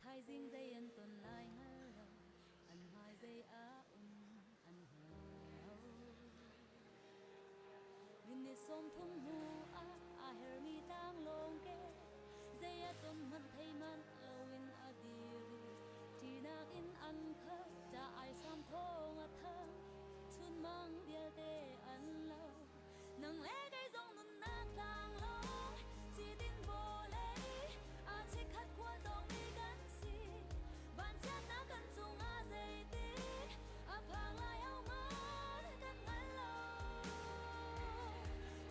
thaizing zei an ton lai hngal lo, an hmai zei a um an hngal lo. Minute 30 hnu ah aa hermi tlanglawng ke zei a ton hmanh thei manh loin a dir i ṭihnak in an khat ca ai sam thawng a thang chunmang vialte an lo nang le kei zong nunnak tlanglawng ci-din vawlei a chikkhat khual tawngmi kan si vanchiatnak kan cungah zeitik a phang lai ho hmanh kan hngal lo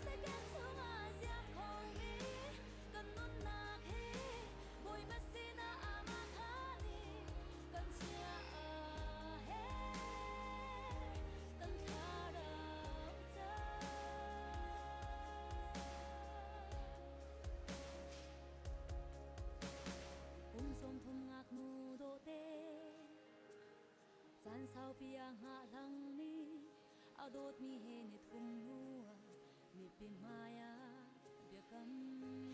second chungah ziam khomi kan nunnak hi Bawipa sinah amah kha nih kan chiah a herh kan thlarau ca. Kum 30 ngaknu dawhte caan saupi a hngah hlangmi a dawtmi he ni thum hnu ah mipi hmai ah biakam in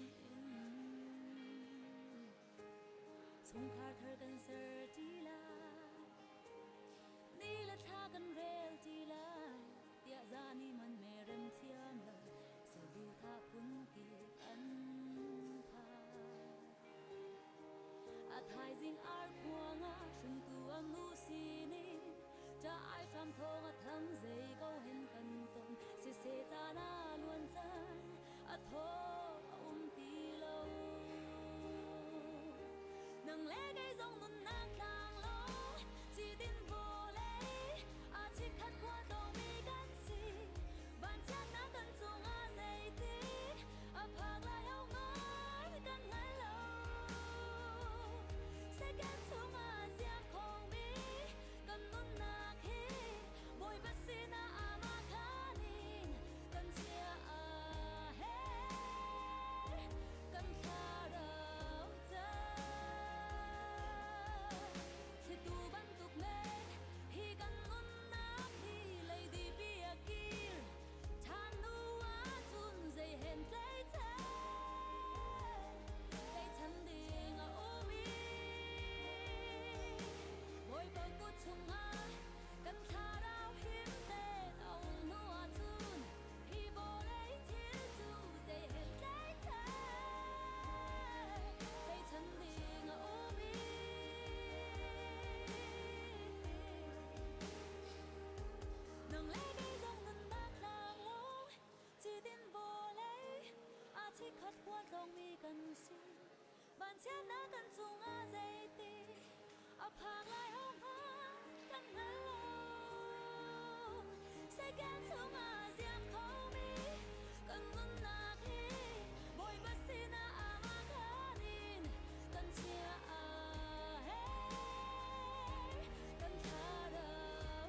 chungkhar thar kan ser ṭi lai ni le thla kan rel ṭi lai tiah zani man me rem thiam lo saduhthah phun kip an phan. A thaizing ar khuang ah hringtu a nu sining ṭah ai hram thawng a thang zei ko hen kan ton siseh caan a luan cang a thaw a um ti lo nang le kei zong nunnak tlang lo ci din vawlei a chikkhat khua tawmi kan si vanchiatnak kan cungah zeitik a phak lai ho ngai kan hngal lo second chungah ziam khomi kan nunnak hi Bawipa sinah amah khanin kan chia a her kan thlarau ca thlitu bantuk men hi kan nunnak hi leidi bia kir ṭhan hnu ahcun zei hen tlaichan ding a um i Bawipa kut chungah kan thlarau him tein a um hnu ahcun hi vawlei thil cu zei hen tlaichan ding a um i Nang le kei zong nunnak tlang lawng ci-din vawlei a chikkhat huat lawngmi kan si. Vanchiatnak kan cungah zeiti a phak lai ho hmanh kan hngal lo. Second chungah ziam khomi kan nunnak hi Bawipa sinah amah khan in kan chiah a herh. Kan thlarau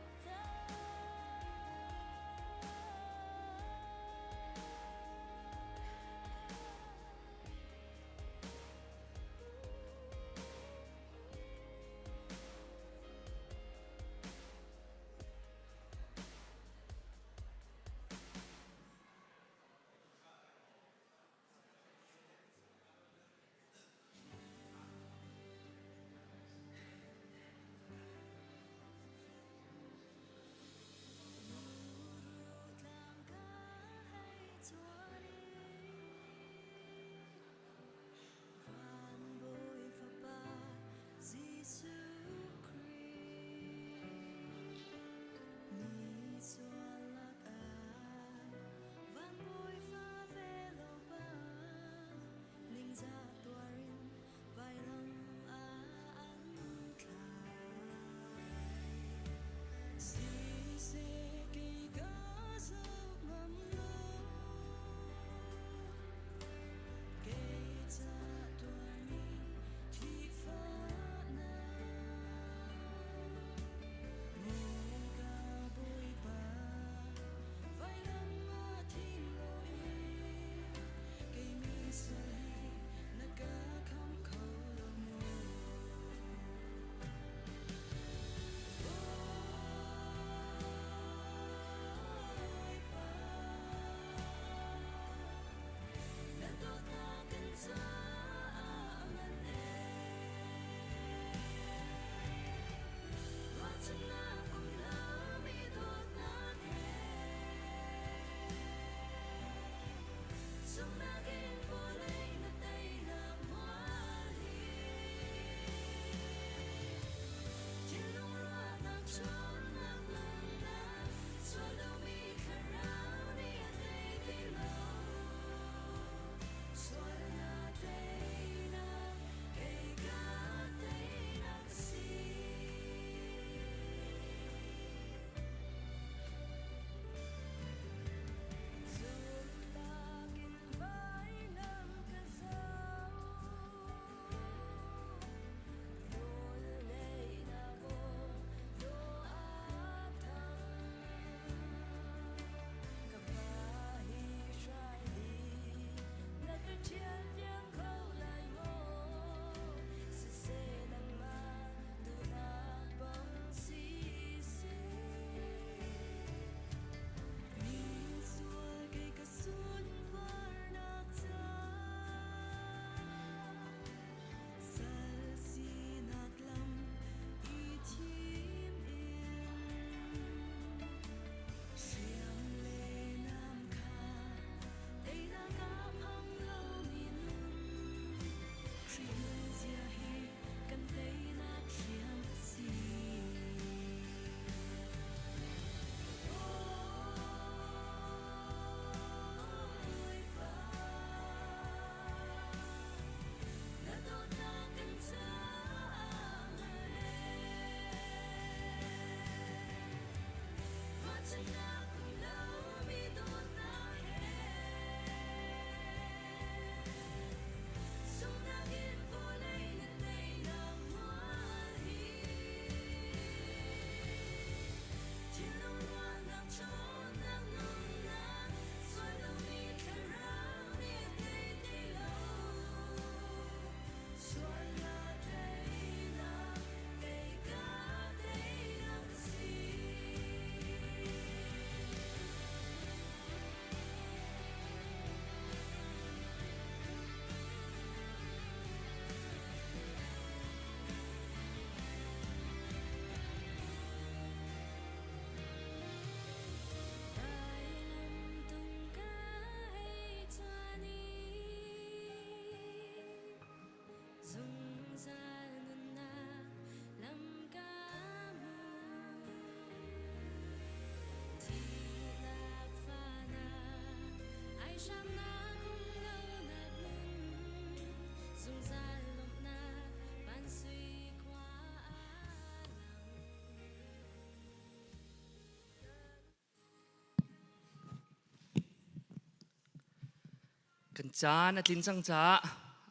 Kan caan a tlin cang caah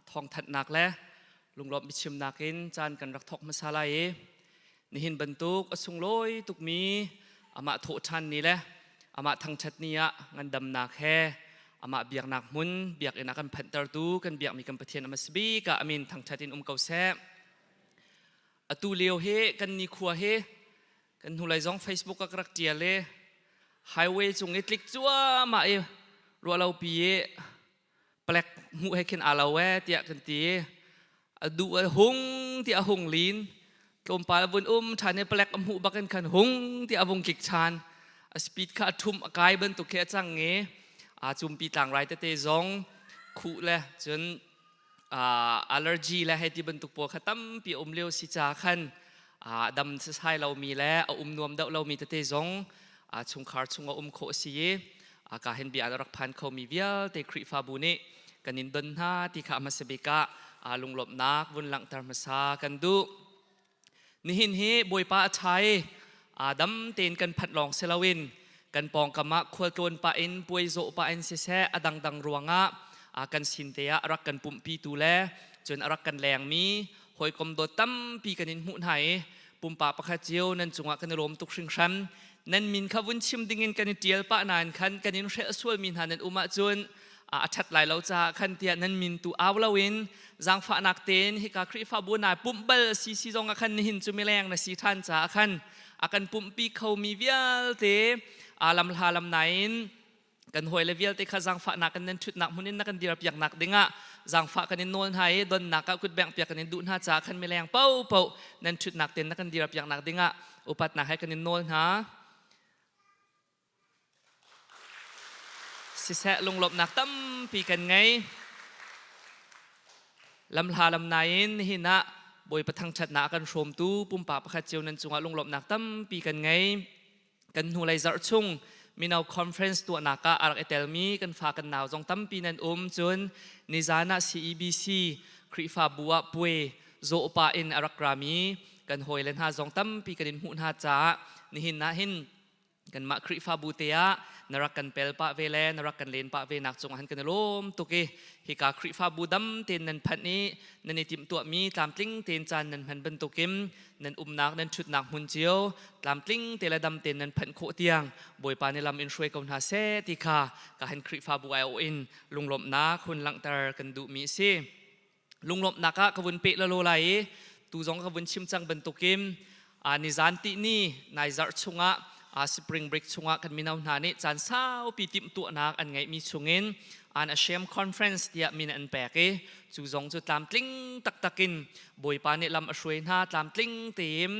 thawngthanhnak le lunglawmh biachimnak in caan kan rak thawk hmasa lai i nihin bantuk a sunglawi tukmi amah thawh ṭhan ni le amah thangṭhat ni ah ngandamnak he amah biaknak hmun biakinn ah kan phanhtertu kan biakmi kan Pathian a bik ah amin thangṭhat in um ko seh. Atu lio hi kan nikhua hi kan hnulei zong Facebook ah ka rak ṭial i highway cung i tlik cuahmah i ruahlopi i palek hmuh he khin aa lo ee tiah kan ti i a duh a hung ti a hung lin tlawmpal a vun um ṭhan i palek a hmuh bak in khan hung ti a vung tlik ṭhan a speed kha a ṭhum a kai bantuk khi a cang i aa cumpi tlangrai tete zong khuh le cun allergy le hei ti bantuk pawl kha tampi a um lio si ca khan dam sasai lomi le a um nuam deuh lomi tete zong chungkhar chung a um khawh si i ka hin bia rak phan khomi vialte Khrihfabu nih kan in don hna ti kha hmasa bik ah lunglawmhnak vun langhter hmasa kan duh. Nihin hi Bawipa a ṭha i dam tein kan phanh lawng si loin kan pawngkam ah khualtlawn pah in puai zawh pah in siseh a dangdang ruangah kan sin te ah a rak kan pumhpitu le cun a rak kan lengmi hawikom dawt tampi kan in hmuh hna i pumpak pakhat cio nan cungah kan i lawm tuk hringhran. Nan min kha vun chim dingin kan i ṭial pah nain khan kan in hrelh sualmi hna nan um ahcun a ṭhat lai lo caah khan tiah nan min tu au loin zaangfahnak tein hika Khrihfabu nai pumh bal si si zong ah khan nihin cu mileng na si ṭhan caah khan a kan pumhpi khomi vialte lamhla lam nain kan hawile vialte kha zaangfahnak in nan ṭhutnak hmun in na kan dirpiaknak dingah zaangfah kan in nawl hna i donnak ah kutbengh piak kan in duh hna caah khan mileng paohpaoh nan ṭhutnak tein na kan dirpiaknak dingah upatnak he kan in nawl hna. Siseh lunglawmhnak tampi kan ngei. Lamhla lam nain nihin ah Bawipa thangṭhatnak a kan hrawmtu pumpak pakhat cio nan cungah lunglawmhnak tampi kan ngei. Kan hnulei zarh chung mino conference tuahnak ah a rak i telmi kan fa kan nau zong tampi nan um. Cun nizan ah CEBC Khrihfabu ah puai zawhpah in a rak rami kan hawile hna zong tampi kan in hmuh hna caah nihin ah hin kanmah Khrihfabu te ah na rak kan pel pah ve le na rak kan len pah ve nak cungah han kan i lawm tuk i hika Khrihfabu dam tein nan phanh i nan i timhtuahmi tlamtling tein caan nan hman bantukin nan umnak nan ṭhutnak hmun cio tlamtling te le dam tein nan phanh khawh tiang Bawipa nih lam in hruai ko hna seh ti kha ka han Khrihfabu ai awh in lunglawmhnak hun langhter kan duhmi a si. Lunglawmhnak ah ka vun peh lalo lai i tu zong ka vun chim cang bantukin nizan tihni nai zarh chungah spring break chungah kan mino hna nih caan saupi timhtuahnak an ngeihmi chungin an Ashem conference tiah min an pek i cu zong cu tlamtling taktak in Bawipa nih lam a hruai hna tlamtling tein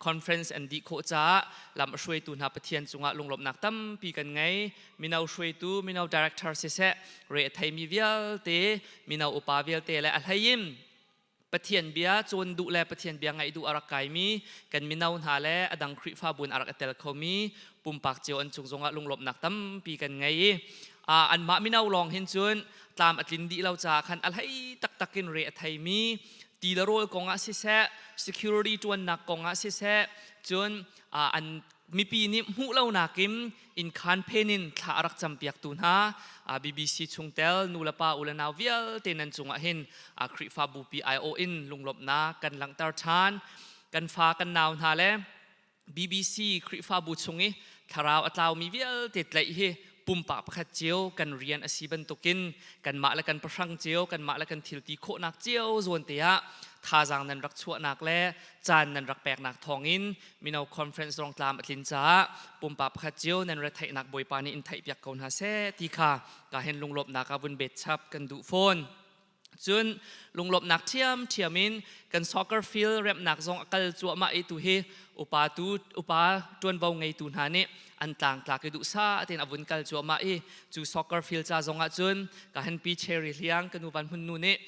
conference an dih khawh caah lam a hruaitu hna Pathian cungah lunglawmhnak tampi kan ngei. Mino hruaitu mino director siseh re a theimi vialte mino upa vialte le a hlei in Pathian bia cawn duh le Pathian bia ngaih duh a rak kaimi kan mino hna le a dang Khrihfabu in a rak i tel khomi pumpak cio an cung zongah lunglawmhnak tampi kan ngei i anmah mino lawng hin cun tlam a tlin dih lo caah khan a hlei taktak in re a theimi ti le rawl kongah siseh security ṭuannak kongah siseh cun an mipi nih hmuh lo nakin innkhaan phen in thla a rak campiaktu hna BBC chungtel nulepa u le nau vialte nan cungah hin Khrihfabu pi aiawh in lunglawmhnak kan langhter ṭhan. Kan fa kan nau hna le BBC Khrihfabu chung i thlarau a tlaumi vialte tlaih hi pumpak pakhat cio kan rian a si bantukin kanmah le kan pahrang cio kanmah le kan thilti khawhnak cio zawn te ah thazaang nan rak chuahnak le caan nan rak peknak thawngin mino conference zong tlam a tlin caah pumpak pakhat cio nan retheihnak Bawipa nih in theihpiak ko hna seh ti kha ka hin lunglawmhnak ah vun bet chap kan duh fawn. Cun lunglawmhnak ṭhiamṭhiam in kan soccer field remhnak zong a kal cuahmah i tu hi upa tu upa ṭuanvo ngeitu hna nih an tlangtlak i duhsah tein a vun kal cuahmah i cu soccer field ca zong ah cun ka han pi Cherry Hliang ka nu Van Hmun nu nih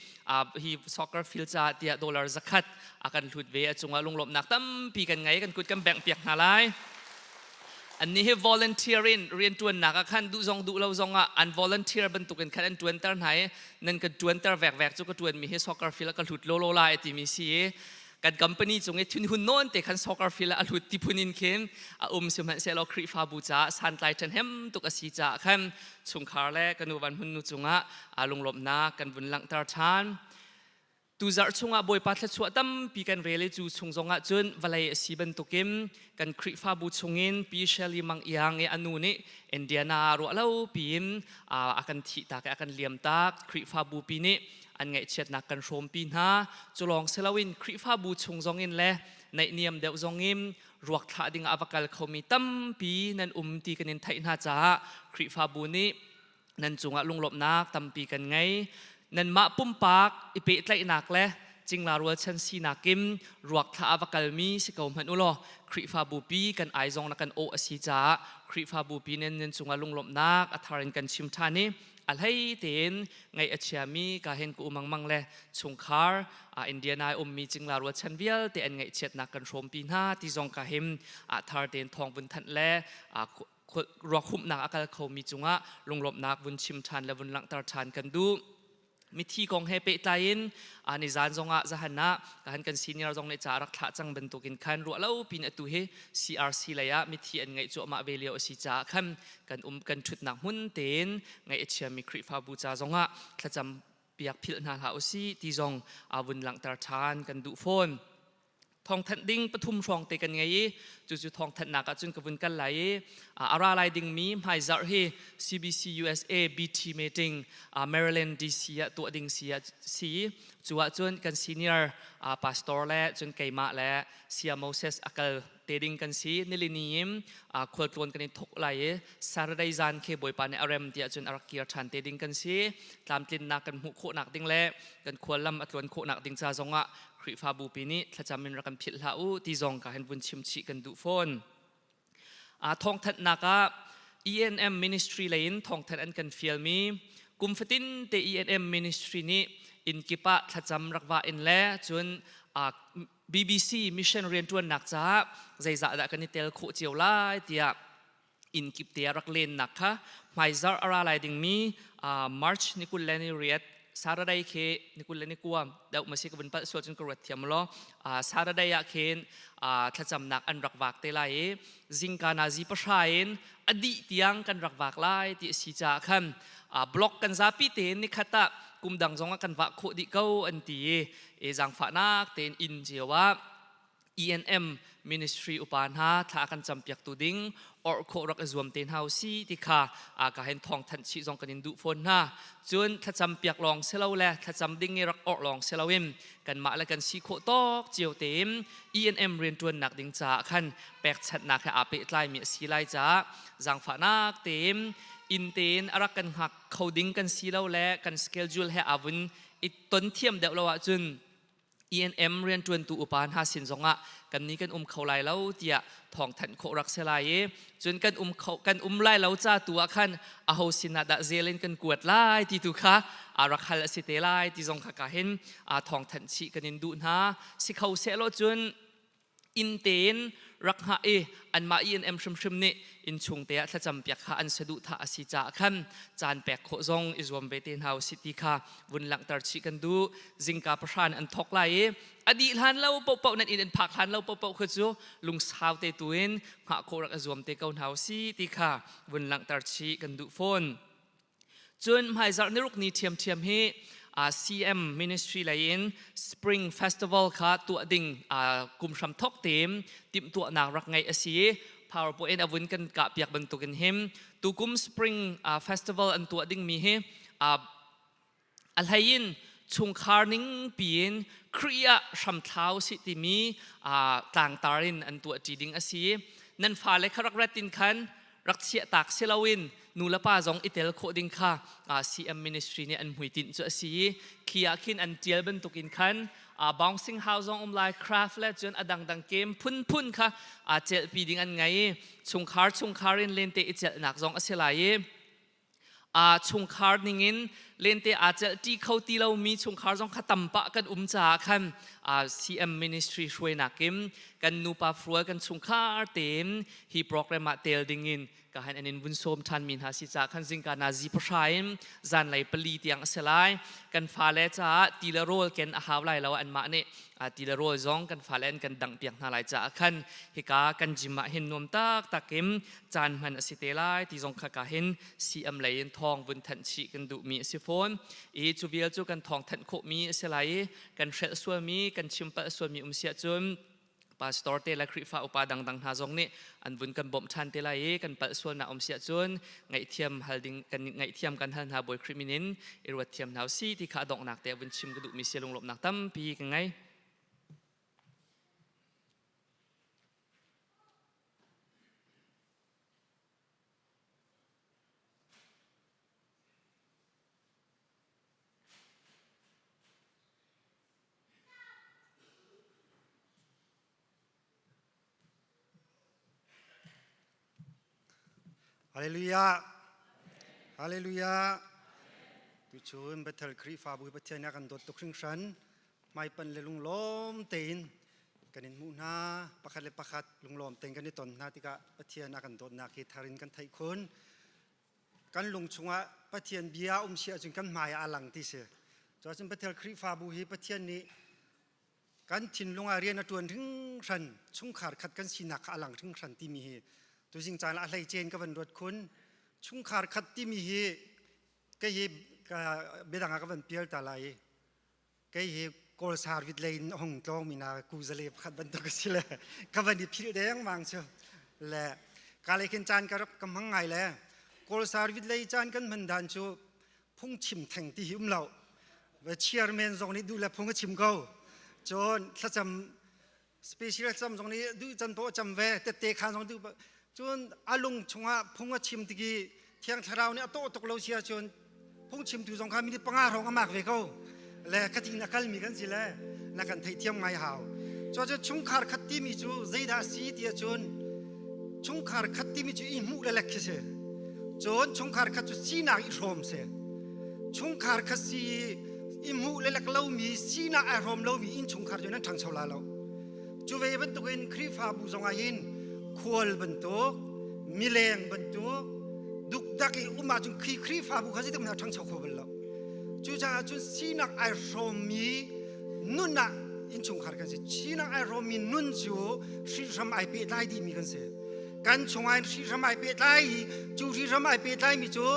hi soccer field ca tiah dollar 100 a kan hlut ve a cungah lunglawmhnak tampi kan ngei kan kut kan bengh piak hna lai. Annih hi volunteer in rianṭuannak ah khan duh zong duh lo zong ah an volunteer bantukin khan an ṭuanter hna i nan ka ṭuanter vekvek cu ka ṭuanmi hi soccer field ah ka hlut lawlaw lai timi si i. Kan company cung i thinhun nawn te khan soccer field ah a lut ti phun in khin a um. Sihmanhsehlaw Khrihfabu caah santlai ṭhahnem tuk a si caah khan chungkhar le ka nu Van Hmun nu cungah aa lunglawmhnak kan vun langhter ṭhan. Tuzarh chungah Bawipa thluachuah tampi kan rel i cu chung zongah cun vawlei a si bantukin kan Khrihfabu chungin Pi Shelley Mang Iang i a nu nih Indiana ah ruah lo piin a kan thihtak i a kan liamtak. Khrihfabu pi nih an ngaihchiatnak kan hrawmpi hna. Cu lawng si loin Khrihfabu chung zongin le naihniam deuh zongin ruak thlah ding ah a va kal khomi tampi nan um ti kan in theih hna caah Khrihfabu nih nan cungah lunglawmhnak tampi kan ngei. Nanmah pumpak i pehtlaihnak le cingla rualchan sinak in ruak thla a va kalmi si ko hmanh u law Khrihfabu pi kan ai zong na kan awh a si caah Khrihfabu pi nan nan cungah lunglawmhnak a thar in kan chim ṭhan i a hlei tein ngaih a chiami ka hen ku umangmang le chungkhar a Indiana i ummi cingla rualchan vialte an ngaihchiatnak kan hrawmpi hna ti zong ka him a thar tein thawng vun thanh le ruak humhnak a kal khomi cungah lunglawmhnak vun chim ṭhan le vun langhter ṭhan kan duh. Mithi kong he pehtlai in nizan zongah zahan ah kahan kan senior zong nih ca rak thlah cang bantukin khan ruah lo pin atu hi CRC lei ah mithi an ngaih cuahmah ve lio a si caah khan kan um kan ṭhutnak hmun tein ngaih a chiami Khrihfabu ca zongah thlacam piak philh hna hlah usih ti zong vun langhter ṭhan kan duh fawn. Thawngthanh ding pathum hrawng te kan ngei i cucu thawngthanhnak ah cun ka vun kal lai i a ra lai dingmi hmaizarh hi CBC USA BT meeting Maryland DC ah tuah ding si ah si. Cu ah cun kan senior pastor le cun keimah le Sia Moses a kal te ding kan si. Nilini in khualtlawn kan i thok lai i Saturday zan khi Bawipa nih a rem tiah cun a rak kir ṭhan te ding kan si. Tlamtlinnak kan hmuh khawhnak ding le kan khuallam a tluan khawhnak ding ca zongah Khrihfabu pi nih thlacam in rak kan philh hlah u ti zong ka hin vun chim chih kan duh fawn. Thawngthanhnak ah ENM ministry lei in thawngthanh an kan fialmi, kum fatin te ENM ministry nih inn kip ah thlacam rak va in le cun BBC mission rianṭuannak caah zeizah dah kan i tel khawh cio lai tiah inn kip te ah rak lennak kha hmaizarh a ra lai dingmi March ni 28 Saturday khi ni 29 deuh masi ka vun palh sual cun ka ruat thiam law, Saturday ah khin thlacamnak an rak vak te lai i zingka nazi 9 in a dih tiang kan rak vak lai ti a si caah khan block kan zapi tein ni khat ah kum dang zong ah kan vah khawh dih ko an ti i zaangfahnak tein inn cio ah ENM ministry upa hna thla kan campiaktu ding or khawh rak i zuam te hna usi ti kha ka hen thawng thanh chih zong kan in duh fawn hna. Cun thlacam piak lawng si lo le thlacam ding i rak orh lawng si loin kanmah le kan si khawh tawk cio tein ENM rianṭuannak ding caah khan pekchanhnak he aa pehtlaimi a si lai caah zaangfahnak tein inn tein a rak kan hngak kho ding kan si lo le kan schedule he aa vun i ton thiam deuh lo ahcun ENM rianṭuantu upa hna sin zongah kannih kan um kho lai lo tiah thawngthanh khawh rak si lai i cun kan um kho kan um lai lo ca tu ah khan aho sin ah dah zel in kan kuat lai ti tu kha a rak hal a si te lai ti zong kha ka hin a thawngthanh chih kan in duh hna. Si kho sehlaw cun inn tein rak hngah i anmah ENM hrimhrim nih innchung te ah thlacam piak kha an saduhthah a si caah khan caan pek khawh zong i zuam ve te hna usih ti kha vun langhter chih kan duh. Zingka 9 in an thawk lai i a dih hlan lo paohpaoh, nan inn an phak hlan lo paohpaoh kha cu lungsau te tu in hngah khawh rak i zuam te ko hna usih ti kha vun langhter chih kan duh fawn. Cun hmaizarh niruk ni ṭhiamṭhiam hi CM ministry lei in Spring Festival kha tuah ding kum hram thok tein timhtuahnak rak ngeih a si i PowerPoint in a vun kan kah piak bantukin him tukum Spring Festival an tuah dingmi hi a hlei in chungkhar ning piin Khrih ah hramthlau si timi tlangtar in an tuah ṭi ding a si. Nan fale kha rak rat in khan rak chiahtak si loin nu le pa zong i tel khawh ding kha CM ministry nih an hmuitinh cu a si i khi ah khin an tial bantukin khan bouncing house zong um lai, craft le cun a dangdang game phunphun kha celhpi ding an ngei i chungkhar chungkhar in lente i celhnak zong a si lai i chungkhar ningin lente aa celh ṭi kho ti lomi chungkhar zong kha tam pah kan um caah khan CM ministry hruainak in kan nupa fual kan chungkhar tein hi program ah tel dingin. Hika hin an in vun sawm ṭhanmi hna si caah khan zingka nazi pahra in zanlei pali tiang a si lai. Kan fale caah ti le rawl ken a hau lai lo anmah nih ti le rawl zong kan fale an kan dangh piak hna lai caah khan hika kan gym ah hin nuam taktak in caan hman a si te lai ti zong kha ka hin CM lei in thawng vun thanh chih kan duhmi a si fawn. I cu vial cu kan thawng thanh khawhmi a si lai i kan hrelh sualmi kan chim palh sualmi um si ahcun pastor te le Khrihfa upa dangdang hna zong nih an vun kan bawmh ṭhan te lai i kan palh sualnak um si ahcun ngaihthiam hal ding kan ngaihthiam kan hal hna Bawi Khrih min in i ruat thiam hna usih ti kha a donghnak te vun chim ka duhmi si lunglawmhnak tampi ka ngei. Hallelujah. Hallelujah. Tuchun Bethel Khrihfabu hi Pathian nih a kan dawt tuk hringhran. Hmaipan le lunglawm tein kan in hmuh hna. Pakhat le pakhat lunglawm tein kan i ton hna tikah Pathian a kan dawtnak hi thar in kan theih khun. Kan lung chungah Pathian bia um si ahcun kan hmai ah a lang ti si. Cuacun Bethel Khrihfabu hi Pathian nih kan thinlung ah rian a ṭuan hringhran chungkhar khat kan sinak kha a lang hringhran timi hi tuzing caan ah a hleice in ka van ruat khun. Chungkhar khat timi hi kei hi biadang ah ka van pial ta lai i kei hi Kawl sarvit lei in a hung tlawngmi na kuzale pakhat bantuk a si le ka van i philh dengmang cu le ka lei khin caan ka rak ka hmang ngai le Kawl sarvit lei caan kan hman dan cu phungchim theng ti hi um lo chairman zong nih duh le phung a chim ko cun thlacam special cam zong nih duh can paoh a cam ve tette khan zong duh cun a lung chungah phung a chim tiki thiang thlarau nih a tawh tuk lo si ahcun phungchimtu zong kha minute panga hrawng a mak ve ko le khatin a kalmi kan si le na kan theihthiam ngai hau cu cu chungkhar khat timi cu zeidah si ti ahcun chungkhar khat timi cu i hmuh le lek khi si cun chungkhar khat cu sinak i hrawm si chungkhar khat si i hmuh le lek lomi sinak ai hrawm lomi innchungkhar cu nan ṭhangcho la lo cu ve bantukin Khrihfabu zong ah hin khual bantuk mileng bantuk dukdak i um ahcun khi Khrihfabu kha zeitik hmanh ah ṭhangcho kho bal lo cucaah cun sinak ai hrawmmi nun ah innchungkhar kan si sinak ai hrawmmi nun cu hrihhram ai pehtlai dihmi kan si kan chungah in hrihhram ai pehtlai i cu hrihhram ai pehtlaimi cu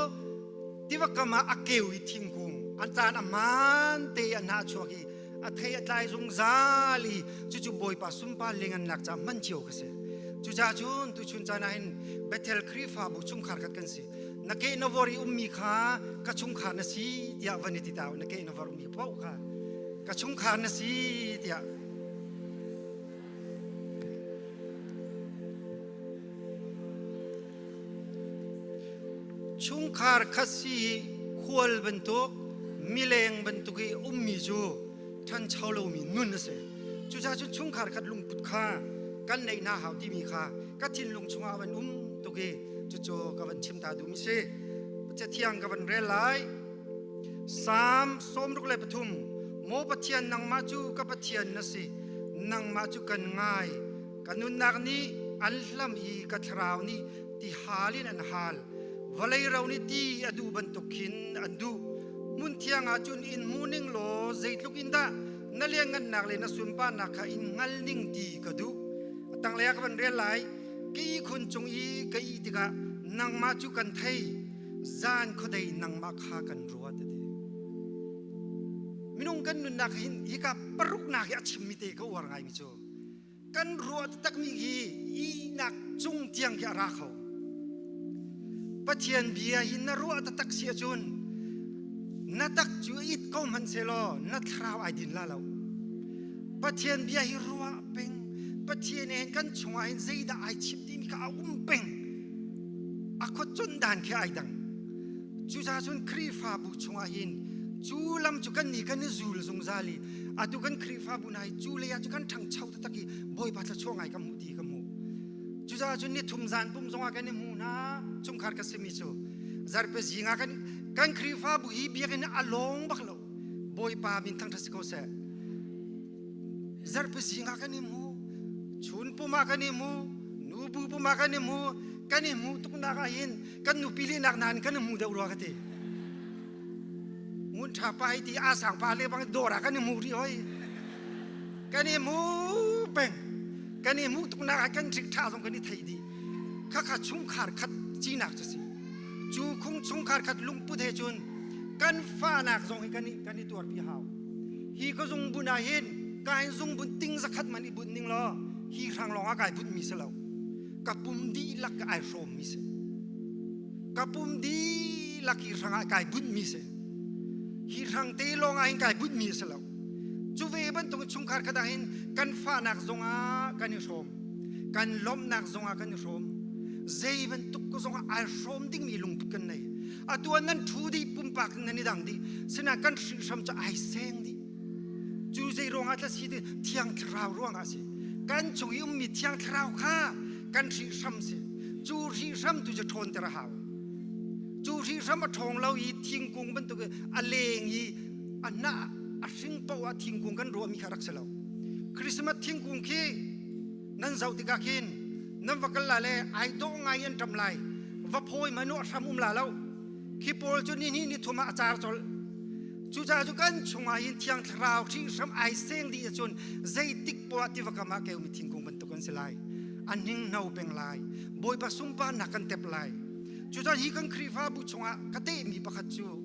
tiva kam ah a keu i thingkung a caan a hmaan te a hnah chuak i a thei a tlai zungzal i cucu Bawipa sunpar lengannak ca hman cio ka si cucaah cun tuchun caan ah hin Bethel Khrihfabu chungkhar khat kan si na ke na vor i ummi kha ka chungkhar na si tiah van i ti ta na ke na vor ummi paoh kha ka chungkhar na si tiah Chungkhar khat si i khual bantuk, mileng bantuk i ummi cu ṭhancho lomi nun a si. Cucaah cun chungkhar khat lungput kha kan neih hna hau timi kha ka thinlung chungah a van um tuk i cucu ka van chim ta duhmi si. Cathiang ka van rel lai. Salm 63 Maw Pathian nangmah cu ka Pathian na si nangmah cu kan ngai Ka nunnak nih an hlam i ka thlarau nih ti hal in an hal. Vawlei ro nih ti a duh bantuk khin an duh. Hmun thiang ah cun in hmu ning law zeitluk in dah na lianngannak le na sunparnak kha in hngal ning ti ka duh. A tanglei ah ka van rel lai. Ka ihkhun cung i ka ih tikah nangmah cu kan thei. Zan khuadei nangmah kha kan ruat a ti. Minung kan nunnak hin hika paruknak hi a chimmi te ka uar ngaimi cu kan ruah taktakmi hi ihnak cung tiang khi a ra kho Pathian bia hi na ruah taktak si ahcun na tak cu it ko hmanh selaw na thlarau ai din la lo Pathian bia hi ruah peng Pathian he kan chungah hin zeidah ai chim timi kha a um peng a khuacun dan khi ai dang cucaah cun Khrihfabu chungah hin cu lam cu kan nih kan i zul zungzal i atu kan Khrihfabu hna hi cu lei ah cu kan ṭhangcho taktak i Bawipa thluachuah ngai ka hmuh ti ka hmuh cucaah cun ni thum zan pum zongah kan i hmu hna chungkhar ka simi cu zarpe zing ah kan kan Khrihfabu hi biakinn a lawng bak lo Bawipa min thangṭhat si ko seh zarpe zing ah kan i hmu chun pum ah kan i hmu nubu pum ah kan i hmu. Kan i hmuh tuknak ah hin kan nupi lehnak nain kan i hmu deuh rua ka ti. Ngun ṭha pa hi ti a sang pa le bang dawr ah kan i hmu rih hoi. Kan i hmu peng. Kan i hmuh tuknak ah kan hrik ṭha zong kan i thei dih. Khakha chungkhar khat cinak cu si. Cu khung chungkhar khat lungput he cun kan fahnak zong hi kan i kan i tuarpi hau. Hi ka zungbun ah hin ka hin zungbun ting zakhat man i bunh ning law hi hrang lawng ah kai bunh mi si lo. Ka pum dihlak ka ai hrawm mi si. Ka pum dihlak hi hrang ah kai bunh mi si. Hi hrang te lawng ah hin kai bunh mi si lo. Cu ve bantuk chungkhar khat ah hin kan fahnak zong ah kan i hrawm. Kan lawmhnak zong ah kan i hrawm. Zei bantuk zong ah ai hrawm dingmi lungput kan nei. Atu ah nan ṭhu dih pumpak nan i dang dih. Sinain kan hrihhram cu ai seng dih. Cu zei ruangah tla si ti Thiang Thlarau ruangah si. Kan chung i ummi Thiang Thlarau kha kan hrihhram si. Cu hrihhram tu cu ṭhawnter a hau. Cu hrihhram a ṭhawng lo i thingkung bantuk a leng i a hnah a hring paoh ah thingkung kan ruahmi kha rak si lo. Christmas thingkung khi nan zoh tikah khin nan va kal la le ai dawh ngai an ṭam lai. Va phawi manu a hram um la lo. Khi pawl cu ni hnih ni thum ah a car colh. Cucaah cu kan chungah hin Thiang Thlarau hrihhram ai seng dih ahcun zeitik poah tiva kam ah keumi thingkung bantuk an si lai. A hninghno peng lai. Bawipa sunparnak kan tep lai. Cucaah hi kan Khrihfabu chungah ka tehmi pakhat cu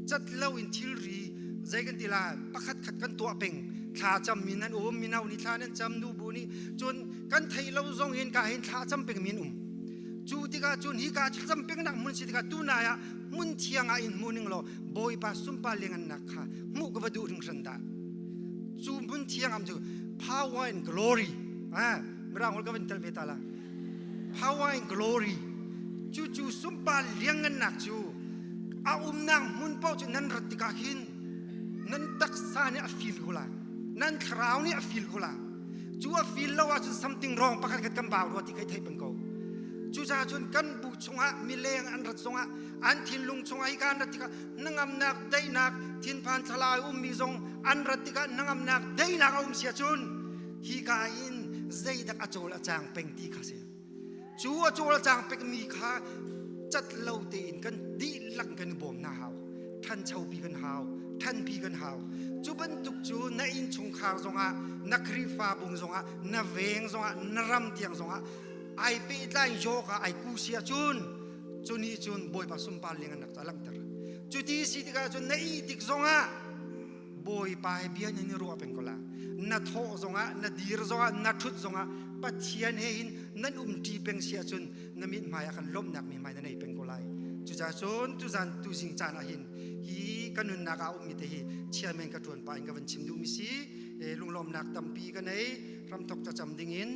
cat lo in thilri zei kan ti la pakhat khat kan tuah peng thla cammi nan um mino nih thla nan cam nubu nih cun kan thei lo zong in ka hin thla cam peng min um cu tikah cun hi ka cam peng nak hmun si tikah tunai ah hmun thiang ah in hmu ning law Bawipa sunpar liangannak kha hmuh ka va duh hringhran dah. Cu hmun thiang am cu power and glory. Ah, mirang hol ka van tel ve ta la. Power and glory. Cu cu sunpar liangannak cu a umnak hmun paoh cu nan rat tikah hin nan taksa nih a feel ko lai. Nan thlarau nih a feel ko lai. Cu a feel lo ahcun something wrong pakhat khat kan bau rua ti kai theih peng ko. Cucaah cun kan bu chungah mileng an rat zongah an thinlung chungah hi ka an rat tikah hnangamnak daihnak thinphan thlalai ummi zong an rat tikah hnangamnak daihnak a um sia cun hi ka in zeidak a cawl a cang peng ti kha si cu a cawl a cang pengmi kha cat lo tein kan dihlak kan i bawm na hau thanchopi kan hau thanpi kan hau cu bantuk cu na innchungkhar zongah na Khrihfabung zongah na veng zongah na ram tiang zongah ai pehtlai yoga ai ku sia cun cu nih cun Bawipa sunpar liangannak cu a langhter. Cu ti si tikah cun na ih tik zongah Bawipa he bia nan i ruah peng ko la. Na thawh zongah, na dir zongah, na ṭhut zongah Pathian he hin nan umṭi peng si ahcun na mithmai ah khan lawmhnak mithmai na nei peng ko lai. Cucaah cun tuzan tuzing caan ah hin hi ka nunnak ah ummi te hi chairman ka ṭuan pah in ka van chim duhmi si. Lunglawmnak tampi ka nei. Ramthok thlacam dingin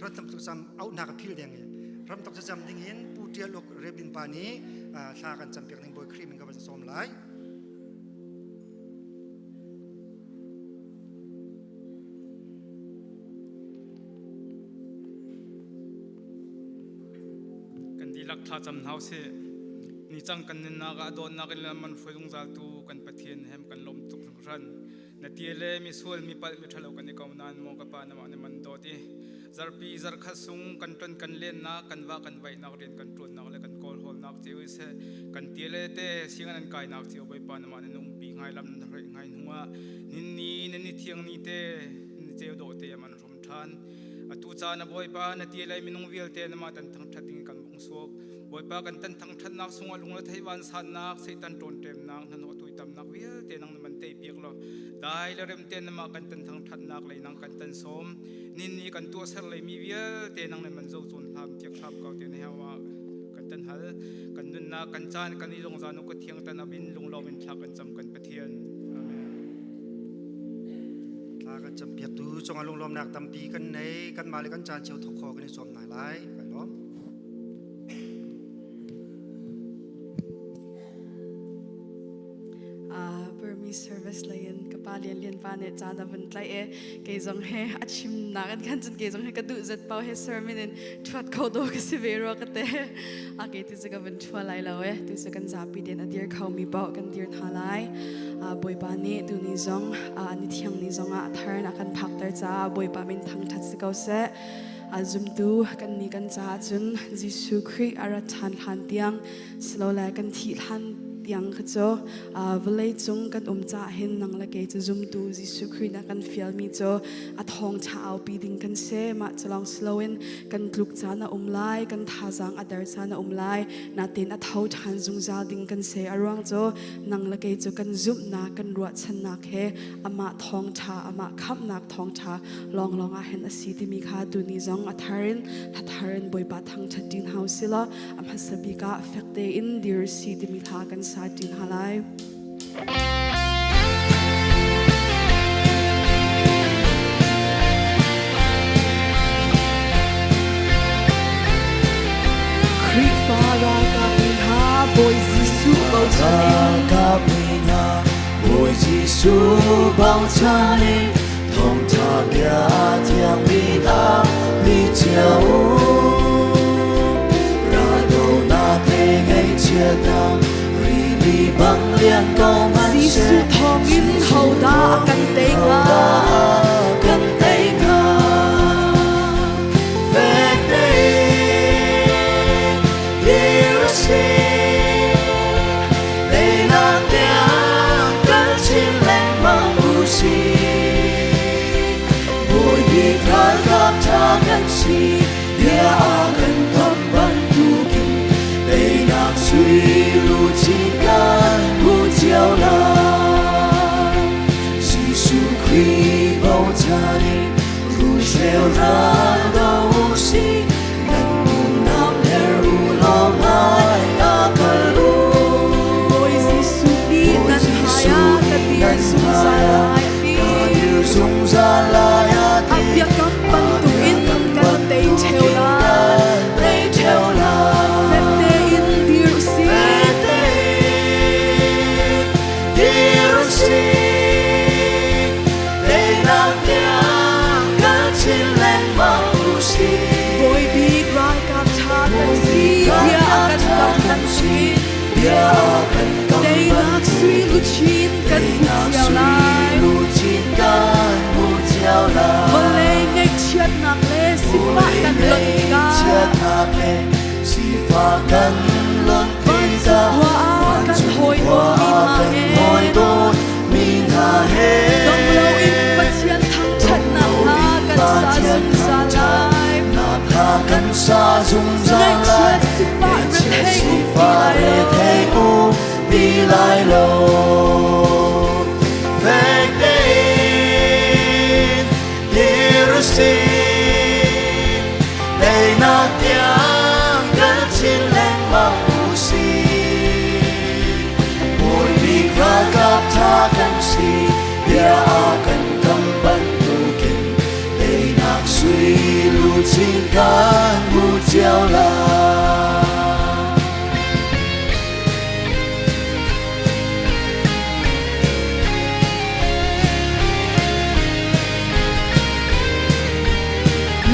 ramthok thlacam auhnak a phil deng i ramthok thlacam dingin Pu Tial Uk Rebin pa nih thla kan campiak ding Bawi Khrih min ka van sawm lai. Kan dihlak thla cam hna usih. Ni cang kan nunnak ah dawtnak in lam man hruai zungzal tu kan Pathian hem kan lawm tuk hringhran. Na tie le misual mi palh mi ṭhalo kan i ko nain maw ka pa namah na man dawt i zarpi zarkhat sung kan ṭon kan lennak kan vah kan vaihnak rian kan ṭuannak le kan kawlhawlnak cio seh kan tie le te singan an kainak cio Bawipa namah nan umpi ngai lam nan hreih ngai hnuah ninni nan ni thiang ni te ni ceu dawh te man hrom ṭhan atu caan a Bawipa na tie le minung vialte namah tan thangṭhat ding kan bung suak Bawipa kan tan thangṭhatnak sungah lungre thei vansannak Satan ṭawnṭemnak hnahnawh tuitamnak vialte nang na man tei piak law dai le rem te namah kan tan thangṭhatnak lei nang kan tan sawm nin ni kan tuahser lei mi vialte nang na man zo cawn hlam tiak hram kau te na hewa kan tan hal kan nunnak kan caan kan i lungzan u ka thiang tan abin lunglawm in thla kan cam kan Pathian amen Thla kan campiaktu cungah lunglawmnak tampi kan nei kanmah le kan caan cio thawk kho kan i zuam hna lai kai lawm Burmese service lei in ka pa Lian Lian pa nih caan a vun tlaih i kei zong he a chimnak an khan cun kei zong he ka duh zet pau he sermon in ṭhuat kho dawh ka si ve rua ka te a kei ti cu ka vun ṭhua lai lo e tu cu kan zapi tein a dir kho mi paoh kan dir hna lai Bawipa nih tuni zong ni thiang ni zong ah a thar in a kan phakter caah Bawipa min thangṭhat si ko seh. A zumtu kan ni kan caah cun Jesuh Khrih a rat ṭhan hlan tiang silole kan thih hlan tiang kha cu vawlei cung kan um caah hin nang le kei cu zumtu Jesuh Khrih na kan fialmi cu a thawngṭha aupi ding kan si. Mah cu lawng si loin kan tluk caan a um lai, kan thazaang a der caan a um lai, natin a tho ṭhan zungzal ding kan si. A ruang cu nang le kei cu kan zumhnak, kan ruahchannak he amah thawngṭha, amah khamhnak thawngṭha lawnglawng ah hin a si timi kha tuni zong a thar in hla thar in Bawipa thangṭhat ṭin hau si law a hmasa bik ah fek tein dir si timi hla kan sa ṭin hna lai. Khrihfa ralkap mi hna Bawi Jesuh bochan in Ralkap mi hna Bawi Jesuh bochan in thawngṭha bia thiangmi hna mi cio Raldonak le ngaihchiatnak rili bang lian ko hmanh seh Jesuh thawngin hodah a kan tei hnga? Kan tei hnga? Fek tein dir a si teinak tiang kan chin lengmang u sih. Bawi ralkap ṭha kan si, bia a kan kam bantukin teinak sui luchin kan hmu cio lai. Jesuh Khrih bochan in hruhhrel ral do u sih, nan nunnak her u law hmai ah kal u. Bawi Jesuh nih nan hmai ah ka dir zungzal lai a ti. Ka dir zungzal lai a A ti. biakam bantukin kan tei ṭheo lai. Kan tei ṭheo lai. Fek tein dir u sih. Fek tein dir u sih. Teinak tiang kan chin lengmang u sih. Bawi bik ralkap ṭha kan si. Bia a kan kam bantukin Bia a kan kam teinak sui luchin kan hmu cio lai. Luchin kan hmu cio lai. Vawlei ngaihchiatnak le sifah kan lonh tikah Chiatnak le sifah kan lonh tikah Vancung khua ah kan hawi dawtmi hna kan he hawi dawtmi hna he dong loin Pathian thangṭhatnak hla kan sa zungzal lai. Nak hla kan sa zungzal lai. Ngaihchiat sifah rethei um ti Sifah lai lo. rethei um ti lai lo. Fek tein dir u sih, teinak tiang kan chin lengmang u sih. Bawi bik ralkap ṭha kan si, bia a kan kam bantukin teinak sui luchin kan hmu cio lai.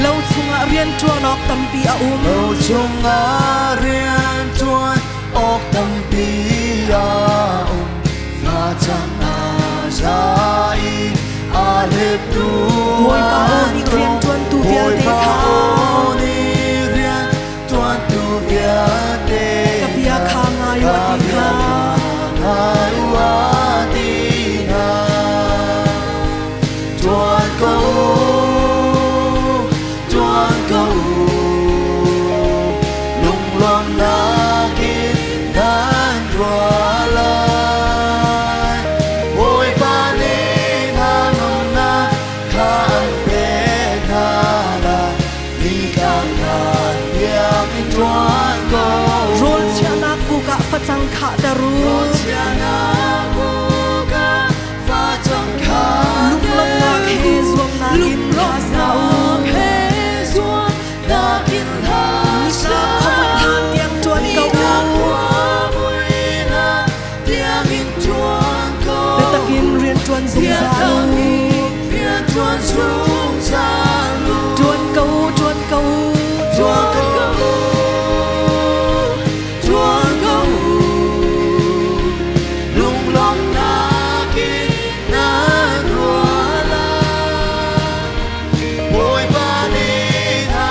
Lo chungah rianṭuan awk tampi a um. Lo chungah rianṭuan awk tampi a um. Facang a za i a leptu Bawipa aw nih rianṭuantu vialte Bawipa kha aw nih rianṭuantu vialte Ka bia kha ngai u a Ka ti bia hna. kha ngai u a ti hna. Ṭuan ko u, ṭuan ko u, lunglawmhnak in nan ruah lai. Bawipa nih hna-ngamnak kha an pek hna lai, nitlak hlan tiang in ṭuan ko u. Rawl chiahnak buk ah facang khahter u. Rawl chiahnak buk ah facang khahter Lunglawmhnak he u. zuamnak in hla sa u. Lunglawmhnak he zuamnak in hla sa Nitlak khuamui hlan tiang ṭuan ko u. Nitlak khuamui hlan tiang in ṭuan ko u. Biatak in rianṭuan zungzal u. Biatak in rianṭuan zungzal u. Ṭuan ko u, ṭuan ko u. Ṭuan ko u, ṭuan ko u. Lunglawmhnak in nan ruah lai. Bawipa nih hna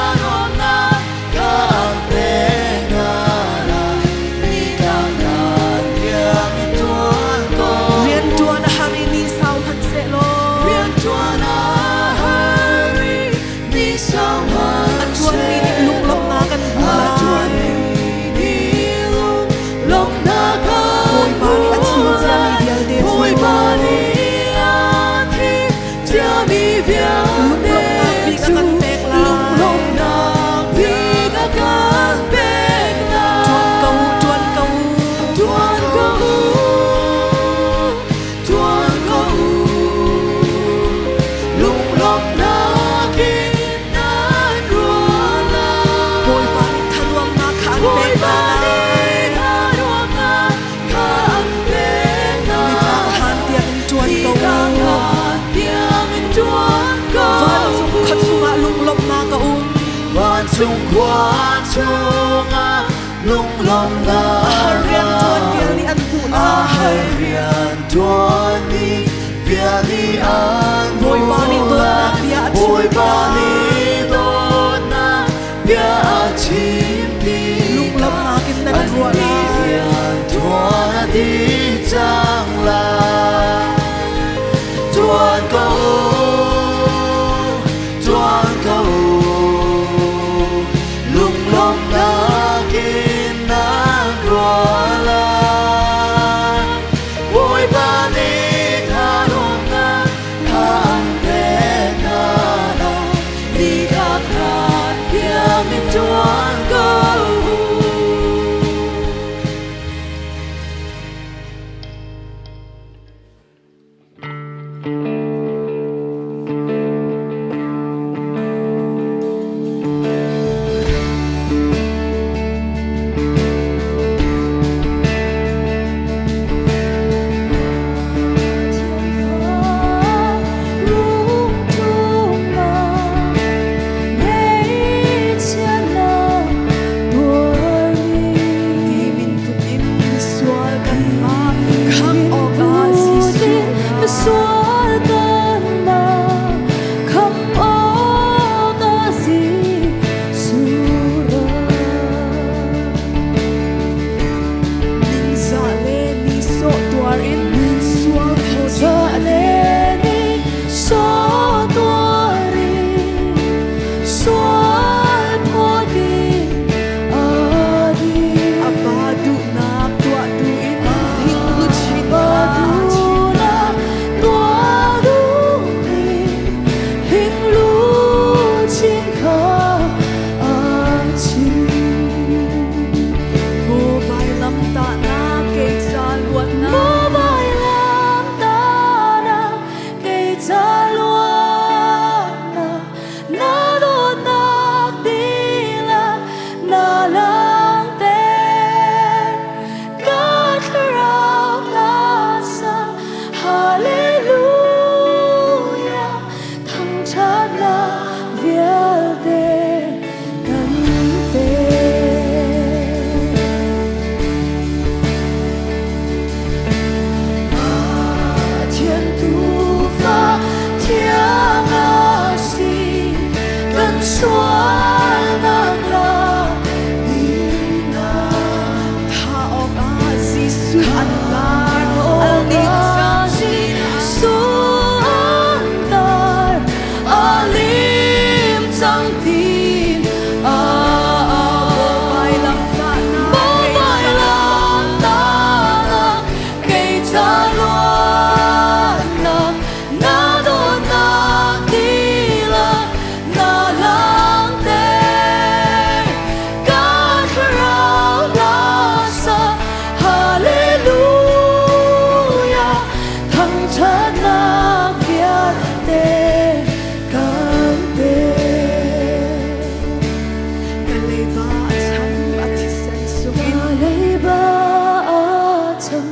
chungah lunglawmhnak A har rianṭuan vial nih an hmuh A lai. har rianṭuan mi vial nih an Bawipa nih hmuh dawtnak lai. bia a chim Bawipa tikah nih dawtnak bia a chim tikah Lunglawmhnak in nan ruah An lai. rianṭuan a dih cang lai. Ṭuan ko u, ṭuan ko u, lunglawmhnak in nan ruah lai. Bawipa nih thanuamnak tha an pek hna lai. Ni kha khan tiang in ṭuan ko u. Ti min put in misual kanmah khamh awkah Jesuh ra. Ningzah le nihsawh tuar in sual phawt in a dir. A pa duhnak tuah tu in hing luchin kha aa chinh. Maw vailamtahnak kei ca luatnak. Hallelujah, thangṭhatnak vialte kan pek. Pathian Tuufa thiang a si, kan sualnak lak dingah. Thah awkah Jesuh an tar, al nih cang Jesuh an tar, a lim cang tin a au. Vailamtahnak Maw vailamtahnak kei ca luatnak, na dawtnak dihlak na langhter. Ka thlarau hla sa Hallelujah, thangṭhatnak vialte kan pek. Ka leiba a cham a thisen sungin Ka leiba a cham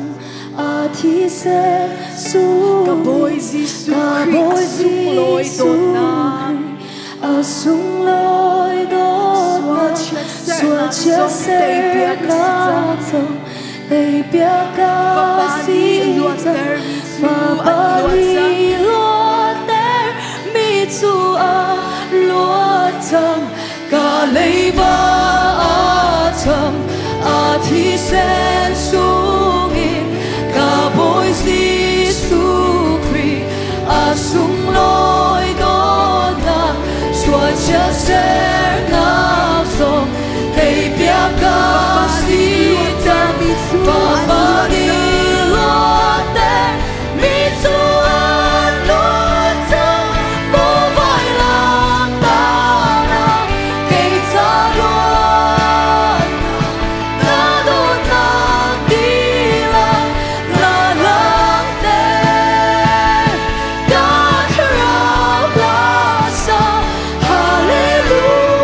a thisen sung Ka Bawi Jesuh Ka Khrih a Bawi sunglawi Jesuh dawtnak. Khrih a sunglawi dawtnak Sual chiatsernak sual zong teipiak a si cang. chiatsernak zong teipiak a Fapa si nih cang. luattermi cu Fapa an luat cang. nih luattermi cu a luat cang. Ka leiba a cham a thisen sungin ka Bawi Jesuh Khrih a sunglawi dawtnak sual chiatsernak zong teipiak a Fapa si nih cang. luattermi cu an Fapa luat nih cang. luattermi cu an luat cang. Maw vailamtahnak kei ca luatnak, na dawtnak dihlak na langhter. Ka thlarau hla sa Hallelujah.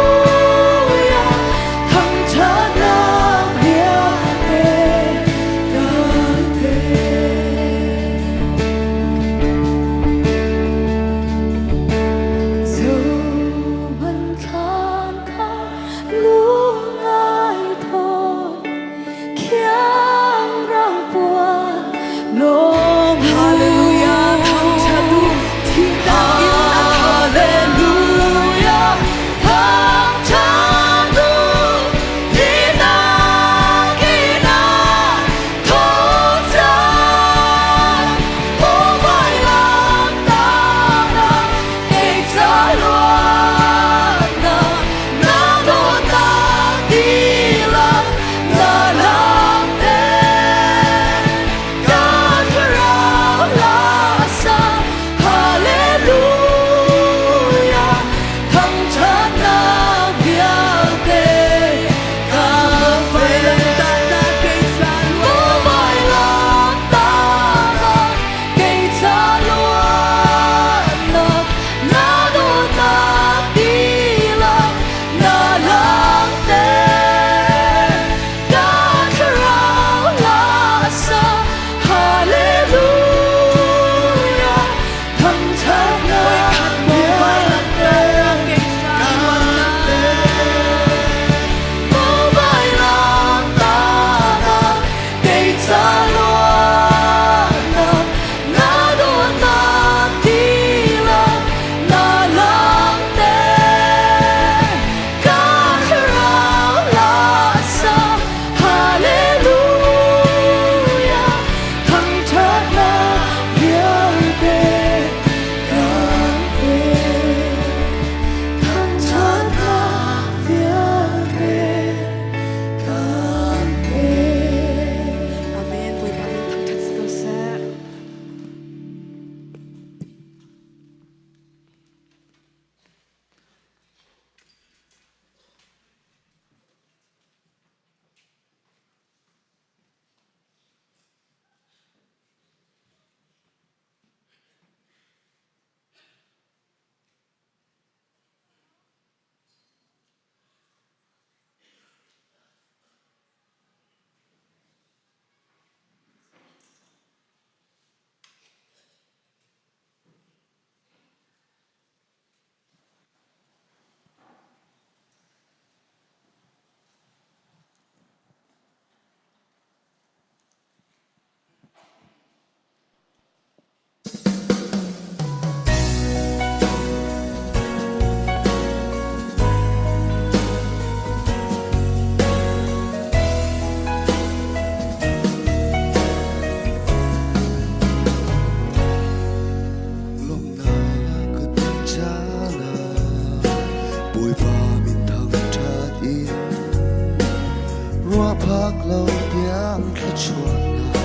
phak lo tiang thluachuahnak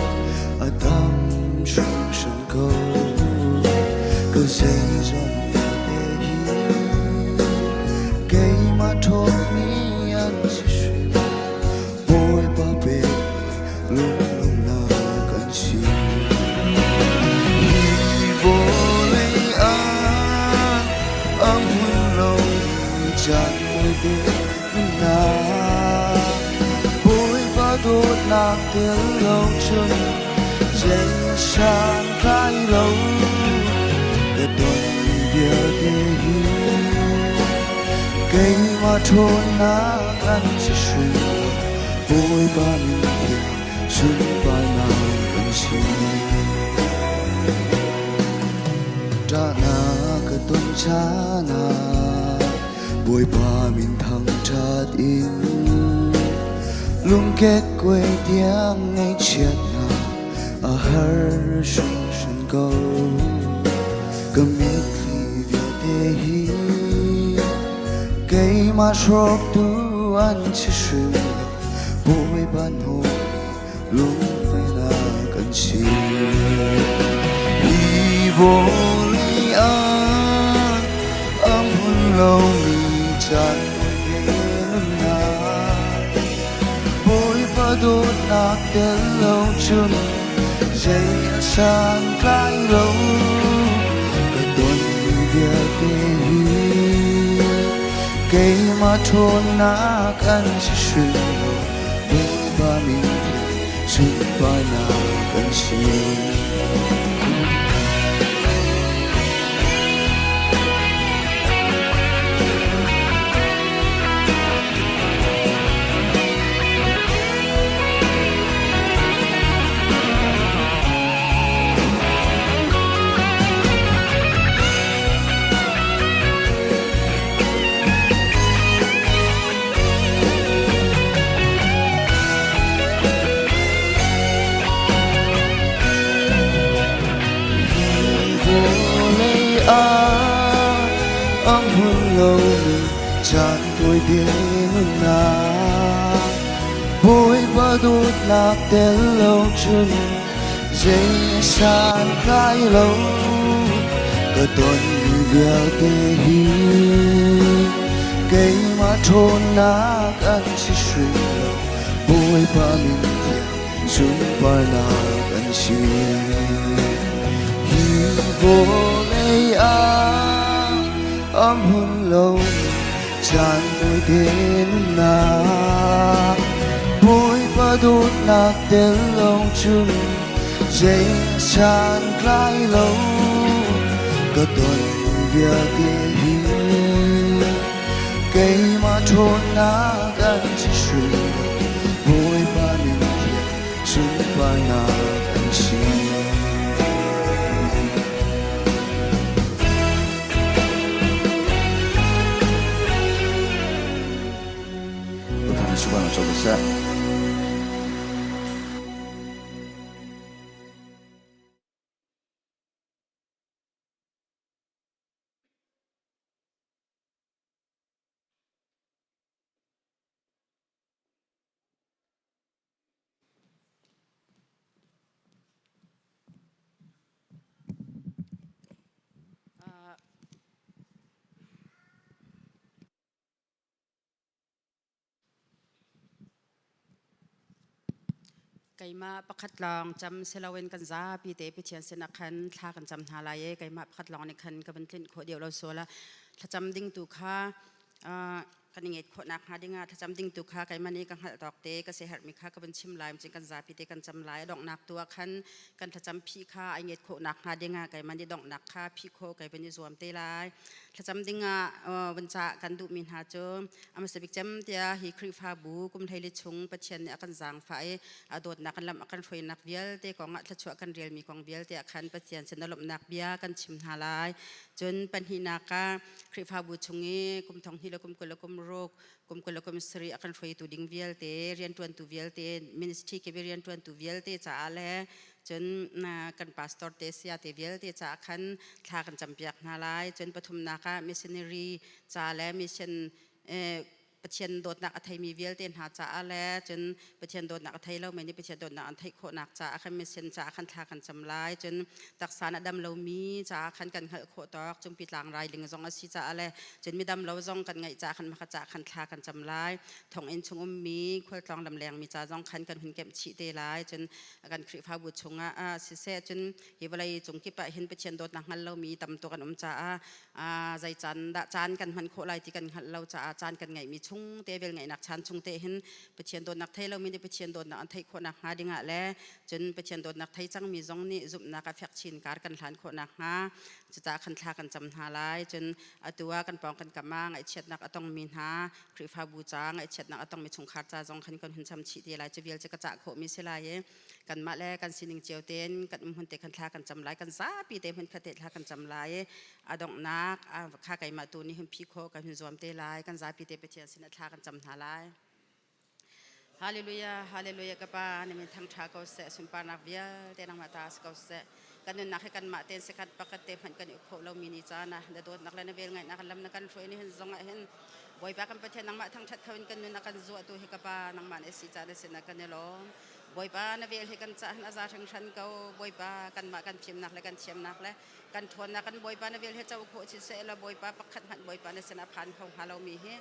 a tam hringhran ko. Ka zeizong vialte hi keimah ṭhawnmi an si hrim. Bawipa pe lunglawmhnak an si. Hi vawlei ah a hmun lomi caan tawite nunnak Bawipa dawtnak tel lo cun zei santlai lo ka tonmi vialte hi keimah ṭhawnnak an si hrim. Bawipa min thiang sunparnak kan si. Ṭahnak ka ton caan ah Bawipa min thangṭhat in lungkek kuai tiang ngaihchiatnak a har hringhran ko. Ka mitthli vialte hi keimah hrawktu an si hrim lo. Bawipa nawl lungfainak an si. Hi vawlei ah a hmun lomi caan tawite nunnak Bawipa dawtnak tel lo cun zei a santlai lo. Ka tonmi vialte hi keimah ṭhawnnak an si hrim lo. Bawipa min sunparnak an si. Vawlei ah a hmun lomi caan tawite nunnak Bawipa dawtnak tel lo cun zei santlai lo ka tonmi vialte hi keimah ṭhawnnak an si hrim lo. Bawipa min thiang sunparnak an si. Hi vawlei ah a hmun lo caan tawite nunnak Bawipa dawtnak tel lo cun zei santlai lo ka ton vialte hi keimah ṭhawnnak an si hrim. Bawipa min thiang sunparnak an si. Subhanahu. Keimah pakhat lawng cam si loin kan zapi te Pathian sinah khan thla kan cam hna lai i keimah pakhat lawng nih khan ka van tlinh khawh deuh lo sual ah thlacam ding tu kha kan i ngeih khawh nakhnga dingah thlacam ding tu kha keimah nih ka hngalh tawk te ka siaherhmi kha ka vun chim lai cun kan zapi te kan cam lai. A donghnak tu ah khan kan thlacam phih kha ai ngeih khawh nakhnga dingah keimah nih donghnak kha phih khawh kai vun i zuam te lai. Thlacam dingah vun cah kan duhmi hna cu a hmasa bik cem tiah hi Khrihfabu kum hleili chung Pathian nih a kan zaangfah i a dawtnak kan lam a kan hruainak vialte kong ah thluachuah kan relmi kong vialte ah khan Pathian sin a lawmhnak bia kan chim hna lai. Cun pahnihnak ah Khrihfabu chung i kum thong hnih le kum 20 le kum ruk, kum 20 le kum sarih a kan hruaitu ding vialte, rianṭuantu vialte, ministry kip i rianṭuantu vialte caah le cun kan pastor te saya te vialte caah khan thla kan campiak hna lai. Cun pathumnak ah missionary ca le mission. Pathian dawtnak a theimi vialte hna caah le cun Pathian dawtnak a thei lomi nih Pathian dawtnak an theih khawhnak caah khan mission caah khan thla kan cam lai. Cun taksa na dam lomi caah khan kan hngalh khawh tawk cungpi tlangrai ling zong a si caah le cun midam lo zong kan ngeih caah khan maka caah khan thla kan cam lai. Thonginn chung ummi khualtlawng lamlengmi ca zong khan kan hun kemh chih te lai. Cun kan Khrihfabu chungah siseh cun hi vawlei cung kip ah hin Pathian dawtnak hngal lomi tam tuk an um caah zei caan dah caan kan hman khawh lai ti kan hngalh lo caah caan kan ngeihmi chung te vel ngeihnak chan chung te hin Pathian dawtnak thei lomi nih Pathian dawtnak an theih khawhnak hnga dingah le cun Pathian dawtnak thei cangmi zong nih zumhnak a fek chin kar kan hlan khawhnak hnga cucaah khan thla kan cam hna lai. Cun atu ah kan pawng kan kam ah ngaihchiatnak a tongmi hna Khrihfabu ca ngaihchiatnak a tongmi chungkhar ca zong khan kan hun cham chih te lai. Cu vial cu ka cah khawhmi si lai i kanmah le kan sining cio tein kan um hmun te khan thla kan cam lai, kan zapi te hmun khat te thla kan cam lai i a donghnak kha keimah tu nih hun phi khawh kan hun zuam te lai. Kan zapi te Pathian sinah thla kan cam hna lai. Hallelujah, hallelujah. Ka pa na min thangtha ko seh, sunparnak vialte nangmah ta si ko seh. Kan nunnak hi kanmah tein sekhat pakhat te hmanh kan i khawh lomi ni caan ah na dawtnak le na vel ngaihnak lam na kan hruai ni hin zong ah hin Bawipa kan Pathian nangmah thangthat kho in kan nun a kan zuahtu hi ka pa nangmah na si caan a sin ah kan i lawm. Bawipa na vel hi kan cah hin a za hringhran ko. Bawipa kanmah kan fimnak le kan thiamnak le kan ṭhawnnak kan Bawipa na vel hi co khawh siseh law Bawipa pakhat hmanh Bawipa na sinah phan kho hnga lomi hi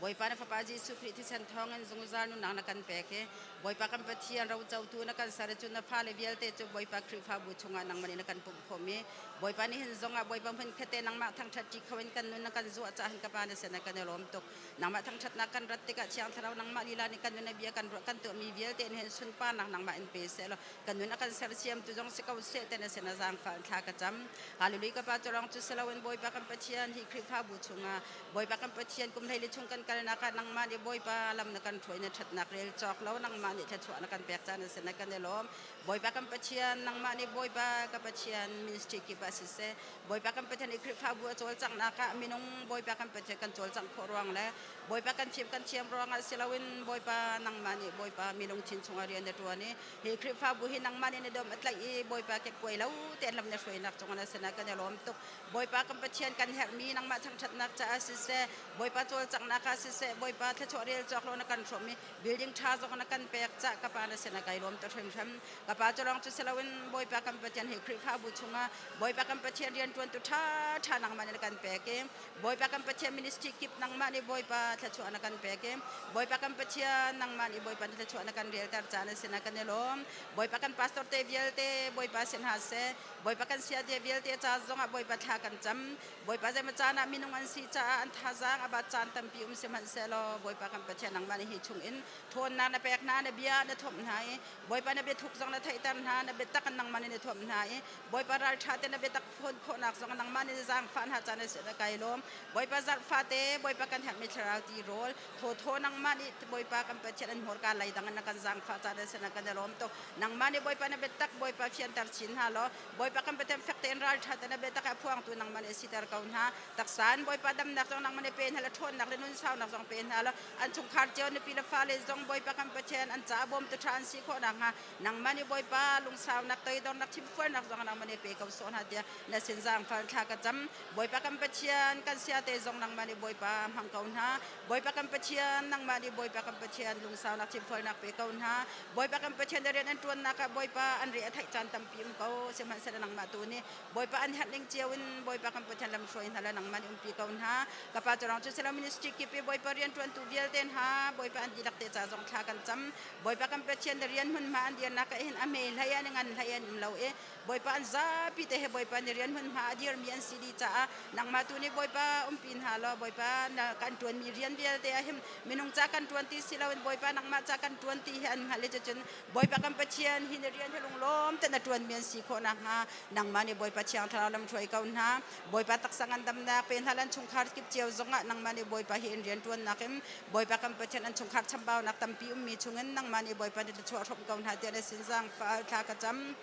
Bawipa na Fapa Jesuh Khrih thisen thawngin zungzal nunnak na kan pek i Bawipa kan Pathian rocotu na kan ser cu na fale vialte cu Bawipa Khrihfabu chungah nangmah nih na kan pumh khawhmi Bawipa nih hin zongah Bawipa hmun khete nangmah thangṭhat ṭi kho in kan nun na kan zuah caah hin ka Pa na sin ah kan i lawm tuk. Nangmah thangṭhatnak kan rat tikah Thiang Thlarau nangmah lila nih kan nun a bia kan ruah kan tuahmi vialte nih hin sunparnak nangmah in pe seh law kan nun a kan sersiamtu zong si ko seh te na sin ah zaangfah in thla ka cam. Hallelujah. Ka Pa cu lawng cu si loin Bawipa kan Pathian hi Khrihfabu chungah Bawipa kan Pathian kum hlei le chung kan kalnak ah nangmah nih Bawipa lam na kan hruai na ṭhatnak rel cawk lo nangmah nih thluachuah na kan pek caan a si na kan i lawm. Bawipa kan Pathian nangmah nih Bawipa ka Pathian ministry kip ah siseh Bawipa kan Pathian i Khrihfabu a cawlcanghnak ah minung Bawipa kan Pathian kan cawlcangh khawh ruang le Bawipa kan fim kan thiam ruangah si loin Bawipa nangmah nih Bawipa mi lungthin chungah rian na ṭuan i hi Khrihfabu hi nangmah nih na dawm a tlaih i Bawipa kekkuai lo tein lam na hruainak cungah na sinah kan i lawm tuk. Bawipa kan Pathian kan herhmi nangmah thangṭhatnak caah siseh, Bawipa cawlcanghnak ah siseh, Bawipa thluachuah rel cawk lo na kan hrawmmi building ṭha zong na kan pek cah ka Pa na sinah kai lawm tuk hringhran. Ka Pa cu lawng cu si loin Bawipa kan Pathian hi Khrihfabu chungah Bawipa kan Pathian rianṭuantu ṭhaṭha nangmah nih na kan pek i Bawipa kan Pathian ministry kip nangmah nih Bawipa thluachuah na kan pek i Bawipa kan Pathian nangmah nih Bawipa na thluachuah na kan relter caan na sinah kan i lawm. Bawipa kan pastor te vialte Bawipa sin hna seh. Bawipa kan siate vialte ca zongah Bawipa thla kan cam. Bawipa zeimaw caan ah minung an si caah an thazaang a bat caan tampi um sihmanhsehlaw Bawipa kan Pathian nangmah nih hi chungin ṭhawnnak na pek hna, na bia na thomh hna i Bawipa na biathuk zong na theihter hna, na biatak in nangmah nih na thuamh hna i Bawipa ralṭha te na biatak phuan khawhnak zong nangmah nih na zaangfah hna caan na si na kai lawm. Bawipa zarh fate Bawipa kan herhmi thlarau ti rawl thawthaw nangmah nih Bawipa kan Pathian an hmurka lei dang in na kan zaangfah caan na si na kan i lawm tuk. Nangmah nih Bawipa na biatak Bawipa fianter chin hna law Bawipa kan Pathian fek tein ralṭha te na biatak a phuangtu nangmah nih siter ko hna. Taksa in Bawipa damnak zong nangmah nih pe hna la ṭhawnnak le nunsaunak zong pe hna law an chungkhar cio nupi le fale zong Bawipa kan Pathian an caah bawmtu ṭha an si khawh nakhnga nangmah nih Bawipa lungsaunak toidornak thimfualnak zong nangmah nih pe ko sawh hna tiah na sin zaangfal thla ka cam. Bawipa kan Pathian kan siate zong nangmah nih Bawipa hmang ko hna. Bawipa kan Pathian nangmah nih Bawipa kan Pathian lungsaunak thimfualnak pe ko hna. Bawipa kan Pathian na rian an ṭuannak ah Bawipa an re a theih caan tampi um ko. Sihmanhsehlaw nangmah tu nih Bawipa an herh ning cio in Bawipa kan Pathian lam hruai hna le nangmah nih umpi ko hna. Ka pa cu rang cu silo ministry kip i Bawipa rian ṭuantu vialte hna Bawipa an dihlak te ca zong thla kan cam. Bawipa kan Pathian na rian hmunhma an dirnak ah hin a hme hlei an i ngan hlei an um lo i Bawipa an zapi te he Bawipa ni rian hmunhma a dirmi an si dih caah nangmah tu nih Bawipa umpi hna law Bawipa na kan ṭuanmi rian vialte ah hin minung ca kan ṭuan ti si loin Bawipa nangmah ca kan ṭuan ti hi an hngalh i cucun Bawipa kan Pathian hi na rian hi lunglawm ten a ṭuanmi an si khawh nakhnga nangmah nih Bawipa Thiang Thlarau lam hruai ko hna. Bawipa taksa ngandamnak pe hna lan chungkhar kip cio zongah nangmah nih Bawipa hi in rian ṭuannak in Bawipa kan Pathian an chungkhar chambaunak tampi ummi chungin nangmah nih Bawipa nih chuah hrawm ko hna tiah na sin zaangfah thla ka cam.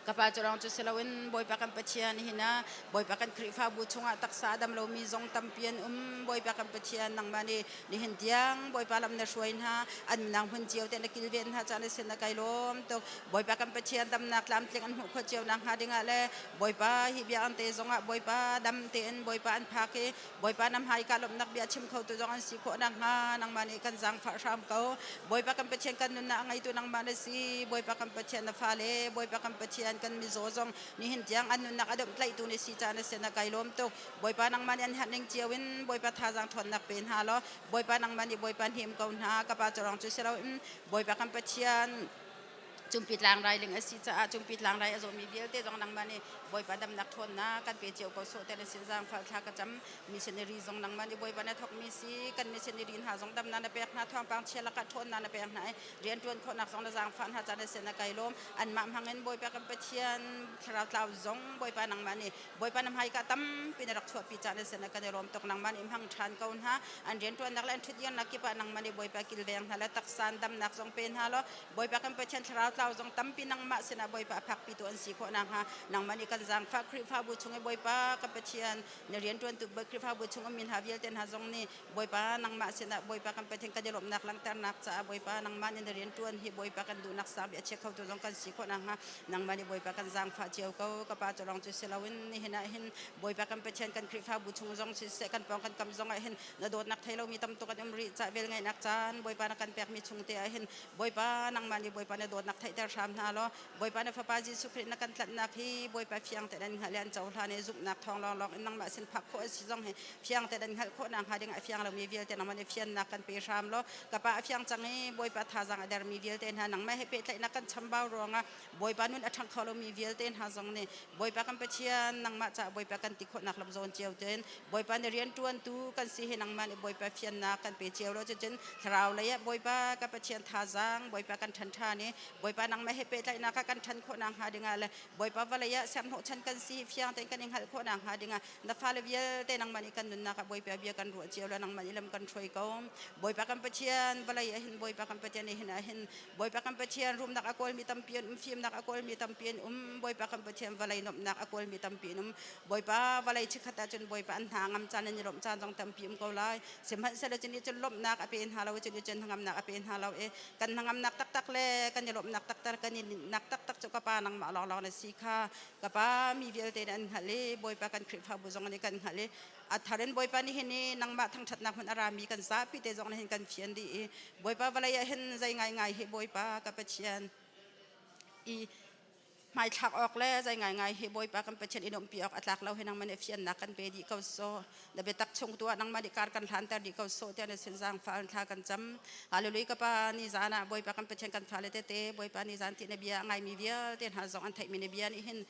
Ka pa cu lawng cu si loin Bawipa kan Pathian hin ah Bawipa kan Khrihfabu chungah taksa a dam lomi zong tampi an um. Bawipa kan Pathian nangmah nih nihin tiang Bawipa lam na hruai hna an nang hmun cio te na kilven hna caan na sin na kai lawm tuk. Bawipa kan Pathian damnak tlamtling an hmuh khawh cio nak hnga dingah le Bawipa hi bia ang te zongah Bawipa dam tein Bawipa an phak i Bawipa na hmaika lawmhnak bia chim kho tu zong an si khawh nakhnga nangmah nih kan zaangfah hram ko. Bawipa kan Pathian kan nunnak a ngeitu nangmah na si. Bawipa kan Pathian na fale, Bawipa kan Pathian kan mizaw zong nihin tiang an nunnak a domhtlaihtu na si caah na sin a kai lawm tuk. Bawipa nangmah nih an herh ning cio in Bawipa thazaang ṭhawnnak pe hna law Bawipa nangmah nih Bawipa hnem ko hna. Ka pa cu rong cu si loin Bawipa kan Pathian Cumpi tlangrai ling a si caah cumpi tlangrai a zawmi vialte zong nangmah nih Bawipa damnak ṭhawnnak kan pe cio ko sawh te na sin zaangfah thla ka cam. Missionary zong nangmah nih Bawipa na thawkmi si kan missionary hna zong damnak na pek hna thawngpang chia lakah ṭhawnnak na pek hna i rianṭuan khawhnak zong na zaangfah hna caan na sin a kai lawm. Anmah hmangin Bawipa kan Pathian thlarau tlau zong Bawipa nangmah nih Bawipa na hmaika tampi na rak chuahpi caan na sin a kan i lawm tuk. Nangmah nih hmang ṭhan ko hna. An rianṭuannak le an ṭhutdirnak kip ah nangmah nih Bawipa kilveng hna le taksa damnak zong pe hna law Bawipa kan Pathian thlarau tlau zong tampi nangmah sinah Bawipa a phakpitu an si khawh nakhnga nangmah nih kan zaangfah Khrihfabu chung i Bawipa kan Pathian na rianṭuantu Khrihfabu chung ummi hna vialte hna zong nih Bawipa nangmah sinah Bawipa kan Pathian kan i lawmhnak langhternak caah Bawipa nangmah nih na rianṭuan hi Bawipa kan duhnak sang bik a chia khotu zong kan si khawh nakhnga nangmah nih Bawipa kan zaangfah cio ko. Ka pa cu lawng cu si loin nihin ah hin Bawipa kan Pathian kan Khrihfabu chung zong siseh kan pawng kan kam zong ah hin na dawtnak thei lomi tam tuk an um rih cah vel ngaihnak caan Bawipa na kan pekmi chung te ah hin Bawipa nangmah nih Bawipa na dawtnak theihter hram hna law Bawipa na Fapa Jesuh Khrih na kan tlanhnak hi Bawipa fiang tein an hngalh i an cohlan i zumhnak thawng lawnglawng in nangmah sin phak khawh a si zong hi fiang tein an hngalh khawh nakhnga ding a fiang lomi vialte nangmah nih fiannak kan pe hram law ka Pa a fiang cang i Bawipa thazaang a dermi vialte hna nangmah he pehtlaihnak kan chambau ruangah Bawipa nun a ṭhang kho lomi vialte hna zong nih Bawipa kan Pathian nangmah caah Bawipa kan ti khawhnak lam zawn cio tein Bawipa nih rianṭuantu kan si hi nangmah nih Bawipa fiannak kan pe cio lo cucun thlarau lei ah Bawipa ka Pathian thazaang Bawipa kan ṭhan ṭhan i Bawipa nangmah he pehtlaihnak ah kan ṭhan khawhnak hnga dingah le Bawipa vawlei ah serhnawhchan kan si hi fiang tein kan i hngalh khawhnak hnga dingah na fale vialte nangmah nih kan nunnak ah Bawipa bia kan ruah cio le nangmah nih lam kan hruai ko. Bawipa kan Pathian vawlei ah hin Bawipa kan Pathian nih hin ah hin Bawipa kan Pathian rumnak a kawlmi tampi an um fimnak a kawlmi tampi an um Bawipa kan Pathian vawlei nuamhnak a kawlmi tampi an um Bawipa vawlei chikkhat ahcun Bawipa an hna ngam caan an i lawmh caan zong tampi um ko lai sihmanhsehlaw cu nih cun lawmhnak a pe hna lo cu nih cun hnangamnak a pe hna lo i kan hnangamnak taktak le kan i lawmhnak taktak kan i ninhnak taktak cu ka pa nangmah lawnglawng na si kha ka pa mi vialte nih an hngalh i Bawipa kan Khrihfabu zong nih kan hngalh i a thar in Bawipa nih hin i nangmah thangṭhatnak hmun a rami kan zapi te zong hin kan fian dih i Bawipa vawlei ah hin zei ngaingai hi Bawipa ka Pathian i hmaithlak awk le zei ngaingai hi Bawipa kan Pathian i nuamhpi awk a tlak lo hi nangmah nih fiannak kan pe dih ko sawh na biatak chung tu ah nangmah nih kar kan hlanter dih ko sawh tiah na sin zaangfah in thla kan cam Hallelujah ka pa ni zan ah Bawipa kan Pathian kan fale tete Bawipa ni zan ti na bia a ngaimi vialte hna zong an theihmi na bia nih hin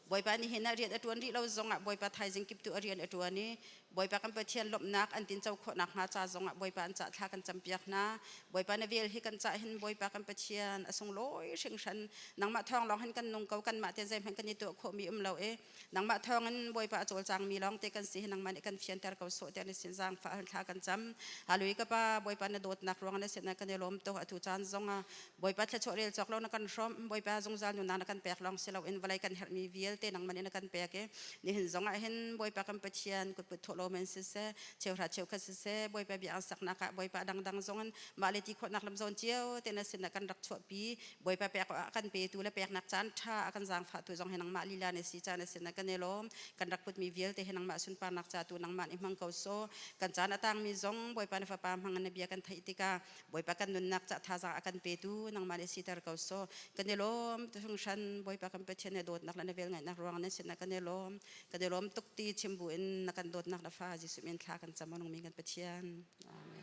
Bawipa nih hin a rian a ṭuan rih lo zongah Bawipa thaizing kip tu a rian a ṭuan i Bawipa kan Pathian lawmhnak an tinco khawh nakhnga ca zongah Bawipa an cah thla kan campiak hna. Bawipa na vel hi kan cah hin Bawipa kan Pathian a sunglawi hringhran. Nangmah thawng lawng hin kan nung ko kanmah te zeihmanh kan i tuah khawhmi um lo i nangmah thawng in Bawipa a cawlcangmi lawng te kan si hi nangmah nih kan fianter ko sawh tiah na sin zaangfah thla kan cam. Hallelujah ka Pa Bawipa na dawtnak ruang na sin ah kan i lawm tuk atu caan zongah Bawipa thluachuah rel cawk lo na kan hrawmh Bawipa zungzal nunnak na kan pek lawng si loin vawlei kan herhmi vialte nangmah nih na kan pek i nihin zong ah hin Bawipa kan Pathian kutput thawh men siseh cheuhra cheukhat siseh Bawipa bia ang saknak ah Bawipa dangdang zong in mah le ti khawhnak lam zawn cio te na sinah kan rak chuahpi Bawipa pek a kan petu le peknak caan ṭha a kan zaangfahtu zong hi nangmah lila na si caan na sinah kan i lawm kan rak putmi vialte hi nangmah sunparnak ca tu nangmah nih hmang ko sawh kan caan a tangmi zong Bawipa na fapa hmang in na bia kan theih tikah Bawipa kan nunnak ca thazaang a kan petu nangmah nih siter ko sawh kan i lawm hringhran Bawipa kan Pathian na dawtnak le na velngeihnak ruang nan sinah kan i lawm kan i lawm tuk ti chim bu in na kan dawtnak na fa Jesuh min thla kan cam nungmi kan Pathian Amen.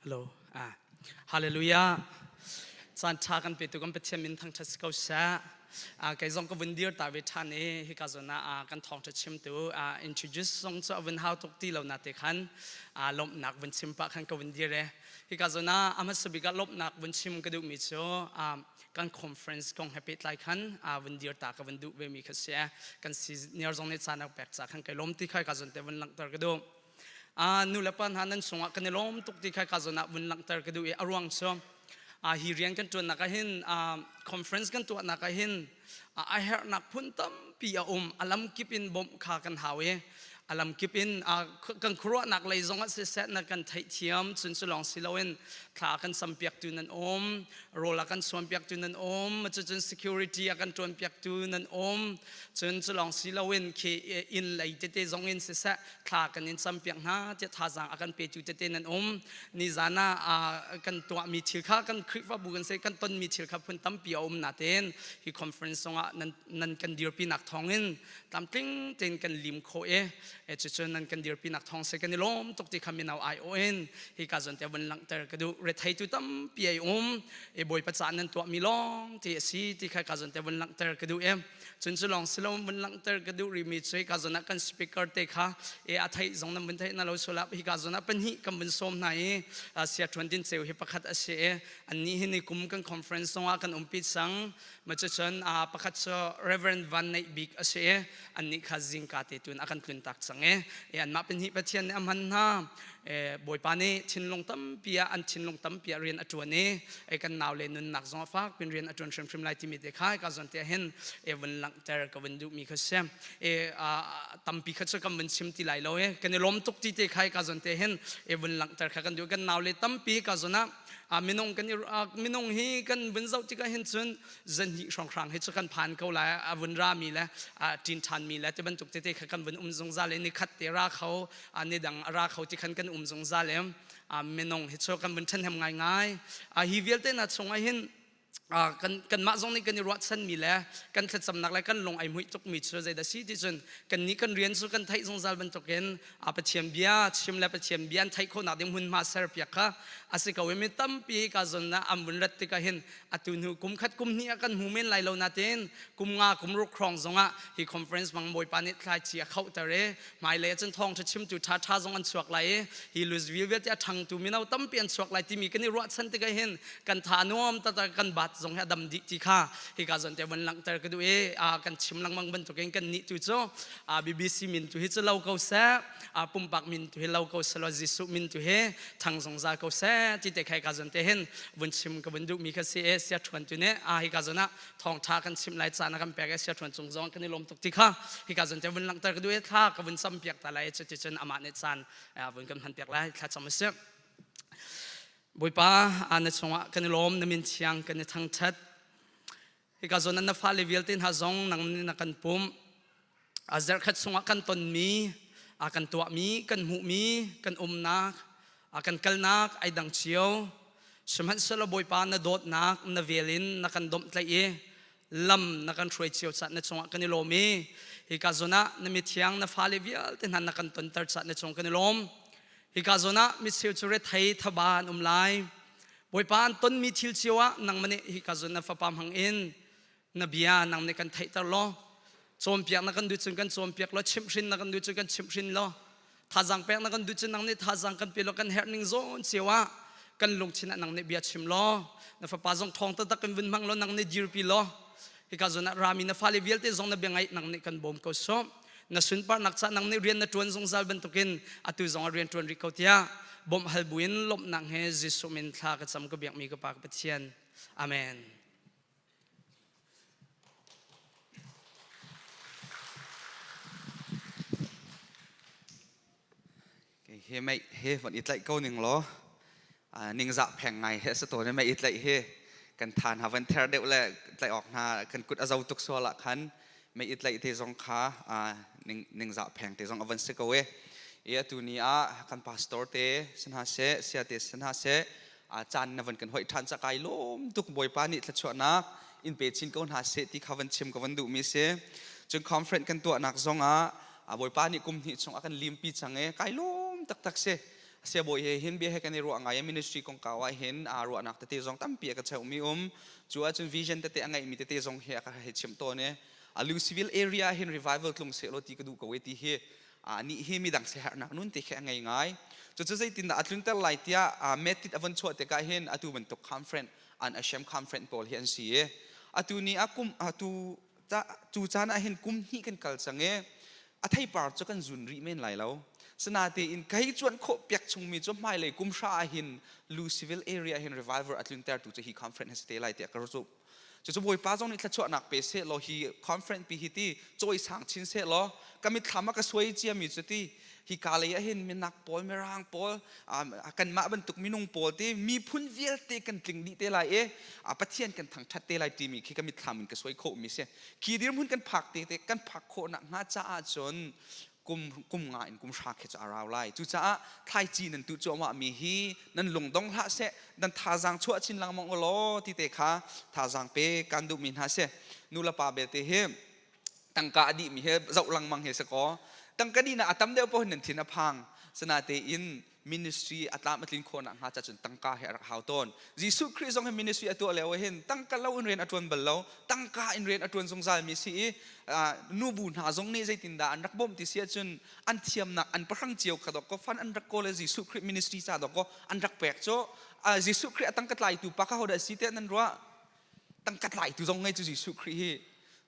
Hello. Ah. Hallelujah. Caan ṭha kan petu kan Pathian min thangṭhat si ko seh. Ah, kei zong ka vun dir ta ve ṭhan i hika zawn ah kan thawngṭha chimtu introduce zong cu a vun hau tuk ti lo na te khan lawmhnak vun chim pah khan ka vun dir e. Hika zawn ah a hmasa bik ah lawmhnak vun chim ka duhmi cu kan conference kong he pehtlai khan vun dir ta ka vun duh ve mi kha si. Kan senior zong nih caan a pek ca khan kai lawm ti kha ka zawn te vun langhter ka duh. Nu le pa hna nan sungah kan i lawm tuk ti kha ka zawn ah vun langhter ka duh i a ruang cu hi rian kan ṭuannak ah hin conference kan tuahnak ah hin a herhnak phun tampi a um. A lamkip in bawmh kha kan hau i a lamkip in kan khuaruahnak lei zong ah siseh na kan theihthiam cun cu lawng si loin thla kan sampiaktu nan um, rawl a kan suampiaktu nan um, cucun security a kan ṭuanpiaktu nan um, cun cu lawng si loin khi inn lei tete zong in siseh thla kan in campiak hna tiah thazaang a kan petu tete nan um. Nizan ah kan tuahmi thil kha kan Khrihfabu kan se kan tonmi thil kha phun tampi a um natein hi conference zongah nan nan kan dirpinak thawngin tlamtling tein kan lim khawh i cucun nan kan dirpinak thawng se kan i lawm tuk ti kha mino ai awh in hi ka zawn te vun langhter ka duh. Rethei tu tampi ai um e Bawipa ca nan tuahmi lawng ti a si ti kha ka zawn te vun langhter ka duh e. Cun cu lawng si lo vun langhter ka duh rihmi cu hika zawn ah kan speaker te kha e a theih zong nan vun theih na lo sual ah hika zawn ah pahnih kan vun sawm hna i Sia Ṭhuan Din Ceu hi pakhat a si i annih hi ni kum kan conference zong ah kan umpi cang. Ma cucun pakhat cu Reverend Van Neih Bik a si i annih kha zingka te tun a kan tlun tak cang i anmah pahnih Pathian nih a hman hna. Bawipa nih thinlung tampi ah an thinlung tampi ah rian a ṭuan i kan nau le nunnak zong a fak pin rian a ṭuan hrimhrim lai timi te kha ka zawn te hin e vun langhter ka vun duhmi kha si. E tampi kha cu kan vun chim ti lai lo e kan i lawm tuk ti te kha ka zawn te hin e vun langhter kha kan duh. Kan nau le tampi ka zawn ah minung kan minung hi kan vun zoh tikah hin cun zanhnih hrawnghrang hi cu kan phan ko lai a vun ra mi le ṭin ṭhan mi le ti bantuk tete kha kan vun um zungzal i ni khat te ra kho ni dang a ra kho ti khan kan um zungzal i minung hi cu kan vun ṭhahnem ngaingai. Hi vialte hna chungah hin kan kanmah zong nih kan i ruahchanmi le kan thlacamnak le kan lung ai hmuih tukmi cu zeidah si ti cun kannih kan rian cu kan theih zungzal bantukin Pathian bia chim le Pathian bia an theih khawhnak ding hmunhma serpiak kha a si ko i mi tampi ka zawn ah an vun rat tikah hin atu hnu kum khat kum hnih ah kan hmu men lai lo natein kum nga kum ruk hrawng zongah hi conference mang Bawipa nih thlaici a khauhter i hmailei ah cun thawngṭha chimtu ṭhaṭha zong an chuak lai i hi Louisville vialte a ṭhangtu mino tampi an chuak lai timi kan i ruahchan tikah hin kan tha nuam taktak kan bat zong hi a dam dih ti kha hika zawn te vun langhter ka duh i kan chim lengmang bantukin kan nih tu cu BBC min tu hi cu lo ko seh, pumpak min tu hi lo ko seh law Jesuh min tu hi thang zungzal ko seh ti te kha ka zawn te hin vun chim ka vun duhmi kha si e. Sia ṭhuan tu nih hika zawn ah thawngṭha kan chimh lai caan a kan pek i sia ṭhuan cung zong kan i lawm tuk ti kha hika zawn te vun langhter ka duh i thla ka vun cam piak ta lai. Cuticun amah nih caan vun kan hman piak lai. Thla cam a si. Bawipa, na chungah kan i lawm, na min thiang kan i thangṭhat. Hika zawn na fale vialte hna zong nang nih na kan pumh. A zarhkhat chungah kan tonmi, a kan tuahmi, kan hmuhmi, kan umnak, a kan kalnak ai dang cio. Sihmanhsehlaw Bawipa na dawtnak na vel in na kan domhtlaih i lam na kan hruai cio caah na cungah kan i lawm i hika zawn ah na mithiang na fale vialte hna na kan tonter caah na cung kan i lawm. Hika zawn ah micheu cu rethei thaba an um lai. Bawipa an tonmi thil cio ah nangmah nih hika zawn na fapa hmang in na bia nang nih kan theihter law cawnpiak na kan duh cun kan cawnpiak law, chimhhrin na kan duh cun kan chimhhrin law, thazaang pek na kan duh cun nang nih thazaang kan pe law, kan herh ning zawn cio ah kan lungthin ah nang nih bia chim law, na fapa zong thawng taktak in vun hmang law, nang nih dirpi law, hika zawn ah rami na fale vialte zong na bia ngaih nang nih kan bawm ko sawm. Na sunparnak ca nang nih rian na ṭuan zungzal bantukin atu zong ah rian ṭuan rih ko tiah bawmh hal buin lawmhnak he Jesuh min thla ka cam ka biakmi ka Pa ka Pathian. Amen. He mei he von i tlaih ko ning law ningzah pheng ngai he sa tawn mei i tlaih hi kan than ha van ther deuh le tlaih awk hna kan kut a zo tuk sual ah khan mei i tlaih te zong kha ningzah pheng te zong a van si ko e. I atu ni ah kan pastor te san ha se sia te san ha se caan na van kan hoih ṭhan ca kai lawm tuk. Bawipa nih thluachuahnak in pe chin ko hna seh ti kha van chim ka van duhmi si. Cun conference kan tuahnak zong ah Bawipa nih kum hnih chung a kan limpi cang e, kai lawm taktak si. Sia bawi he hin bia he kan i ruah ngai. Ministry kongkau ah hin aa ruahnak tete zong tampi a ka cheuhmi um. Cu ahcun vision tete a ngeihmi tete zong hi a ka hei chimh tawn e. A Louisville area hin revival tlung seh law ti ka duh ko e ti hi. Nih hi midang siaherhnak nun te khi a ngei ngai. Cucu zeitindah a tlunter lai tiah metit a von chuah tikah hin atu bantuk conference an Ashem conference pawl hi an si i atu ni ah kum atu cu caan ah hin kum hnih kan kal cang i a theipar cu kan zun rih men lai lo. Sinatein kai cuan khawh piak chungmi cu hmailei kum hra ah hin Louisville area hin revival a tluntertu cu hi conference hi si te lai tiah ka zumh. Cucu Bawipa zong nih thluachuahnak pe seh law hi conference pi hi ti cawisang chin seh law ka mitthlam ah ka suai ciami cu ti hi ka lei ah hin minak pawl mirang pawl kanmah bantuk minung pawl ti miphun vialte kan tling dih te lai i Pathian kan thangṭhat te lai timi khi ka mitthlam in ka suai khawhmi si. Khi dirhmun kan phak te te kan phak khawh nakhnga caah cun kum kum nga in kum hra khi cu a rau lai. Cucaah thlaici nan tuh cuahmah mi hi nan lungdong hlah seh, nan thazaang chuah chin lengmang u law ti te kha thazaang pe kan duhmi hna si. Nu le pa belte hi tangka a dihmi he zoh lengmang hi si kaw tangka dihnak a tam deuh paoh hin nan thin a phang. Sinatein ministry a tlam a tlin khawh nakhnga ca cun tangka hi a rak hau tawn. Jesuh Khrih zong hi ministry a tuah lio hin tangka lo in rian a ṭuan bal lo. Tangka in rian a ṭuan zungzal mi si i nubu hna zong nih zeitindah an rak bawmh ti si ahcun an thiamnak an pahrang cio kha dok ko fan an rak kawl i Jesuh Khrih ministry ca dok ko an rak pek cu Jesuh Khrih a tangka tlaitu pa kha hodah si tiah nan ruah? Tangka tlaitu zong ngei cu Jesuh Khrih hi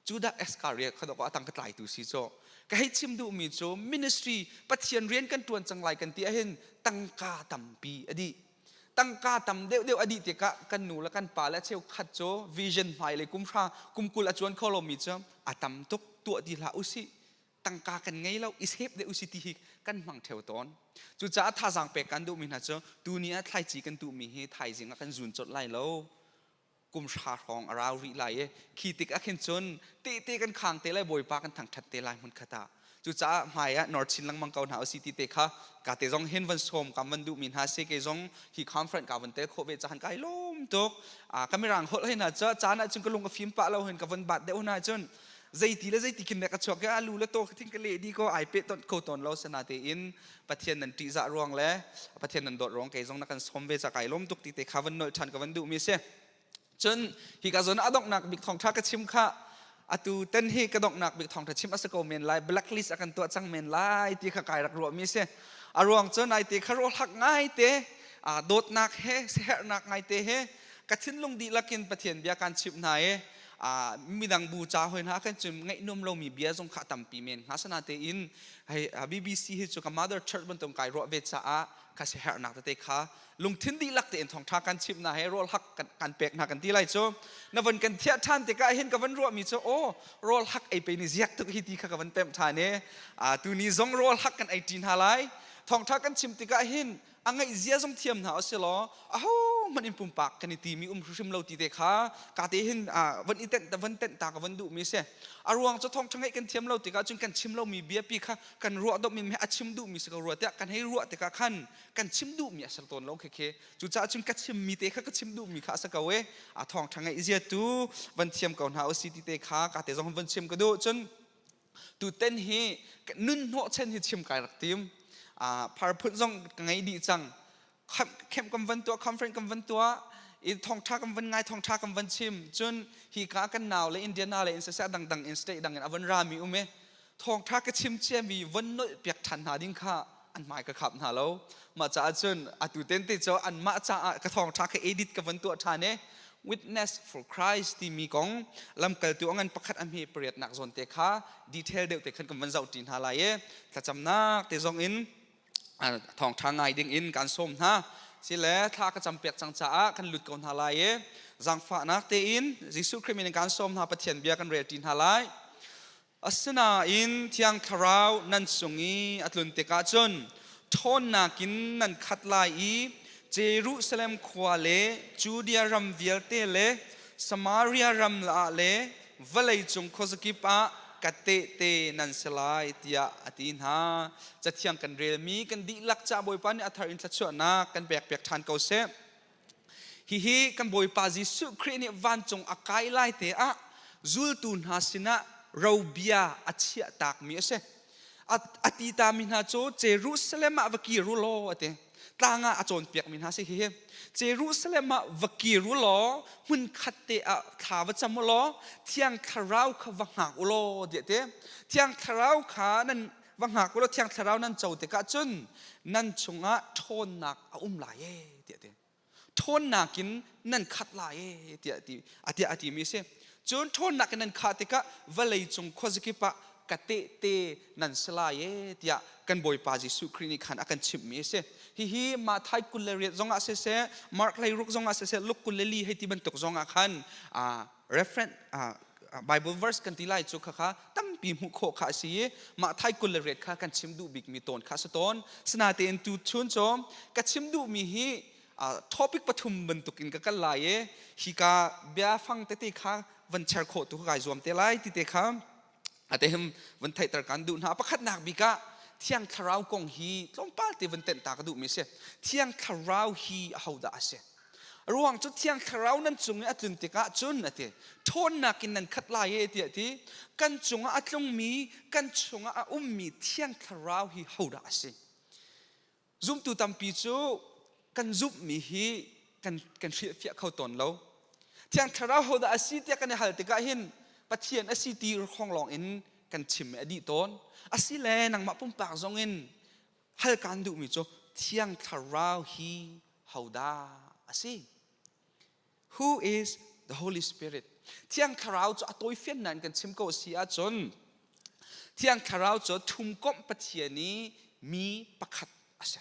Judah Iscariot kha dok a tangka tlaitu si cu ka hei chim duhmi cu ministry Pathian rian kan ṭuan cang lai kan ti ahhin tangka tampi a dih. Tangka tam deuhdeuh a dih tikah kan nu le kan pa le cheukhat cu vision hmailei kum hra kum 20 a cuan kho lomi cu a tam tuk tuah ti hlah usih tangka kan ngei lo i sep deuh usih ti hi kan hmang ṭheo tawn. Cucaah thazaang pek kan duhmi hna cu tuni ah thlaici kan tuhmi hi thaizing ah kan zun colh lai lo. Kum hra hrawng a rau rih lai i khi tik ah khin cun tehte kan khang te lai Bawipa kan thangṭhat te lai hmun khat ah. Cucaah hmai ah nor chin lengmang ko hna usih ti te kha ka te zong hin van sawm kam van duhmi hna si kei zong hi conference ka van tel khawh ve cahan kai lawm tuk. Ka mirang holh hei hna cu caan ah cun ka lung a fim pah lo hin ka van bat deuh hna cun zeiti le zeiti khin ne ka chuak i alu le to thin ka leh di ko ai pe ton kho tawn lo sana te in Pathian nan ṭihzah ruang le Pathian nan dawt ruang kei zong na kan sawm ve ca kai lawm tuk ti te kha van nolh ṭhan ka van duhmi si. Cun hi ka zawn a donghnak bik thawngṭha ka chim kha atu ten hi ka donghnak bik thawngṭha chim a si ko men lai blacklist a kan tuah cang men lai ti kha kai rak ruahmi si. A ruang cu nai te kha ruahlak ngai te dawtnak he siaherhnak ngai te he ka thinlung dihlak in Pathian bia kan chimh hna i midang bu ca hoi hna kan cun ngaih nuam lomi bia zong kha tampi men hnga sana tein hei BBC hi cu ka mother church bantuk kai ruah ve caah ka siaherhnak tete kha lungthin dihlak tein thawngṭha kan chimh hna he rawl hak kan pek hna kan ti lai cu na von kan thiah ṭhan tikah hin ka van ruahmi cu aw rawl hak ei pe ni ziak tuk hi ti kha ka van pemh ṭhan i tuni zong rawl hak kan ei ṭi hna lai thawngṭha kan chim tikah hin a ngaih zia zong thiam hna usih law ahohmanh in pumpak kan i timi um hrimhrim lo ti te kha ka te hin van i tenh van tenh ta ka van duhmi si. A ruang cu thawngṭha ngeih kan thiam lo tikah cun kan chim lomi biapi kha kan ruah dawhmi he a chim duhmi si ko rua tiah kan hei ruah tikah khan kan chim duhmi a ser tawn lo khekhe. Cucaah cun ka chimmi te kha ka chim duhmi kha a si ko e a thawngṭha ngeih zia tu van thiam ko hna usih ti te kha ka te zong van chim ka duh. Cun Tuten hi nun hnawhchan hi chim kai rak tim. Phar phun zong ka ngei dih cang. Khem kan van tuah, conference kan van tuah, i thawngtha kan van ngai, thawngtha kan van chim. Cun hi ka kan nau le Indiana le in siseh dangdang in state dang in a van rami um i thawngtha ka chim ciami van nolh piak than hna ding kha an hmai ka khap hna lo. Mah caah cun atu ten te cu anmah caah ka thawngtha ka edit ka van tuah than i Witness for Christ timi kong lamkaltu a ngan pakhat a hme pariatnak zawn te kha detail deuh te khan kan van zoh ṭi hna lai i thlacamnak te zong in thawngṭha ngai ding in kan sawm hna. Sile thla ka cam piak cang caah kan lut ko hna lai i zaangfahnak tein Jesuh Khrih min in kan sawm hna. Pathian bia kan rel ṭi hna lai. Asinain Thiang Thlarau nan cung i a tlun tikah cun ṭhawnnak in nan khat lai i Jerusalem khua le Judea ram vialte le Samaria ram ah le vawleicung khuazakip ah ka tehte nan si lai tiah a ti hna. Cathiang kan relmi kan dihlak ca Bawipa nih a thar in thluachuahnak kan pekpiak ṭhan ko seh. Hihi kan Bawipa Jesuh Khrih nih vancung a kai lai te ah zultu hna sinah robia a chiahtakmi a si. A ti tami hna cu Jerusalem ah va kir u law a ti. Tlang ah a cawnpiakmi hna si hihi. Jerusalem ah va kir u law hmunkhat te ah thla va cam u law Thiang Thlarau kha va hngak u law tiah ti. Thiang Thlarau kha nan. Va hngak ulaw Thiang Thlarau nan co tikah cun nan chungah ṭhawnnak a um lai e tiah a ti. Ṭhawnnak in nan khat lai e tiah ti a tiah a timi a si. Cun ṭhawnnak in nan khah tikah vawlei cung khuazakip ah ka tehte nan si lai e tiah kan Bawipa Jesuh Khrih nih khan a kan chimhmi a si. Hihi Matthai 28 zongah siseh, Mark 16 zongah siseh, Luke 24 hei ti bantuk zongah khan reference Bible verse kan ti lai cu khakha tampi hmuh khawh kha a si i Matthai 28 kha kan chim duh bikmi tawn kha a si tawn. Sinatein tu chun cu ka chim duhmi hi topic pathum bantuk in ka kal lai i hika biafang tete kha van cher khawh tu kai zuam te lai ti te kha ate him van theihter kan duh hna. Pakhatnak bik ah Thiang Thlarau kong hi tlawmpal te van tenh ta ka duhmi a si. Thiang Thlarau hi ahodah a si? Ruang cu Thiang Thlarau nan cung i a tlun tikah cun a ti ṭhawnnak in nan khat lai e tiah a ti. Kan cungah a tlungmi, kan chungah a ummi Thiang Thlarau hi hodah a si? Zumtu tampi cu kan zumhmi hi kan, kan hrilhfiah kho tawn lo. Thiang Thlarau hodah a si tiah kan i hal tikah hin Pathian a si ti khong lawng in kan chim i a dih tawn. Asile nangmah pumpak zong in hal kaan duhmi cu Thiang Thlarau hi hodah a si? Who is the Holy Spirit? Thiang Thlarau cu a tawifiannak in kan chim ko si ahcun Thiang Thlarau cu thumkomh Pathian i mi pakhat a si.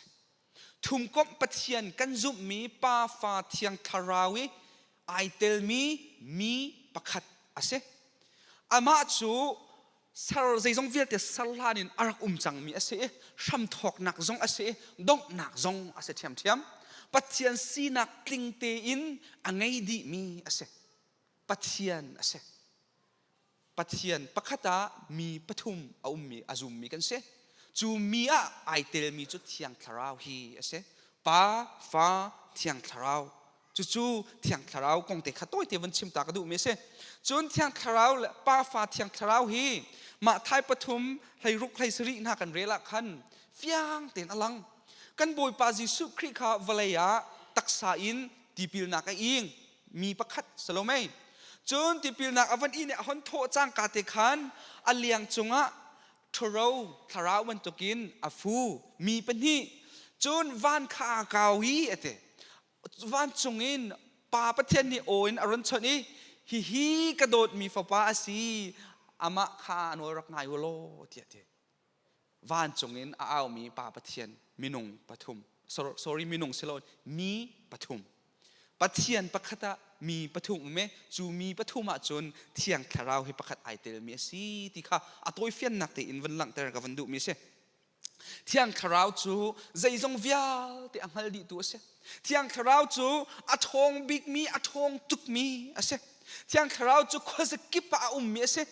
Thumkomh Pathian kan zumhmi Pa, Fa, Thiang Thlarau i ai telmi mi pakhat a si. Amah cu ser zeizong vialte ser hlan in a rak um cangmi a si i hramthawknak zong a si i donghnak zong a si ṭhiamṭhiam. Pathian sinak tling tein a ngei dihmi a si. Pathian a si. Pathian pakhat ah mi pathum a ummi a zummi kan si. Cu mi ah ai telmi cu Thiang Thlarau hi a si. Pa, Fa, Thiang Thlarau. Cucu Thiang Thlarau kong te kha tawite van chim ta ka duhmi a si. Cun Thiang Thlarau le Pa, Fa, Thiang Thlarau hi mah thai pathum 16 17 hna kan rel ah khan fiang tein a lang. Kan Bawipa Jesuh Khrih kha vawlei ah taksa in tipilnak a ing mi pakhat salomei. Cun tipilnak a van in i a hon thawh cangka te khan a liang cungah ṭhuro thlarau bantukin a fu mi pahnih cun van kha aa kau i a ti vancung in Pa Pathian nih aw in a run chawnh i hihi ka dawtmi fapa a si amah kha a nawl rak ngai u law tiah a ti vancung in a aumi Pa Pathian minung pathum sorry minung si lo mi pathum Pathian pakhat ah mi pathum um i cu mi pathum ah cun Thiang Thlarau hi pakhat ai telmi a si ti kha a tawifiannak tein van langhter ka van duhmi a si. Thiang Thlarau cu zeizong vialte a hngal dihtu a si. Thiang Thlarau cu a ṭhawng bikmi, a ṭhawng tukmi a si. Thiang Thlarau cu khuazakip ah a ummi a si.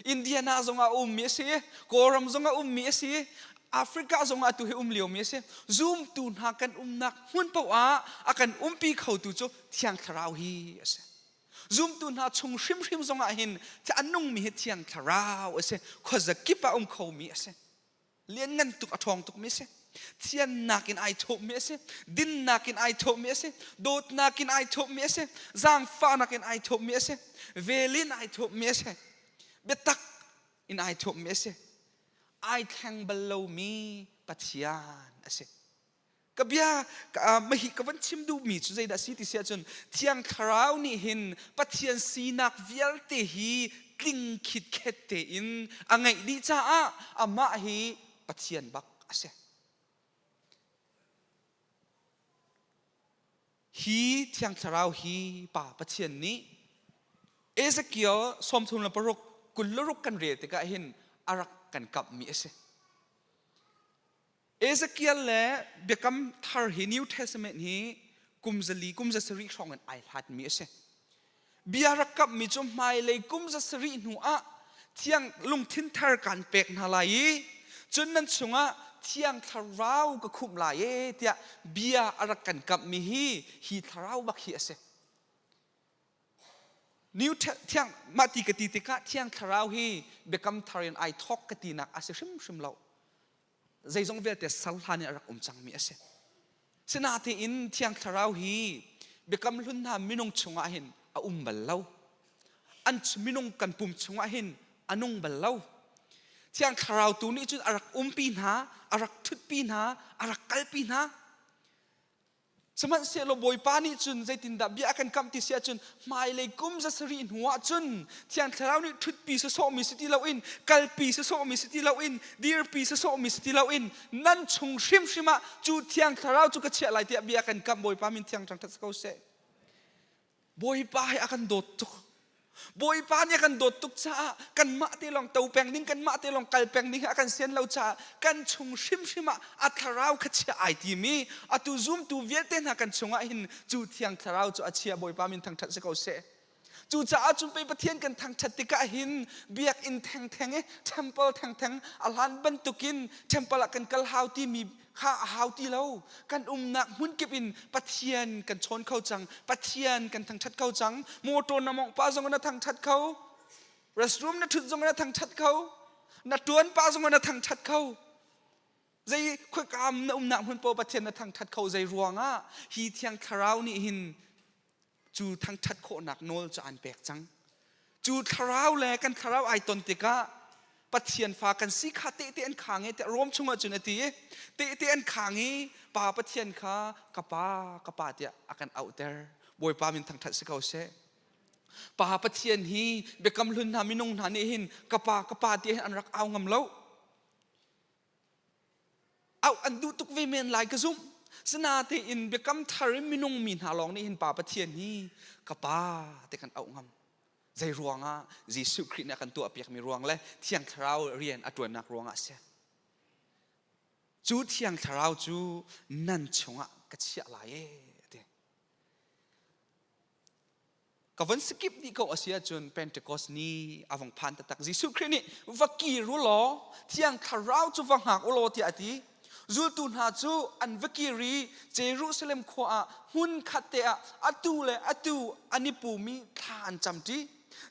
Indiana zong ah a ummi a si, Kawlram zong ah ummi a si, Africa zong ah atu hi um liomi a si. Zumtu hna kan umnak hmun paoh ah a kan umpi khotu cu Thiang Thlarau hi a si. Zumtu hna chung hrimhrim zong ah hin a nungmi hi Thiang Thlarau a si. Khuazakip ah um khomi a si. Lianngan tuk a ṭhawng tukmi a si. Thiannak in ai thawhmi a si. Dinnak in ai thawhmi a si. Dawtnak in ai thawhmi a si. Zaangfahnak in ai thawhmi a si. Vel in ai thawhmi a si. Biatak in ai thawhmi a si. Ai thleng bal lomi Pathian a si. Ka bia mahi ka van chim duhmi cu zeidah si ti si ahcun Thiang Thlarau nih hin Pathian sinak vialte hi tling khitkhet tein a ngeih dih caah amah hi Pathian bak a si. Hi Thiang Thlarau hi Pa Pathian nih Ezekiel 36 26 kan rel tikah hin a rak kan kamhmi a si. Ezekiel le Biakam Thar hi New Testament hi kum zali kum zasarih hrawng in ai hlatmi a si. Bia rak kamhmi cu hmailei kum zasarih hnu ah thiang lungthin thar kan pek hna lai i cun nan chungah thiang thlarau ka khumh lai e tiah bia a rak kan kamhmi hi hi thlarau bak hi a si. New thiang mah ti ka ti tikah thiang thlarau hi biakam thar in ai thawk ka tinak a si hrimhrim lo. Zeizong vialte sal hlan in a rak um cangmi a si. Sinatein Thiang Thlarau hi biakam hlun hna minung chungah hin a um bal lo. An minung kan pum chungah hin a nung bal lo. Thiang Thlarau tu nih cun a rak umpi hna, a rak ṭhutpi hna, a rak kalpi hna. Sihmanhsehlaw Bawipa nih cun zeitindah bia a kan kamh ti si ahcun hmailei kum zasarih hnu ah cun Thiang Thlarau nih ṭhutpi sawsawhmi si ti loin kalpi sawsawhmi si ti loin dirpi sawsawhmi si ti loin nan chung hrimhrim ah cu Thiang Thlarau cu ka chiah lai tiah bia a kan kamh Bawipa min thiang ṭangṭhat si ko seh. Bawipa hi a kan dawt tuk. Bawipa nih a kan dawt tuk caah kanmah te lawng to peng ding, kanmah te lawng kal peng ding a kan sian lo caah kan chung hrimhrim ah a thlarau kha chia ai timi atu zumtu vialte hna kan chungah hin cu thiang thlarau cu a chia Bawipa min thangṭhat si ko seh. Cucaah cun pei Pathian kan thangṭhat tikah hin biakinn thengtheng i temple thengtheng a hlan bantukin temple ah kan kal hau timi kha a hau ti lo. Kan umnak hmun kip in Pathian kan chawn kho cang. Pathian kan thangṭhat kho cang. Motor na mawngh pah zong na thangṭhat kho. Restroom na ṭhut zong na thangṭhat kho. Na ṭuan pah zong na thangṭhat kho. Zei khuakam na umnak hmun paoh Pathian na thangṭhat kho zei ruangah hi Thiang Thlarau nih hin cu thangṭhat khawhnak nawl cu aan pek cang. Cu thlarau le kan thlarau ai ton tikah Pathian fa kan si kha tehte an khang i tiah Rom chungah cun a ti i tehte an khang i Pa Pathian kha ka pa ka pa tiah a kan auhter. Bawipa min thangṭhat si ko seh. Pa Pathian hi biakam hlun hna minung hna nih hin ka pa ka pa tiah hin an rak au ngam lo. Auh an duh tuk ve men lai ka zumh. Sinatein biakam thar in minung mi hna lawng nih hin Pa Pathian hi ka Pa ti kan auh ngam. Zei ruangah Jesuh Khrih nih a kan tuahpiakmi ruang le Thiang Thlarau rian a ṭuannak ruangah a si. Cu Thiang Thlarau cu nan chungah ka chiah lai ee a ti. Ka von skip dih ko a si ahcun Pentecost ni a vong phan taktak. Jesuh Khrih nih va kir u law Thiang Thlarau cu va hngak u law tiah a ti. Zultu hna cu an va kir i Jerusalem khua ah hmun khat te ah atu le atu an i pumi thla an camṭi.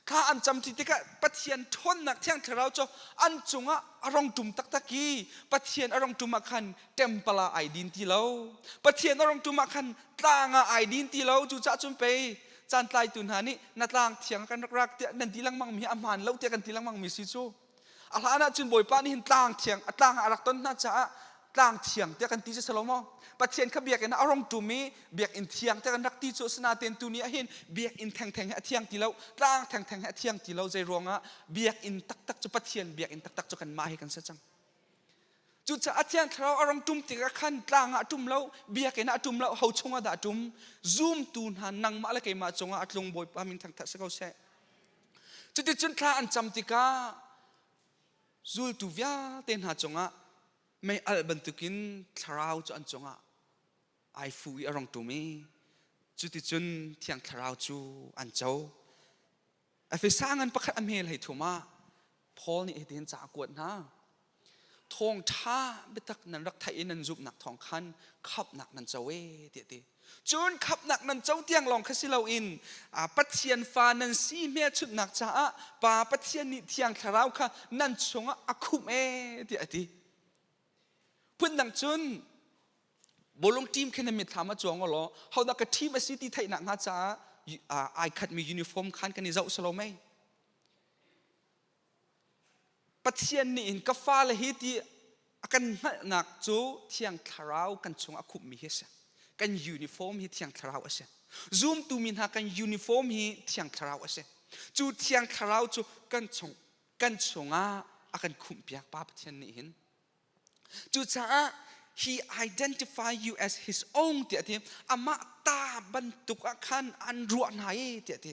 Thla an camṭi tikah Pathian ṭhawnnak Thiang Thlarau cu an cungah a rong ṭum taktak i Pathian a rong ṭum ah khan temple ah ai din ti lo. Pathian a rong ṭum ah khan tlang ah ai din ti lo. Cucaah cun pei caan tlaitu hna nih na tlang thiang kan rak rak tiah nan ti lengmang mi a hmaan lo tiah kan ti lengmang mi si cu a hlan ah cun Bawipa nih hin tlang thiang a tlang ah a rak ton hna caah tlang thiang tiah kan ti cu si lo maw Pathian kha biakinn ah a rong ṭum i biakinn thiang tiah kan rak ti cu asinain tuni ah hin biakinn thengtheng hi a thiang ti lo tlang thengtheng hi a thiang ti lo zei ruangah biakinn taktak cu Pathian biakinn taktak cu kanmah hi kan si cang Cucaah Thiang Thlarau a rong ṭum tikah khan tlang ah a ṭum lo, biakinn ah a ṭum lo, ho chungah dah a ṭum? Zumtu hna nangmah le keimah cungah a tlung Bawipa min thangṭhat si ko seh. Cuticun thla an cam tikah zultu vialte hna cungah mei alh bantukin Thlarau cu an cungah ai fu i a rong ṭum i cuticun Thiang Thlarau cu an co. Efesa ngan pakhat a hmel hei thum ah Paul nih hitihin ca a kuat hna. Thawngṭha biatak nan rak theih i nan zumhnak thawng khan khamhnak nan co e tiah ti. Cun khamhnak nan co tiang lawng kha si loin Pathian fa nan si hmelchunhnak caah Pa Pathian nih Thiang Thlarau kha nan chungah a khumh e tiah a ti. Phundang cun bawlung team khi na mitthlam a cuang law hodah ka team a si ti theihnak hnga caah ai khatmi uniform khan kan i zoh salo mei Pathian nih in ka fale hi ti a kan hngalhnak cu Thiang Thlarau kan chung a khumhmi hi a si kan uniform hi Thiang Thlarau a si zumtu mi hna kan uniform hi Thiang Thlarau a si cu Thiang Thlarau cu kan chung kan chungah a kan khumhpiak Pa Pathian nih hin Cucaah he identify you as his own tiah a ti. Amah ta bantuk ah khan an ruah hna i tiah a ti.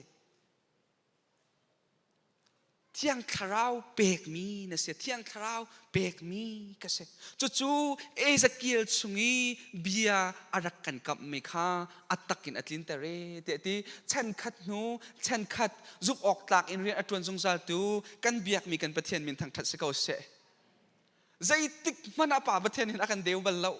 Thiang Thlarau pekmi na si. Thiang Thlarau pekmi ka si. Cucu Ezekiel chung i bia a rak kan kamhmi kha a tak in a tlinter e tiah a ti. Chan khat hnu chan khat zumh awk tlak in rian a ṭuan zungzaltu kan biakmi kan Pathian min thangṭhat si ko seh. Zeitik hmanh ah Pa Pathian hin a kan deu bal lo.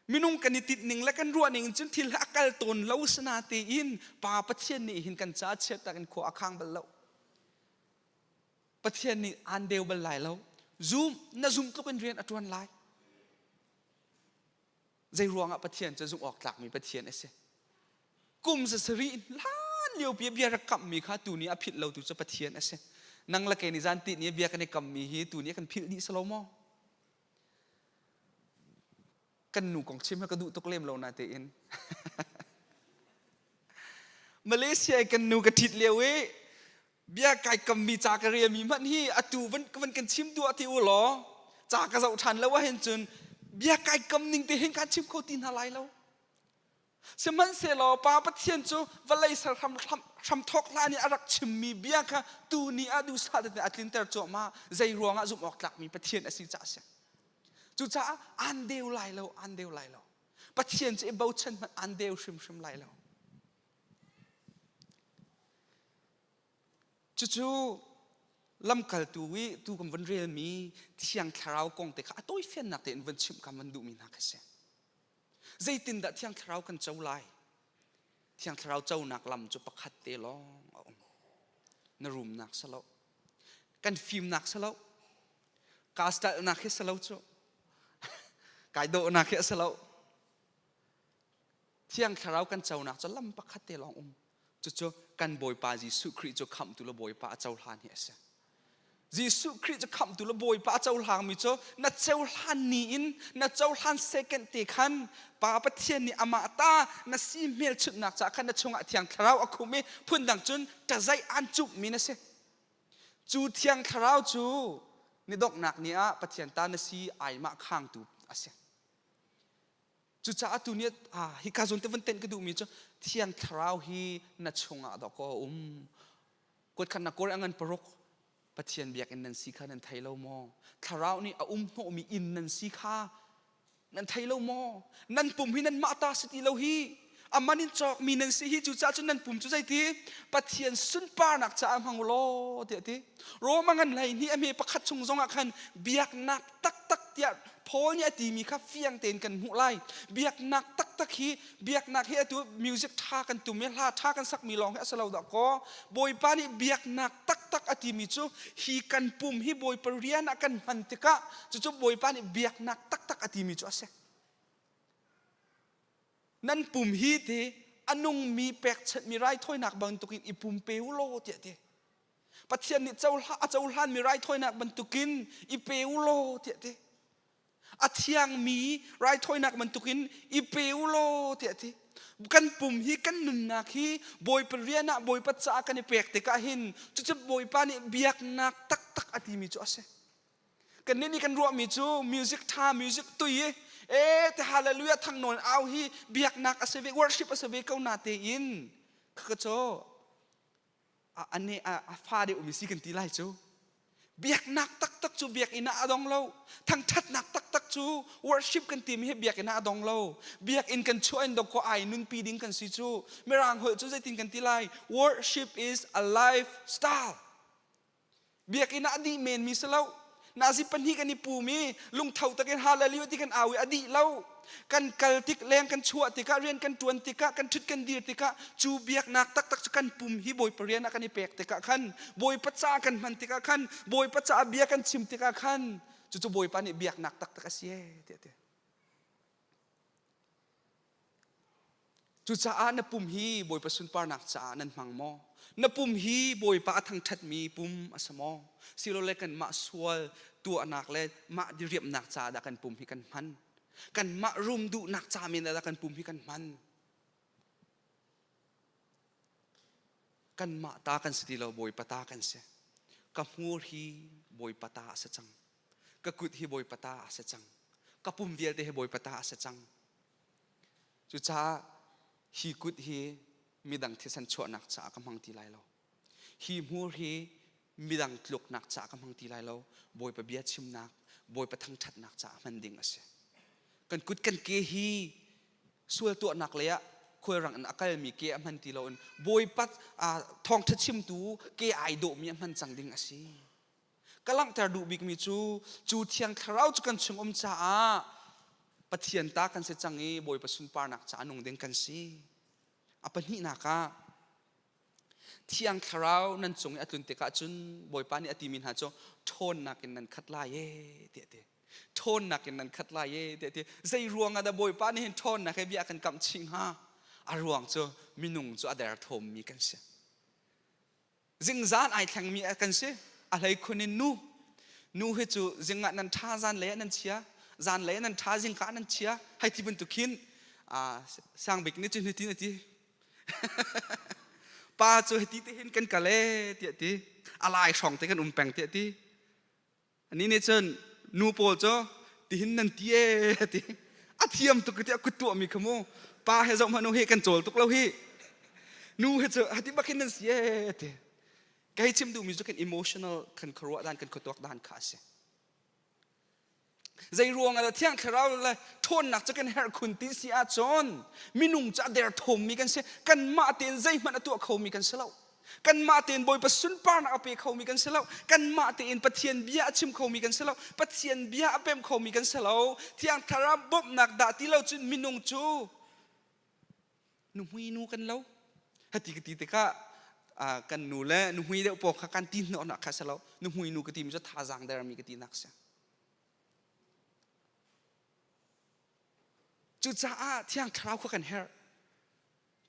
Minung kan i tinh ning le kan ruah ning in cun thil hi a kal tawn lo sinatein Pa Pathian nih hin kan caah chiatnak in khua a khang bal lo. Pathian nih aan deu bal lai lo. Zum na zum tluk in rian a ṭuan lai. Zei ruangah Pathian cu zumh awk tlakmi Pathian a si. Kum zasarih hlan lio pi bia rak kamhmi kha tuni a philh lotu cu Pathian a si. Nang le kei nih zan ti ni bia kan i kammi hi tu nih kan philh dih salo maw? Kan nu kong chim hi ka duh tuk lem lo na tein. Malaysia i kan nu ka ṭhit lio i bia kai kammi ca ka relmi hmanh hi atu van van kan chim duah ti u law ca ka zoh ṭhan lo ahhin cun bia kai kam ning te hin kan chim kho ti hna lai lo. Sihmanhsehlaw Pa Pathian cu vawlei ser hram hramthawk hlan i a rak chimmi bia kha tuni ah duhsah tein a tlinter cuahmah. Zei ruangah zumh awk tlakmi Pathian a si caah a si. Cucaah aan deu lai lo, aan deu lai lo. Pathian cu i bochan hmanh aan deu hrimhrim lai lo. Cucu lamkaltu i tu kan vun relmi Thiang Thlarau kong te kha a tawifiannak tein vun chimh kan van duhmi hna kha si. Zeitindah Thiang Thlarau kan co lai? Thiang Thlarau conak lam cu pakhat te lawng a um. Na rumnak si lo. Kan fimnak si lo. Kaa stalnak hi si lo cu. Kai dawhnak hi a si lo. Thiang Thlarau kan conak cu lam pakhat te lawng um. Cucu kan Bawipa Jesuh Khrih cu khamhtu le Bawipa a cohlan hi a si. Jesuh Khrih cu khamhtu le Bawipa a cohlangmi cu na cohlan ni in na cohlan second te khan Pa Pathian nih amah ta na si hmelchunhnak caah khan na chungah Thiang Thlarau a khum i phundang cun ṭazaih aan cumhmi na si. Cu Thiang Thlarau cu ni donghnak ni ah Pathian ta na si aimah khangtu a si. Cucaah tu ni ah hika zawn te vun tenh ka duhmi cu Thiang Thlarau hi na chungah dawkaw a um. Kuat khat na kawr a ngan paruk Pathian biakinn nan si kha nan thei lo maw? Thlarau nih a um hnawhmi inn nan si kha nan thei lo maw? Nan pum hi nanmah ta si ti lo hi. A man in cawkmi nan si hi cucaah cun nan pum cu zeiti Pathian sunparnak caah hmang u law tiah a ti. Roma ngan 12 a hme pakhat chung zongah khan biaknak taktak tiah Paul nih a timi kha fiang tein kan hmuh lai. Biaknak taktak hi biaknak hi atu music ṭha kan tum i hla ṭha kan sakmi lawng hi a si lo dah kaw Bawipa nih biaknak taktak a timi cu hi kan pum hi Bawipa rian ah kan hman tikah cucu Bawipa nih biaknak taktak a timi cu a si. Nan pum hi ti a nungmi pekchanhmi raithawinak bantukin i pumpe u law tiah ti. Pathian nih a cohlanmi raithawinak bantukin i pe u law tiah ti. A thiangmi raithawinak bantukin i pe u law tiah ti. Kan pum hi kan nunnak hi Bawipa rian ah Bawipa caah kan i pek tikah hin cucu Bawipa nih biaknak taktak a timi cu a si. Kannih nih kan ruahmi cu music tha music tui i e te hallelujah thang nawn au hi biaknak a si ve worship a si ve ko na tein khaka cu a a fa deuh mi si kan ti lai cu biaknak taktak cu biakinn ah a dong lo thangthatnak taktak cu worship kan timi hi biakinn ah a dong lo biakinn kan chuah in dok ko ai nunpi ding kan si cu mirang holh cu zeitin kan ti lai worship is a lifestyle Biakinn ah a dih menmi si lo. Nazi pahnih kan i pum i lungtho takin hallelujah ti kan au i a dih lo. Kan kal tik leng kan chuah tikah rian kan ṭuan tikah kan ṭhut kan dir tikah cu biaknak taktak cu kan pum hi Bawipa rian ah kan i pek tikah khan Bawipa ca kan hman tikah khan Bawipa caah bia kan chim tikah khan cucu Bawipa nih biaknak taktak a si ee tiah a ti. Cucaah na pum hi Bawipa sunparnak caah nan hmang maw? Na pum hi Bawipa a thangṭhatmi pum a si maw? Silole kanmah sual tuahnak le mah diriamhnak caah dah kan pum hi kan hman? Kanmah rum duhnak ca men ah dah kan pum hi kan hman? Kanmah ta kan si ti lo, Bawipa ta kan si. Ka hmur hi Bawipa ta a si cang. Ka kut hi Bawipa ta a si cang. Ka pum vialte hi Bawipa ta a si cang. Cucaah hi kut hi midang thisen chuahnak caah ka hmang ti lai lo. Hi hmur hi midang tluknak caah ka hmang ti lai lo. Bawipa bia chimnak, Bawipa thangṭhatnak caah hman ding a si. Kan kut kan ke hi sual tuahnak lei ah khualrang in a kalmi ke a hman ti loin Bawipa thawngṭha chimtu ke ai dawhmi a hman cang ding a si. Ka langhter duh bikmi cu cu Thiang Thlarau cu kan chung um caah Pathian ta kan si cang i Bawipa sunparnak caah nung ding kan si. A pahnihnak ah Thiang Thlarau nan cung i a tlun tikah cun Bawipa nih a timi hna cu ṭhawnnak in nan khat lai ee tiah a ti. Ṭhawnnak in nan khat lai ee tiah a ti. Zei ruang ah dah Bawipa nih hin ṭhawnnak he bia a kan kamh chih hnga? A ruang cu minung cu a derthawmmi kan si. Zingzan ai thlengmi kan si. A hlei khun in nu. Nu hi cu zing ah nan tha zan lei ah nan chia, zan lei ah nan tha zingka ah nan chia. Hei ti bantuk khin sang bik nih cun hitin a ti. Pa cu hiti te hin kan kal e tiah ti. A lai hrawng te kan um peng tiah ti. Anih nih cun nu pawl cu tihin nan ti e ti a thiam tuk tiah kut tuahmi kha mu pa he zoh hmanh u hi kan cawl tuk lo hi nu he cu hati bak hin nan si e ti kei chim duhmi cu kan emotional kan khuaruah dan kan khuatuak dan kha a si zei ruang ah thiang thlarau le ṭhawnnak cu kan herh khun ti si ahcun minung cu a derthawmmi kan si kanmah tein zeihmanh a tuah khomi kan si lo Kanmah tein Bawipa sunparnak a pe khomi kan si lo. Kanmah tein Pathian bia a chim khomi kan si lo. Pathian bia a pemh khomi kan si lo. Thiang Thlarau bawmhnak dah ti lo cun minung cu nuhmui nu kan lo. Hati ka ti tikah kan nu le nuhmui deuh paw kha kan ti hnawhnak kha si lo. Nuhmui nu ka timi cu thazaang dermi ka tinak si. Cucaah Thiang Thlarau kha kan herh.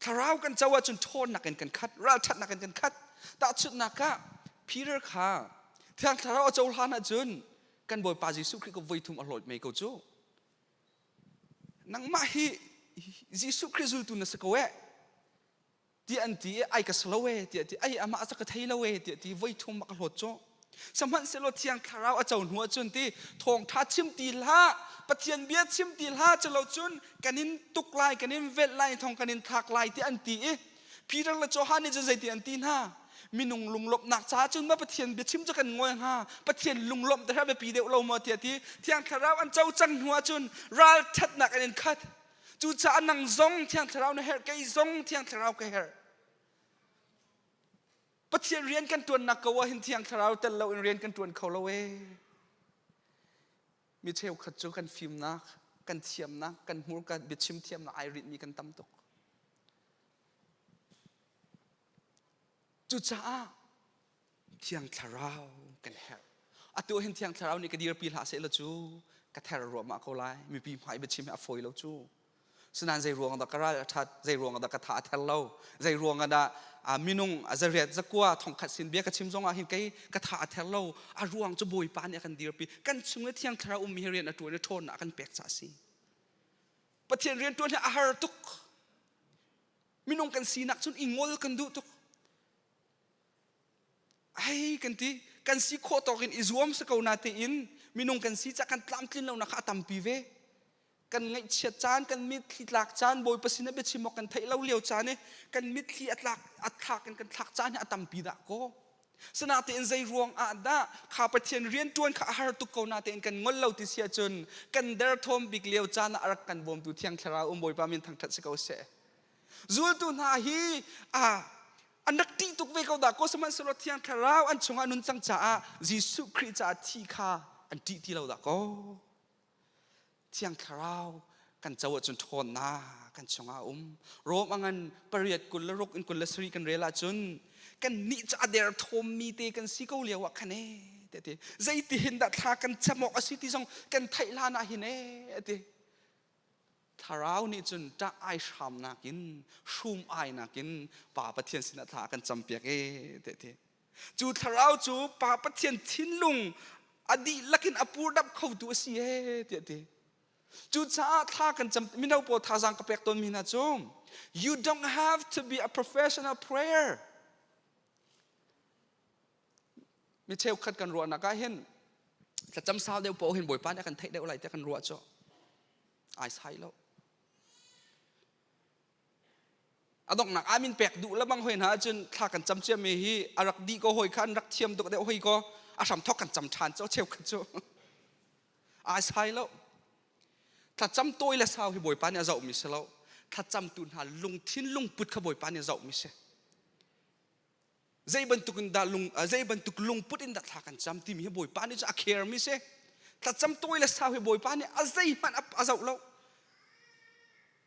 Thlarau kan co ahcun ṭhawnnak in kan khat, ralṭhatnak in kan khat. Tahchunhnak ah Peter kha Thiang Thlarau a cohlan ahcun kan Bawipa Jesuh Khrih ko voithum a hlawt mei ko cu. Nangmah hi Jesuh Khrih zultu na si ko eh ti an ti i ai ka si lo eh tiah ti ai amah a ka thei lo eh tiah ti voithum a ka hlawt cu. Sihmanhsehlaw Thiang Thlarau a co hnu ahcun ti thawngṭha chim ti hlah, Pathian bia chim ti hlah, culo cun kan in tuk lai, kan in velh lai, thong kan in thlak lai ti an ti i Peter le Johan nih cun zeiti an ti hna? Minung lunglawmhnak caah cun ma Pathian biachim cu kan ngol hnga? Pathian lunglawmh te biapi deuh lo maw tiah ti Thiang Thlarau an co cang hnu ahcun ralṭhatnak an in khat. Cucaah nang zong Thiang Thlarau na herh, kei zong Thiang Thlarau ka herh. Pathian rian kan ṭuannak ko ah hin Thiang Thlarau tel loin rian kan ṭuan kho lo ee. Mi cheukhat cu kan fimnak, kan thiamnak, kan hmurka biachim thiamnak ai rinhmi kan tam tuk. Cucaah Thiang Thlarau kan herh. Atu hin Thiang Thlarau nih ka dirpi hlah seh law cu ka ther ruahmah ko lai. Mipi hmai biachim hi a fawi lo cu. Sinain zei ruang dah ka ral a ṭhat, zei ruang dah ka tha a ther lo, zei ruang dah minung a zariat zakua thongkhat sin bia ka chim zong ah hin kei ka tha a ther lo. A ruang cu Bawipa nih a kan dirpi. Kan chung i Thiang Thlarau ummi hi rian a ṭuan i ṭhawnnak a kan pek caah a si. Pathian rian ṭuan hi a har tuk. Minung kan sinak cun i ngol kan duh tuk. Ai kan ti kan si khawh tawk in i zuam si ko na tein minung kan si cah kan tlamtlin lonak kha a tampi ve. Kan ngaihchiat caan, kan mitthli tlak caan, Bawipa sin ah biachim awk kan theih lo lio caan i kan mitthli a tlak a thlak in kan thlak caan hi a tampi dah kaw. Sinatein zei ruang ah dah kha Pathian rianṭuan kha a har tuk ko natein kan ngol lo ti si ahcun kan derthawm bik lio caan ah a rak kan bawmtu Thiang Thlarau um Bawipa min thangṭhat si ko seh. Zultu hna hi a an rak ṭih tuk ve ko dah kaw sihmanhsehlaw Thiang Thlarau an chungah nun cang caah Jesuh Khrih caah thi kha an ṭih ti lo dah kaw. Thiang Thlarau kan co ahcun ṭhawnnak kan chungah a um. Rom a ngan pariat 26 in 27 kan rel ahcun kan nih cu a derthawmmi te kan si ko lio ah khan ee te ti zeiti hin dah thla kan cam awk a si ti zong kan theih hlan ah hin ee ti Thlarau nih cun ṭah ai hramnak in hrum ainak in Pa Pathian sinah thla a kan campiak ee te ti Cu thlarau cu Pa Pathian thinlung a dihlak in a purdap khotu a si ee tiah ti. Cucaah thla kan cam mino pawl thazaang ka pek tawnmi hna cu you don't have to be a professional prayer. Mi cheukhat kan ruahnak ah hin thlacam sau deuh paoh hin Bawipa nih a kan theih deuh lai tiah kan ruah cu ai sai lo. A donghnak ah min pek duh lebang hoi hna ahcun thla kan cam ciami hi a rak dih ko hoi kha an rak thiam tuk deuh hoi ko a hram thok kan cam ṭhan cu cheukhat cu ai sai lo thlacam tawi le sau hi Bawipa nih a zohmi si lo thlacamtu hna lungthin lungput kha Bawipa nih a zohmi si zei bantuk in dah lung zei bantuk lungput in dah thla kan cam timi hi Bawipa nih cu a care mi si thlacam tawi le sau hi Bawipa nih a zeihmanh a zoh lo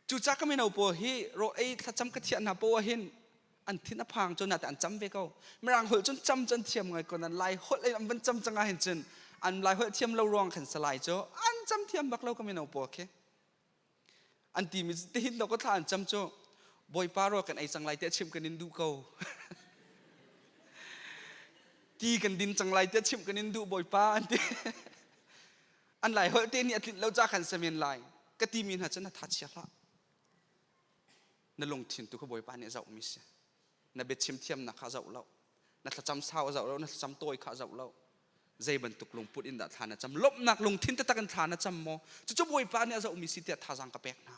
cucaah ka mino pawl hi rawl ei thlacam ka thiah hna poah hin an thin a phang cu nate an cam ve ko mirang holh cun cam cu an thiam ngai ko nan lai holh in an van cam cang ah hin cun an lai holh thiam lo ruang khan salai cu an cam thiam bak lo ka mino pawl khi An timi tihin dawk thla an cam cu Bawipa rawl kan ei cang lai tiah chimh kan in duh ko. Ti kan din cang lai tiah chimh kan in duh Bawipa an ti. An lai holh te nih a tlinh lo ca khan samen lai. Ka timi hna cu na tha chia hlah. Na lungthin tu kha Bawipa nih a zohmi si. Na biachim thiamnak kha a zoh lo. Na thlacam sau a zoh lo, na thlacam tawi kha a zoh lo. Zei bantuk lungput in dah thla na cam? Lawmhnak lungthin taktak in thla na cam maw? Cucu Bawipa nih a zohmi si tiah thazaang ka pek hna.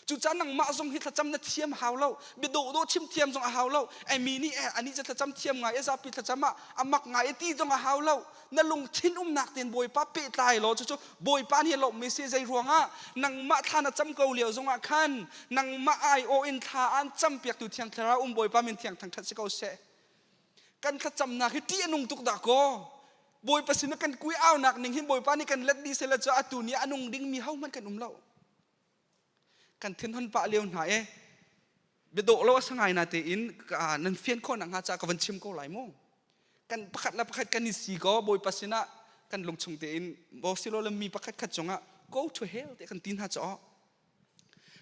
Cucaah nangmah zong hi thlacam na thiam hau lo. Bia dawhdawh chim thiam zong a hau lo. Ai mi nih eh anih cu thlacam thiam ngai e zapi thlacam ah a mak ngai e ti zong a hau lo. Na lungthin umnak tein Bawipa pehtlai law cucu Bawipa nih a lawmhmi si zei ruangah nangmah thla na cam ko lio zongah khan nangmah aiawh in thla an campiaktu Thiang Thlarau um Bawipa min thiang thangṭhat si ko seh. Kan thlacamnak hi ṭih a nung tuk dah kaw. Bawipa sin ah kan kui aunak ning hin Bawipa nih kan let dih sehla cu atu ni ah a nung dingmi hohmanh kan um lo. Kan thinhon pah lio hna e biadawh lo a sa ngai na tein nan fian khawh nakhnga ca ka van chim ko lai mu. Kan pakhat le pakhat kan i si ko Bawipa sinah kan lungchung tein bo silo le mi pakhat khat cungah go to hell te kan ti hna caw.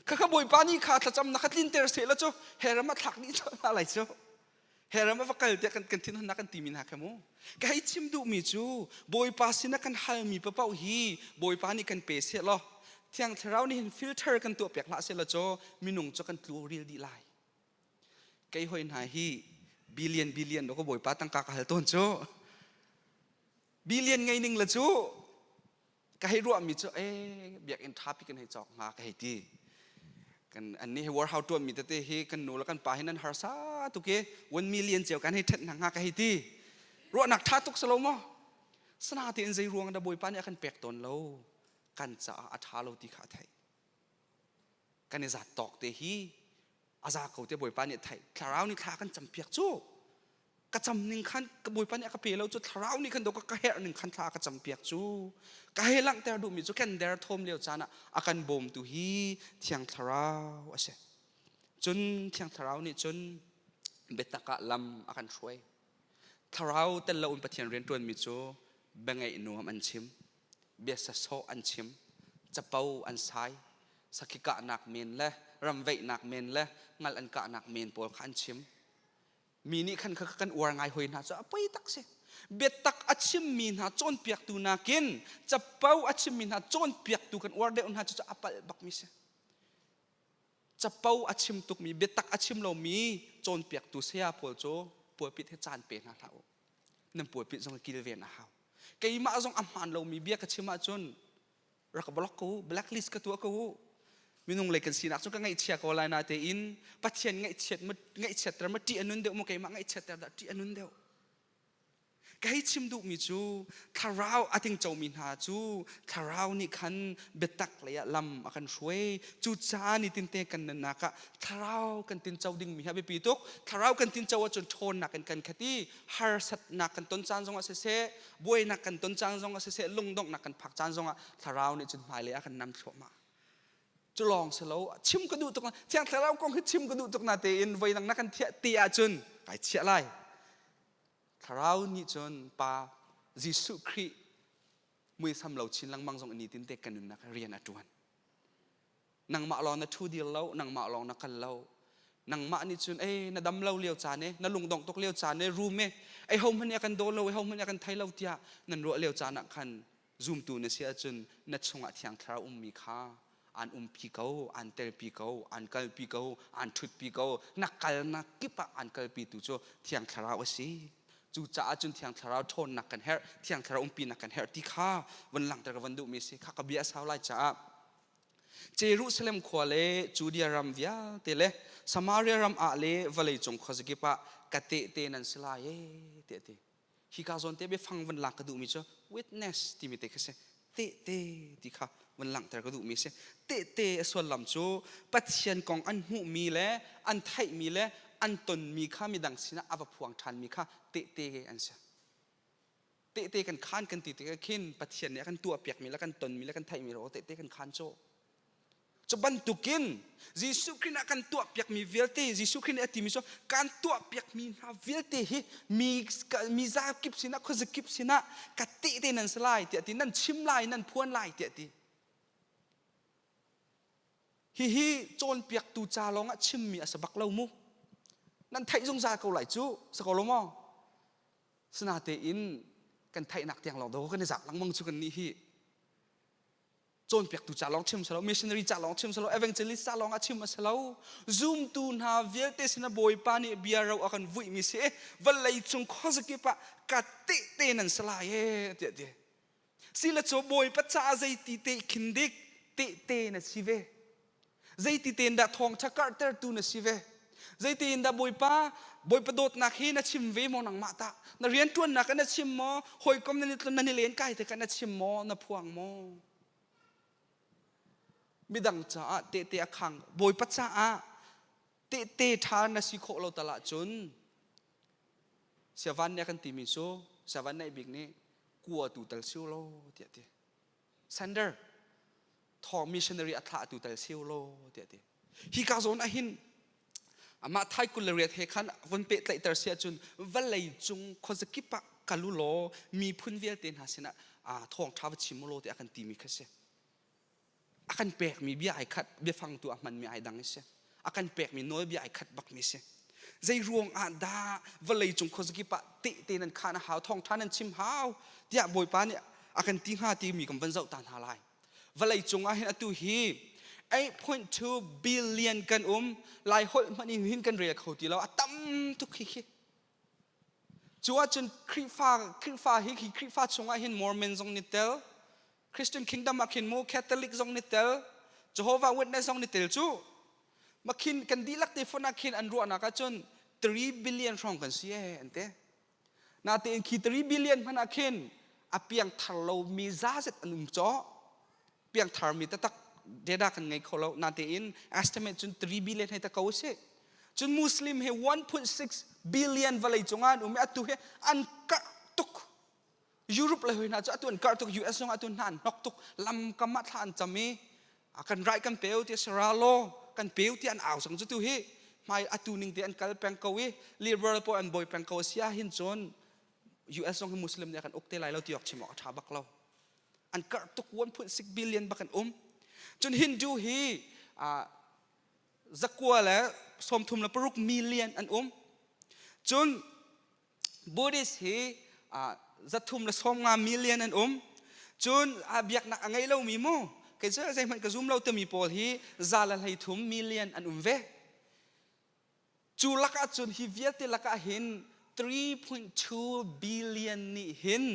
Khakha Bawipa nih kha thlacam na kha tlinter seh la cu hell ram a thlak dih hna lai cu. Hell ram a va kal tiah kan kan thinhunnak kan timi hna kha mu. Ka hei chim duhmi cu Bawipa sinah kan halmi papaoh hi Bawipa nih kan pe seh law Thiang Thlarau nih hin filter kan tuah piak hlah seh law cu minung cu kan tlu ril dih lai. Kei hoi hna hi billion billion do ka Bawipa tangka ka hal tawn cu. Billion ngei ning la cu ka hei ruahmi cu ee biakinn ṭhapi kan hei cawk hnga ka hei ti kan annih hi warehouse ṭuanmi tete hi kan nu le kan pa hi nan harsa tuk i 1 million cio kan hei ṭhenh hna hnga ka hei ti. Ruahnak ṭha tuk si lo maw? Sana tein zei ruang dah Bawipa nih a kan pek tawn lo? Kan caah a ṭha lo ti kha a theih. Kan i zat tawk te hi a za ko te Bawipa nih a theih. Thlarau nih thla kan campiak cu ka cam ning khan ka Bawipa nih a ka pe lo cu. Thlarau nih khan do ka herh ning khan thla a ka campiak cu. Ka hei langhter duhmi cu kan der thawm lio caan ah a kan bawmtu hi Thiang Thlarau a si. Cun Thiang Thlarau nih cun biatak ah lam a kan hruai. Thlarau tel loin Pathian rianṭuanmi cu biangeih nuam an chim, bia sasawh an chim, capo an sai, sakhi kahnak men le ramveihnak men le ngal an kahnak men pawl kha an chim. Mi nih khan kha kan uar ngai hoi hna cu a poi tak si. Biatak a chimmi hna cawnpiaktu nakin capo a chimmi hna cawnpiaktu kan uar deuh hna cu a palh bakmi si. Capo a chim tukmi, biatak a chim lomi cawnpiaktu saya pawl cu pulpit he caan pe hna hlah u. Nan pulpit zong kilven a hau. Keimah zong a hmaan lomi bia ka chim ahcun rak block ko u, blacklist ka tuah ko u. Minung lei kan sinak cu ka ngaihchia ko lai na tein Pathian ngaihchiat ngaihchiatter ma ṭih a nun deuh maw, keimah ngaihchiatter dah ṭih a nun deuh? Ka hei chim duhmi cu thlarau a tingcomi hna cu thlarau nih khan biatak lei ah lam a kan hruai. Cucaah nitinte kan nunnak ah thlarau kan tinco dingmi hi a biapi tuk. Thlarau kan tinco ahcun ṭhawnnak in kan khat i harsatnak kan ton caan zongah siseh, buainak kan ton caan zongah siseh, lungdonghnak kan phak caan zongah thlarau nih cun hmailei a kan nam thluahmah. Cu lawng si lo, chim ka duh tuk. Thiang Thlarau kong hi chim ka duh tuk na tein voidang na kan thiah ti ahcun kai chiah lai. Thlarau nih cun Pa Jesuh Khrih muisam lo chin lengmang zong ni tin te kan nunnak rian a ṭuan. Nangmah lawng na ṭhu dir lo, nangmah lawng na kal lo. Nangmah nih cun ei na dam lo lio caan e, na lungdongh tuk lio caan e, rum e, ei ho hmanh nih a kan daw lo, ei ho hmanh nih a kan thei lo tiah nan ruah lio caan ah khan zumtu na si ahcun na chungah Thiang Thlarau ummi kha an umpi ko, an telpi ko, an kalpi ko, an ṭhutpi ko. Na kalnak kip ah an kalpitu cu Thiang Thlarau a si. Cucaah cun Thiang Thlarau ṭhawnnak kan herh, Thiang Thlarau umpinak kan herh ti kha van langhter ka van duhmi a si. Kha ka bia a sau lai caah Jerusalem khua le Judea ram vialte le Samaria ram ah le vawleicung khuazakip ah ka tehte nan si lai ee tiah a ti. Hika zawn te biafang van lak ka duhmi cu witness timi te kha si. Tehte ti kha van langhter ka duhmi si. Tehte a sullam cu Pathian kong an hmuhmi le an theihmi le an tonmi kha midang sinah a va phuang ṭhanmi kha tehte an si. Tehte kan khaan kan ti tikah khin Pathian nih a kan tuahpiakmi le kan tonmi le kan theihmi ro tehte kan khaan cu. Cu bantukin Jesuh Khrih nih a kan tuahpiakmi vialte, Jesuh Khrih nih a timi cu kan tuahpiakmi hna vialte hi mi mi zakip sinah khuazakip sinah ka tehte nan si lai tiah ti, nan chim lai, nan phuan lai tiah ti. Hihi cawnpiaktu ca lawngah chimmi a si bak lo mu. Nan theih zungzal ko lai cu, si ko lo maw? Sinatein kan theihnak tiang lawng do kan i zak lengmang cu kan nih hi cawnpiaktu ca lawng chim selo missionary ca lawng chim selo evangelist ca lawng a chim a si lo zumtu hna vialte sin bawipa nih bia ro a kan vuihmi si vawlei cung khuazakip ah ka tehte nan si lai e tiah ti si le cu bawipa caah zeiti te khin dik tehte na si ve Zeiti tein dah thawngṭha karhtertu na si ve? Zeiti in dah Bawipa, Bawipa dawtnak hi na chim ve maw nangmah tah? Na rianṭuannak ah na chim maw? Hawikom nan i tlun nan i len kai tikah na chim maw? Na phuang maw? Midang caah tehte a khang. Bawipa caah tehte ṭha na si khawh lo tal ahcun siavan nih a kan timi cu siavan naih bik nih kuatu tal si u law tiah a ti. Sender thawng missionary a thlahtu tal si law tiah ti. Hi ka zawn ah hin amah thai 28 he khan von pehtlaihter si ahcun vawlei cung khuazakip ah kal u law miphun vialte hna sinah thawngṭha va chim u law tiah a kan timi kha si. A kan pekmi bia ai khat, biafang tu a hmanmi ai dang i si. A kan pekmi nawlbia ai khat bakmi si. Zei ruang ah dah vawlei cung khuazakip ah tehte nan khan a hau, thawngṭha nan chim hau tiah Bawipa nih a kan ti hnga timi kan van zoh ta hna lai. Vawlei cung ah hin atu hi 8.2 billion kan um, Lai holh hmanh in hin kan rel kho ti lo, a tam tuk hi khi. Cu ahcun Khrihfa, Khrihfa hi khi Khrihfa chungah hin Mormon zong ni tel, Christian Kingdom ah khin mu Catholic zong ni tel, Jehovah Witness zong ni tel cu. Makhin kan dihlak te fon ah khin an ruahnak ahcun 3 billion hrawng kan si ee an ti. Natein khi 3 billion hmanh ah khin a piangthar lomi zazet an um cawh. Piangthar mi taktak data kan ngei kho lo. Natein estimate cun 3 billion hei ta ko si. Cun Muslim he 1.6 billion vawlei cungah an um i atu hi an karh tuk. Europe le hoi hna cu atu an karh tuk US zong atu hna an hnok tuk lam kam ah thla an cam i kan right kan peu ti sara law kan peu ti an au sang cu tu hi hmai atu ning te an kal peng ko i liberal pawl an boi peng ko sia hin cun US zong hi Muslim nih kan uk te lai lo ti awk chim awk a tha bak lo an karh tuk 1.6 billion bak an um cun Hindu hi zakua le 36 million an um cun Buddhist hi 350 million an um. Cun biaknak a ngei lomi mu kei cu zeihmanh ka zum lo timi pawl hi 130 million an um ve. Cu lakah cun hi vialte lakah hin 3.2 billion nih hin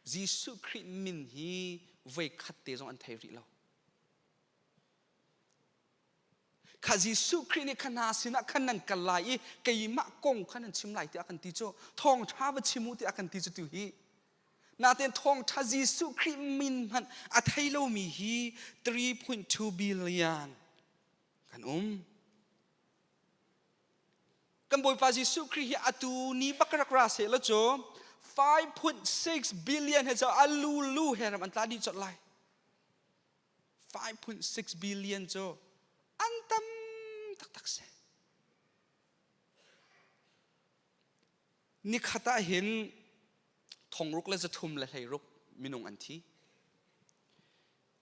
Jesuh Khrih min hi voi khat te zong an thei rih lo. Kha Jesuh Khrih nih kha hna sinah khan nan kal lai i keimah kong kha nan chim lai tiah a kan ti cu thawngṭha va chim u tiah a kan ti cu tu hi natein thawngṭha Jesuh Khrih min hmanh a thei lomi hi 3.2 billion kan um kan Bawipa Jesuh Khrih hi atu ni bak rak ra seh law cu 5.6 billion he cu a lulu he ram an tla dih colh lai 5.6 billion cu an tam taktak si. Nikhat ah hin thongruk le zathum le hleiruk minung an thi.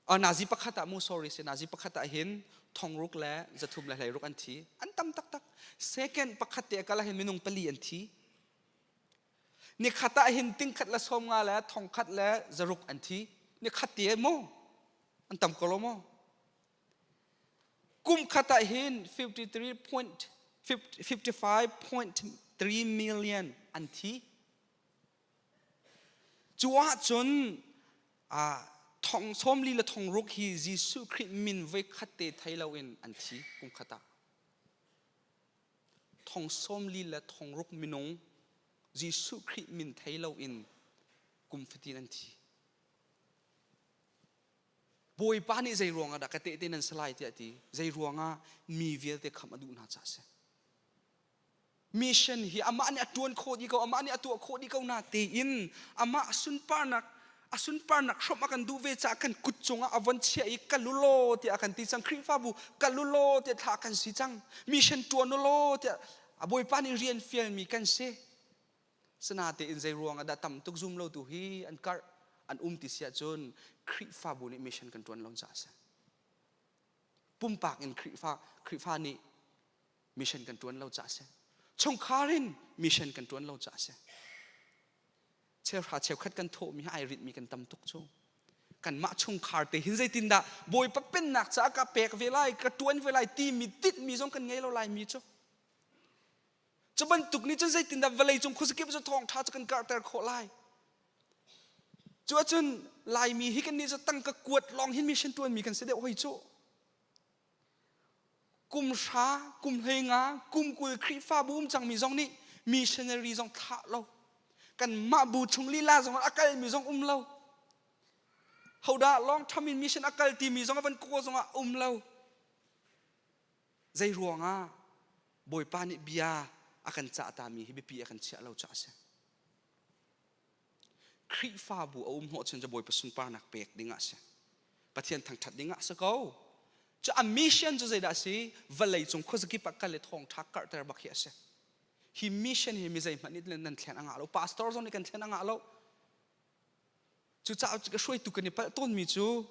Uh, nazi pakhat ah mu sorry si nazi pakhat ah hin thongruk le zathum le hleiruk an thi. An tam taktak. Second pakhat te kal ah hin minung pali an thi. Nikhat ah hin tingkhat le 50 le thongkhat le zaruk an thi. Nikhat te mu an tam ko lo maw? Kum khat ah hin 55.3 million an thi. Cu ahcun thong 40 le thong ruk hi Jesuh Khrih min voi khat te thei loin an thi kum khat ah. Thong 40 le thong ruk minung Jesuh Khrih min thei loin kum fatin an thi. Bawipa nih zei ruangah dah ka tehte nan si lai tiah a ti. Zei ruangah mi vialte khamh a duh hna caah a si. Mission hi amah nih a ṭuan khawh dih ko, amah nih a tuah khawh dih ko na tein amah sunparnak a sunparnak hrawmh a kan duh ve caah kan kut cungah a von chiah i kal u law tiah a kan ti cang. Khrihfabu kal u law tiah thlah kan si cang. Mission ṭuan u law tiah a Bawipa nih rian fialmi kan si. Sinatein zei ruang ah dah tam tuk zum lo tu hi an karh an um ti si ahcun Khrihfabu nih mission kan ṭuan lo caah a si. Pumpak in Khrihfa Khrihfa nih mission kan ṭuan lo caah a si. Chungkhar in Mission kan ṭuan lo caah a si. Cheuhra cheukhat kan thawhmi hi ai ritmi kan tam tuk cu. Kanmah chungkhar te hin zeitindah Bawipa pennak caah ka pek ve lai, ka ṭuan ve lai timi tinhmi zong kan ngei lo laimi cu. Cu bantuk nih cun zeitindah vawlei cung khuazakip cu thawngṭha cu kan karhter khawh lai? Cu ahcun Laimi hi kan nih cu tangka kuat lawng hin mission ṭuanmi kan si deuh hoi cu. Kum hra, kum 15, kum 20 Khrihfabu um cangmi zong nih missionary zong thlah lo. Kanmah bu chung lila zong a kalmi zong um lo. Hodah long term in mission a kal timi zong a van kawl zong ah um lo. Zei ruangah Bawipa nih bia a kan cah tami hi biapi a kan chiah lo caah a si. Khrihfabu a um hnawh cun cu Bawipa sunparnak pek ding ah a si. Pathian thangṭhat ding ah a si ko. Cu a mission cu zeidah a si? Vawlei cung khuazakip ah kal i thawngṭha karhter bak hi a si. Hi mission hi mi zeihmanh nih nan thlen a ngah lo. Pastor zong nih kan thlen a ngah lo. Cucaah ka hruaitu kan i palh tawnmi cu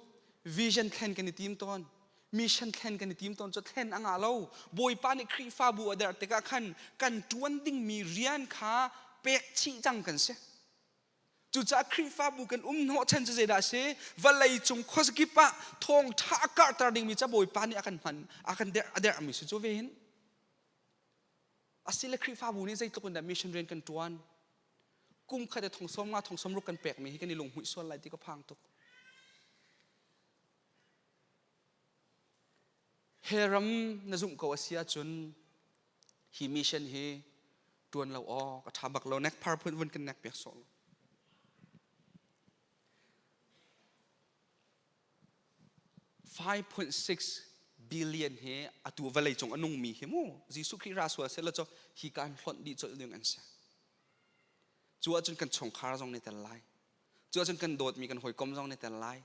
vision thlen kan i tim tawn. Mission thlen kan i tim tawn cu thlen a ngah lo. Bawipa nih Khrihfabu a derh tikah khan kan ṭuan dingmi rian kha pek chih cang kan si. Cucaah Khrihfabu kan um hnawhchan cu zeidah a si? Vawlei cung khuazakip ah thawngṭha a karhter dingmi ca Bawipa nih a kan hman, a kan derh, a derhmi si cu ve hin. Asile Khrihfabu nih zeitluk in dah mission rian kan ṭuan? Kum khat i thong sawm nga thong sawm ruk kan pekmi hi kan i lunghmuih sual lai ti ka phang tuk. He ram na zumh ko a si ahcun hi mission hi ṭuan lo awk a ṭha bak lo nek phar phun vun kan nek piak sawh lo. 5.6 billion hi atu vawlei cung a nungmi hi mu Jesuh Khrih ra sual seh law cu hi kan hlonh dih colh ding an si. Cu ahcun kan chungkhar zong nih tel lai. Cu ahcun kan dawtmi kan hawikom zong nih tel lai.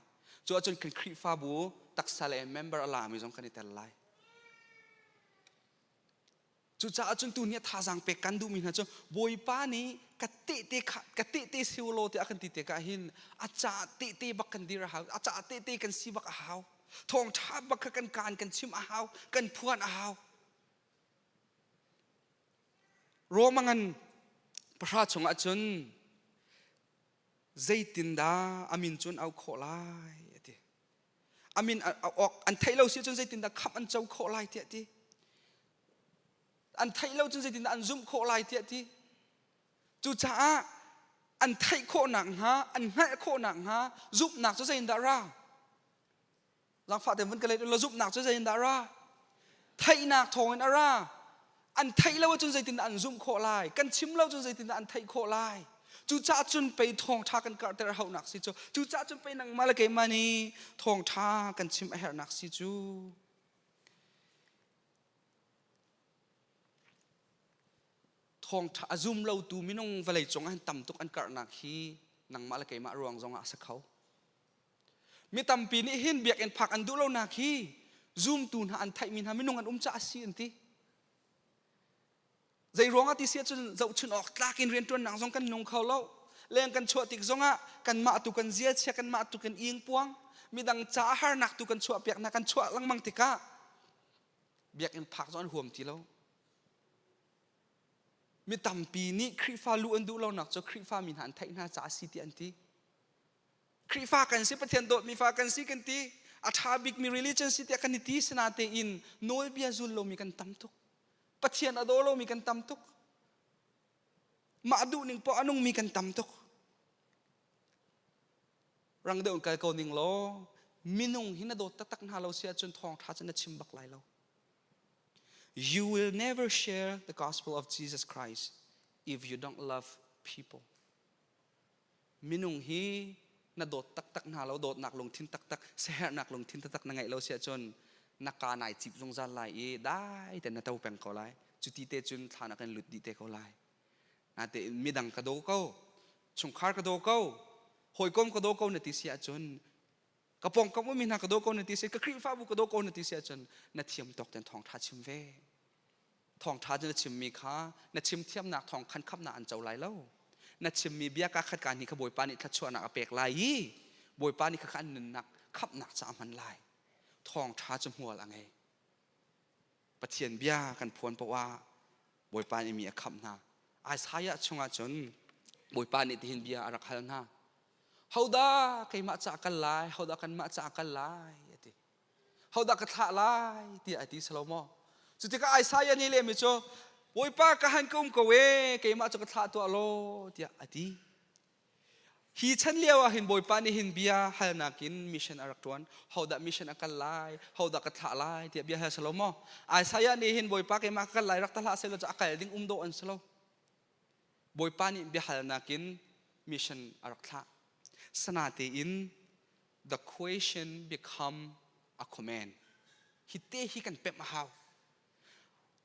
Cu ahcun kan Khrihfabu taksa le member a lami zong kan i tel lai. Cucaah cun tu nih thazaang pek kan duhmi hna cu Bawipa nih ka tehte kha ka tehte si u law tiah a kan ti tikah hin a caah tehte bak kan dir a hau a caah tehte kan si bak a hau thawngṭha bak kha kan kaan kan chim a hau kan phuan a hau Roma ngan pahra chungah cun zeitindah a min cun au khawh lai a ti a min awk an theih lo si cun zeitindah khamh an co khawh lai tiah ti an theih lo cun zeitindah an zumh khawh lai tiah ti cucaah an theih khawh nakhnga an hngalh khawh nakhnga zumhnak cu zeitindah ra Zaangfah tein vun ka let ulaw zumhnak cu zeitindah a ra? Theihnak thawngin a ra. An theih lo ahcun zeitindah an zumh khawh lai? Kan chim lo cun zeitindah an theih khawh lai? Cucaah cun pei thawngṭha kan karhter a hauhnak si cu. Cucaah cun pei nangmah le keimah nih thawngṭha kan chim a herhnak si cu. Thawngṭha a zum lotu minung vawlei cung ah hin tam tuk an karhnak hi nangmah le keimah ruang zongah a si kho. Mi tampi nih hin biakinn phak an duh lonak hi zumtu hna an theihmi hna minung an um caah a si an ti. Zei ruangah ti si ahcun zohchun awk tlak in rianṭuannak zong kan nung kho lo. Leng kan chuah tik zongah kanmah tu kan zia chia kanmah tu kan ing puang midang caah harnak tu kan chuah piak hna kan chuah lengmang tikah biakinn phak zong an huam ti lo. Mi tampi nih Khrihfa luh an duh lonak cu Khrihfa mi hna an theih hna caah a si ti an ti. Khrihfa kan si Pathian dawtmi fa kan si kan ti a ṭha bikmi religion si tiah kan i ti sinatein nawlbia zul lomi kan tam tuk Pathian a daw lomi kan tam tuk mah duhning poah a nungmi kan tam tuk rang deuh in kal ko ning law minung hi na dawt taktak hna lo si ahcun thawngṭha cu na chim bak lai lo You will never share the gospel of Jesus Christ if you don't love people. Minung hi na dawt taktak hna lo, dawtnak lungthin taktak, siaherhnak lungthin taktak na ngeih lo si ahcun na ka nai cip zungzal lai i dai tein na to peng ko lai. Cuti te cun thlan ah kan lut dih te ko lai. Natein midang ka daw ko, chungkhar ka daw ko, hawikom ka daw ko na ti si ahcun ka pawngkam ummi hna ka daw ko na ti si ka Khrihfabu ka daw ko na ti si ahcun na thiam tawk ten thawngṭha chim ve. Thawngṭha cu na chimmi kha na chim thiamnak thawng khan khamnak an co lai lo. Na chimmi bia ka khat ka hnih kha Bawipa nih thluachuahnak a pek lai i Bawipa nih khakha an nunnak khamhnak ca a hman lai. Thawngṭha cu hmual a ngei. Pathian bia kan phuan paoh ah Bawipa nih mi a khamh hna. Isaiah chungah cun Bawipa nih tihin bia a rak hal hna. Hodah keimah ca kal lai, hodah kanmah ca kal lai a ti. Hodah ka thlah lai tiah a ti Salomo. Cu tikah Isaiah nih lehmi cu Bawipa ka han ka um ko e, keimah cu ka thlah tuah law tiah a ti. Hi chan lio ah hin Bawipa nih hin bia halnak in mission a rak ṭuan. Hodah mission a kal lai, hodah ka thlah lai tiah bia hal salo maw? Isaiah nih hin Bawipa keimah ka kal lai rak ta hlah sehlaw cu a kal ding um dawh an si lo. Bawipa nih bia halnak in mission a rak thlah. Sana tein the question become a command. Hi te hi kan pemh a hau.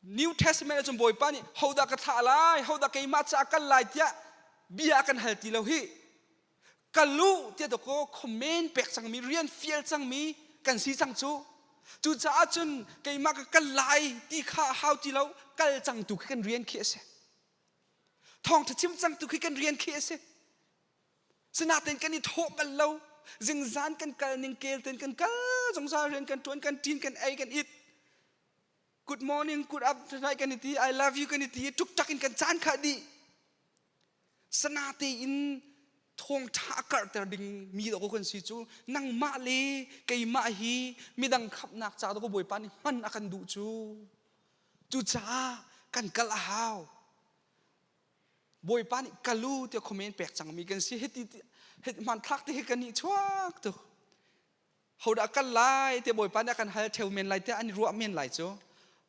New Testament ahcun Bawipa nih hodah ka thlah lai, hodah keimah caah kal lai tiah bia a kan hal ti lo hi. Kal u tiah dawkaw comment pek cangmi, rian fial cangmi kan si cang cu. Cucaah cun keimah ka kal lai ti kha a hau ti lo, kal cang tu khi kan rian khi a si. Thawngṭha chim cang tu khi kan rian khi a si. Sinain kan i thawh bal lo. Zingzan kan kal ning kel ten kan kal zungzal rian kan ṭuan, kan ṭin, kan ei, kan it. Good morning, good afternoon kan i ti, I love you kan i ti, ṭukṭak in kan caan kha dih. Sana tein thawngṭha a karhter ding mi dawh kan si cu nangmah le keimah hi midang khamhnak ca dawh Bawipa nih hman a kan duh cu. Cucaah kan kal a hau. Bawipa nih kalu tiah comment pek cangmi kan si. Hiti hmanthlak te hi kan nih chuak tuk. Hodah kal lai tiah Bawipa nih a kan hal theo men lai tiah an i ruah men lai cu.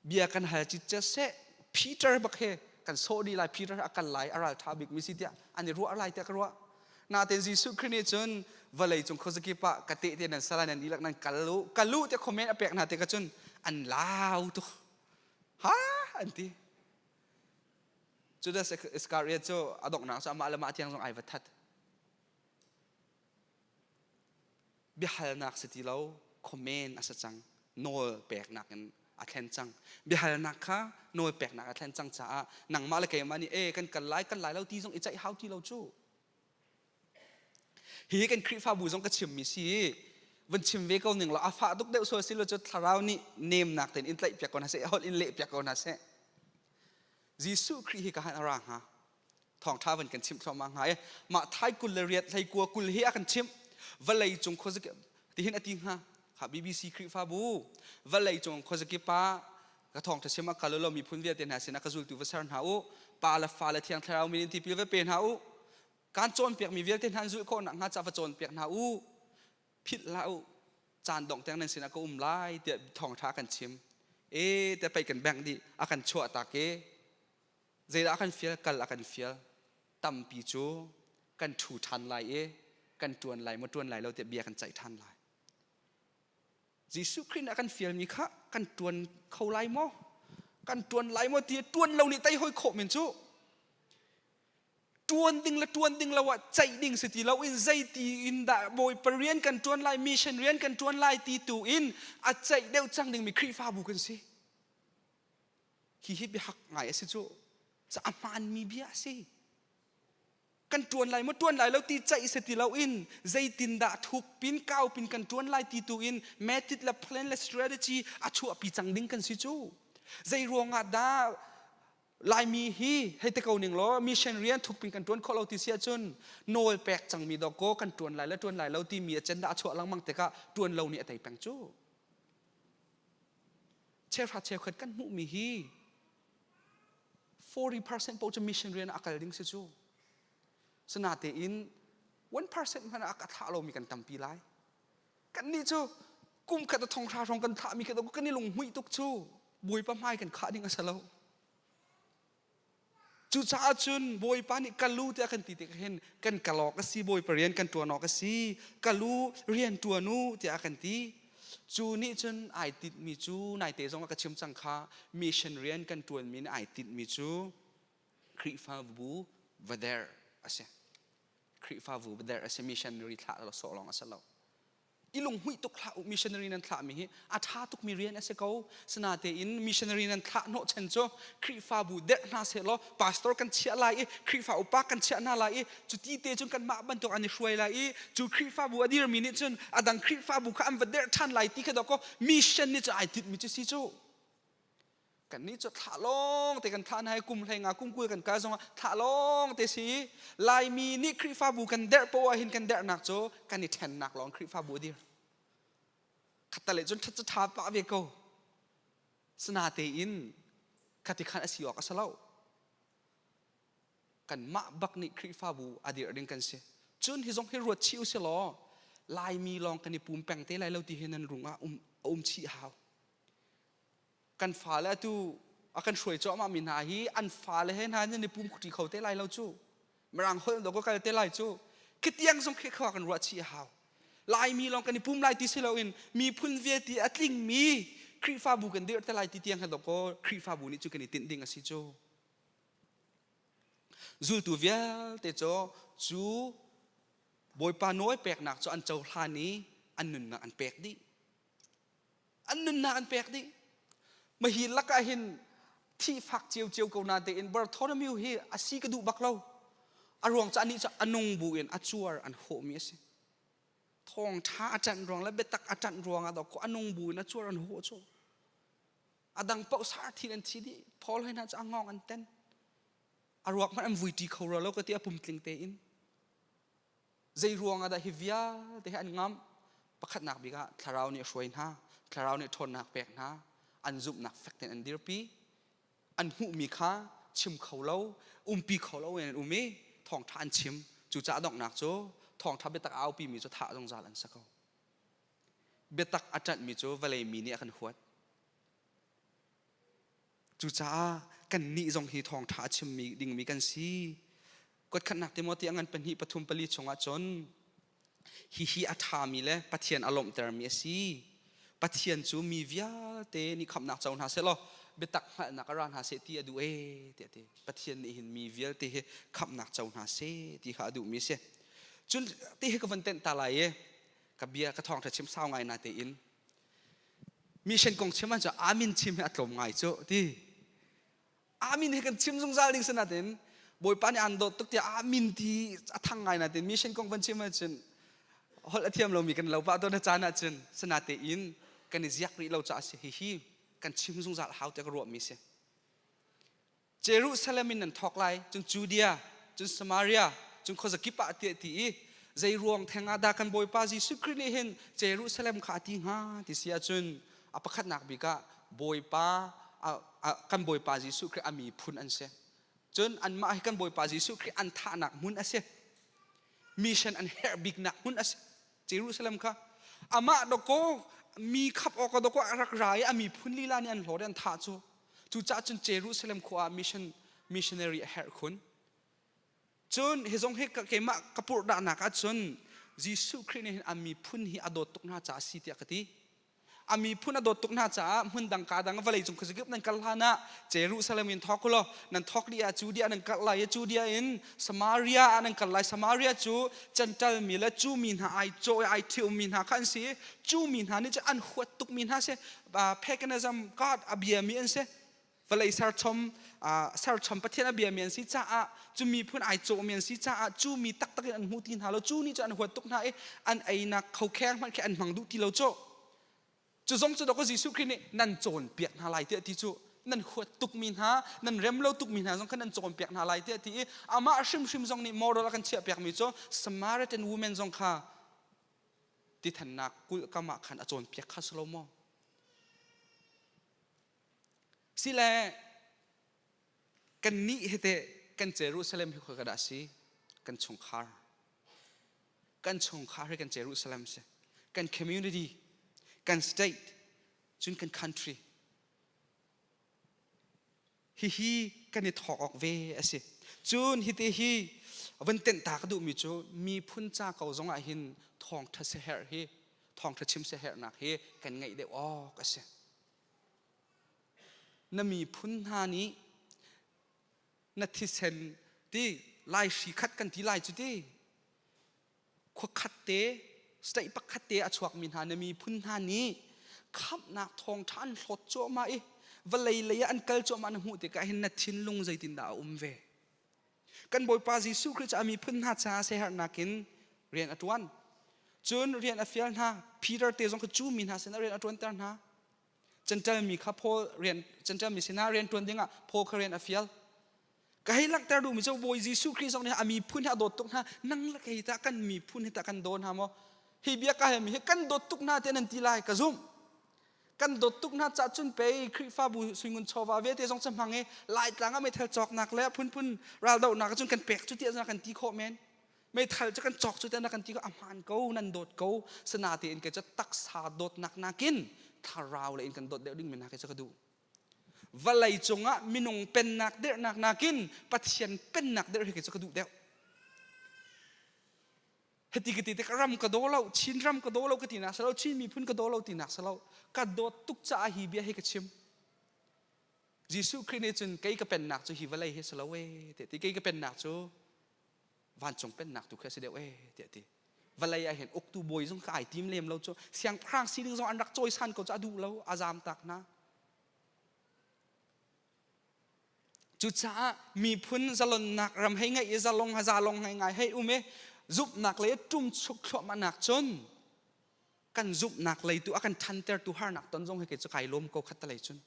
Bia kan hal citcet seh Peter bak he kan sawh dih lai Peter a kal lai a ral ṭha bik mi si tiah an i ruah lai tiah ka ruah. Natein Jesuh Khrih nih cun vawlei cung khuazakip ah ka tehte nan sal nan dihlak nan kal u kal u tiah comment a pek hna tikah cun an lau tuk. Ha an ti. Judas Iscariot cu a donghnak cu amah le mah tiang zong ai va that. Biahalnak si ti lo, comment a si cang. Nawl peknak in a thlen cang. Biahalnak kha nawl peknak a thlen cang caah nangmah le keimah nih e kan kal lai kan lai lo ti zong i ceih hau ti lo cu. Hihi kan Khrihfabu zong ka chimmi si i van chim ve ko ning law a fah tuk deuh sual si lo cu thlarau nih nemnak tein in tlaih piak ko hna seh, holh in leh piak ko hna seh. Jesuh Khrih hi ka han a ra hnga. Thawngṭha van kan chimh thluahmah hnga i mah thai 20 le riat hlei kua 20 hi a kan chimh. Vawlei cung khuazakip tihin a ti hnga. Kha BBC Khrihfabu vawlei cung khuazakip ah ka thawngṭha chim ah kal u law miphun vialte hna sinah ka zultu va ser hna u. Pa le fa le Thiang Thlarau min in tipil va pe hna u. Kaan cawnpiakmi vialte hna an zulh khawh nakhnga ca va cawnpiak hna u. Philh hlah u. Caan dongh tiang nan sinah ka um lai tiah thawngṭha a kan chim. E te pei kan bengh dih a kan chuah tak i zeidah a kan fial kal a kan fial tampi cu kan ṭhu ṭhan lai i kan ṭuan lai maw ṭuan lai lo tiah bia kan ceih ṭhan lai. Jesuh Khrih nih a kan fialmi kha kan ṭuan kho lai maw? Kan ṭuan lai maw ti ṭuan lo nih tei hoi khawh men cu ṭuan ding le ṭuan ding lo ah ceih ding si ti lo in zeiti in dah Bawipa rian kan ṭuan lai mission rian kan ṭuan lai ti tu in a ceih deuh cang dingmi Khrihfabu kan si. Hihi biahak ngai a si cu. Ca a hmaanmi bia a si. Kan ṭuan lai maw ṭuan lai lo ti ceih si ti loin zeitindah thuk pin kau pin kan ṭuan lai ti tu in method le plan le strategy a chuahpi cang ding kan si cu. Zei ruangah dah Laimi hi hei te ko ning law mission rian thuk pin kan ṭuan khawh lo ti si ahcun nawl pek cangmi dawkaw kan ṭuan lai le ṭuan lai lo timi agenda a chuah lengmang tikah ṭuan lo nih a tei peng cu. Cheuhra cheukhat kan hmuhmi hi 40% paoh cu mission rian ah a kal ding si cu. Sinatein 1% hmanh ah a thlah lomi kan tampi lai. Kannih cu kum khat a thong hra hrawng kan thlahmi kha kan i lunghmuih tuk cu Bawipa hmai kan khah ding a si lo. Cucaah cun Bawipa nih kalu tiah kan ti tikah hin kan kal awk a si, Bawipa rian kan ṭuan awk a si, kalu rian ṭuan u tiah a kan ti. Cu nih cun ai tinhmi cu naite zong ah ka chim cang kha mission rian kan ṭuanmi nih ai tinhmi cu Khrihfabu va der a si. Khrihfabu va der a si, missionary thlah sawh lawng a si lo. I lunghmuih tuk hlah u missionary nan thlahmi hi a ṭha tukmi rian a si ko sinatein missionary nan thlah hnawhchan cu Khrihfabu derh hna sehlaw pastor kan chiah lai i Khrihfa upa kan chiah hna lai i cuti te cun kanmah bantuk an i hruai lai i cu Khrihfabu a dirmi nih cun a dang Khrihfabu kha an va derh ṭhan lai ti kha dawkaw mission nih cun ai tinhmi cu si cu. Kan nih cu thlah lawng te kan thlah hna i kum hlei nga kum 20 kan kai zongah thlah lawng te si. Laimi nih Khrihfabu kan derh poah hin kan derhnak cu kan i ṭhennak lawng Khrihfabu a dir. Khattale cun ṭhat cu ṭha pah ve ko. Sinatein khati khan a si awk a si lo. Kanmah bak nih Khrihfabu a dirh ding kan si. Cun hi zong hi ruat chih u si law Laimi lawng kan i pum peng te lai lo ti hi nan rung ah um, a um chih hau. Kan fale atu a kan hruai cuahmah mi hna hi an fale he hna nan i pum khuṭi kho te lai lo cu. Mirang holh do ka kal te lai cu. Khitiang zong khi khua kan ruah chih a hau. Laimi lawng kan i pum lai ti si loin miphun vialte a tlingmi Khrihfabu kan dirh te lai ti tiang he dawkaw Khrihfabu nih cu kan i tinh ding a si cu. Zultu vialte cu cu Bawipa nawl peknak cu an cohlan i an nunnak an pek dih. An nunnak an pek dih. Mahi lakah hin thih fak ciocio ko na tein Bartholomew hi a si ka duh bak lo. A ruang cu anih cu a nung bu in a cuar an hawhmi a si. Thawngṭha a ṭanh ruang le biatak a ṭanh ruangah dawk a nung bu in a cuar an hawh cu. A dang paoh sar thin an thi dih. Paul hoi hna cu a ngawng an ten. A ruak hmanh an vui ṭi kho rua lo ka ti a pumtling tein. Zei ruang ah dah hi vialte hi an ngamh? Pakhatnak bik ah thlarau nih a hruai hna, thlarau nih ṭhawnnak pek hna, an zumhnak fek tein an dirpi, an hmuhmi kha chim kho lo, umpi kho lo in an um i thawngṭha an chim. Cucaah donghnak cu thawngṭha biatak a aupimi cu thah zungzal an si ko. Biatak a ṭanhmi cu vawlei mi nih a kan huat. Cucaah kannih zong hi thawngṭha a chimmi dingmi kan si. Kuatkhatnak Timote a ngan pahnih pathum pali chungah cun hihi a ṭhami le Pathian a lawmhtermi a si. Pathian cu mi vialte nih khamhnak co hna seh law biatak hngalhnak a ra hna seh ti a duh ee tiah a ti. Pathian nih hin mi vialte hi khamhnak co hna seh ti kha a duhmi a si. Cun ti hi ka van tenh ta lai i ka bia ka thawngṭha chim sau ngai na tein mission kong chim ahcun amin chim hi a tlawm ngai cu ti amin hi kan chim zungzal ding si natin bawipa nih an dawt tuk tiah amin ti a thang ngai natin mission kong van chim ahcun holh a thiam lomi kan lo pah tawn a caan ahcun sinatein kan i ziak rih lo caah si hihi kan chim zungzal hau tiah ka ruahmi si Jerusalem in nan thawk lai, cun Judea, cun Samaria, cun khuazakip ah tiah ti i zei ruang theng ah dah kan Bawipa Jesuh Khrih nih hin Jerusalem kha a ti hnga ti si ahcun a pakhatnak bik ah Bawipa kan Bawipa Jesuh Khrih a miphun an si. Cun anmah hi kan Bawipa Jesuh Khrih an thahnak hmun a si. Mission an herh biknak hmun a si. Jerusalem kha amah dawkaw mi khap awk dawkaw a rak ra i a miphun lila nih an hlawt i an thah cu cucaah cun Jerusalem khua ah mission missionary a herh khun cun hi zong hi keimah ka purhdahnak ah cun Jesuh Khrih nih hin a miphun hi a dawt tuk hna caah a si tiah ka ti A miphun a dawt tuk hna caah hmun dang ka dang vawlei cung khuazakip nan kal hlan ah Jerusalem in thawk ulaw nan thawk dih ah Judea nan kal lai i Judea in Samaria ah nan kal lai. Samaria cu Gentile mi le Jew mi hna ai cawh i ai ṭhium mi hna kha an si i Jew mi hna nih cun an huat tuk mi hna si. Paganism God a biami an si. Vawlei serchom serchom Pathian a biami an si caah cu miphun ai cawhmi an si caah cu mi taktak in an hmu ti hna lo cu nih cu an huat tuk hna i an einak khokheng hmanh khi an hmang duh ti lo cu cu zong cu dawkaw Jesuh Khrih nih nan cawnpiak hna lai tiah ti cu nan huat tukmi hna nan rem lo tukmi hna zong kha nan cawnpiak hna lai tiah ti i amah hrimhrim zong nih moral a kan chiahpiakmi cu Samaritan woman zong kha tithannak kulh kam ah khan a cawnpiak kha si lo maw Sile kannih hi teh kan Jerusalem hi khoi dah si? Kan chungkhar. Kan chungkhar hi kan Jerusalem si. Kan community, kan state, cun kan country. Hihi kan i thawk awk ve a si. Cun hiti hi van tenh ta ka duhmi cu miphun ca ko zong ah hin thawngṭha siaherh hi thawngṭha chim siaherhnak hi kan ngeih deuh awk a si. Na miphun hna nih na thisen ti lai hri khat kan ti lai cu ti khua khat te state pakhat te a chuakmi hna na miphun hna nih khamhnak thawngṭha an hlawt cuahmah i vawlei lei ah an kal cuahmah na hmuh tikah hin na thinlung zeitindah a um ve Kan Bawipa Jesuh Khrih cu a miphun hna caah siaherhnak in rian a ṭuan. Cun rian a fial hna. Peter te zong kha cu mi hna sinah rian a ṭuanter hna. Jentail mi kha Paul rian Jentail mi sinah rian ṭuan dingah Paul kha rian a fial. Ka hei langhter duhmi cu Bawi Jesuh Khrih zong nih a miphun hi a dawt tuk hna. Nang le kei tah kan miphun hi tah kan daw hna maw? Hi bia ka halmi hi kan dawt tuk hna tiah nan ti lai ka zumh. Kan dawt tuk hna cah cun pei Khrihfabu suingun chawva vialte zong cu hmang i Laitlang ah meithal cawknak le phunphun raldohnak cun kan pek cu tiah kan ti khawh men. Meithal cu kan cawk cu tiah na kan ti ko a hmaan ko nan dawt ko sinatein kei cu taksa dawtnak nakin thlarau le in kan dawt deuh ding mi hna kei cu ka duh. Vawlei cungah minung pennak dirhnak nakin Pathian pennak dirh hi kei cu ka duh deuh. Hiti ka ti tik ram ka daw lo, Chin ram ka daw lo ka tinak si lo, Chin miphun ka daw lo tinak si lo. Ka dawt tuk caah hi bia hi ka chim. Jesuh Khrih nih cun kei ka pennak cu hi vawlei hi si lo ee ti kei ka pennak cu vancung pennak tu khi a si deuh ee tiah ti. Vawlei ah hin uktu bawi zong ka ai tim lem lo cu siangpahrang sining zong an rak cawisan ko cu a duh lo a zaam tak hna. Cucaah miphun zalonnak ram hei ngeih i zalong zalong ngai ngai hei um i zumhnak lei ṭumchuk thluahmahnak cun kan zumhnak lei tu a kan ṭhantertu harnak ton zong hi kei cu kai lawm ko khat lei cun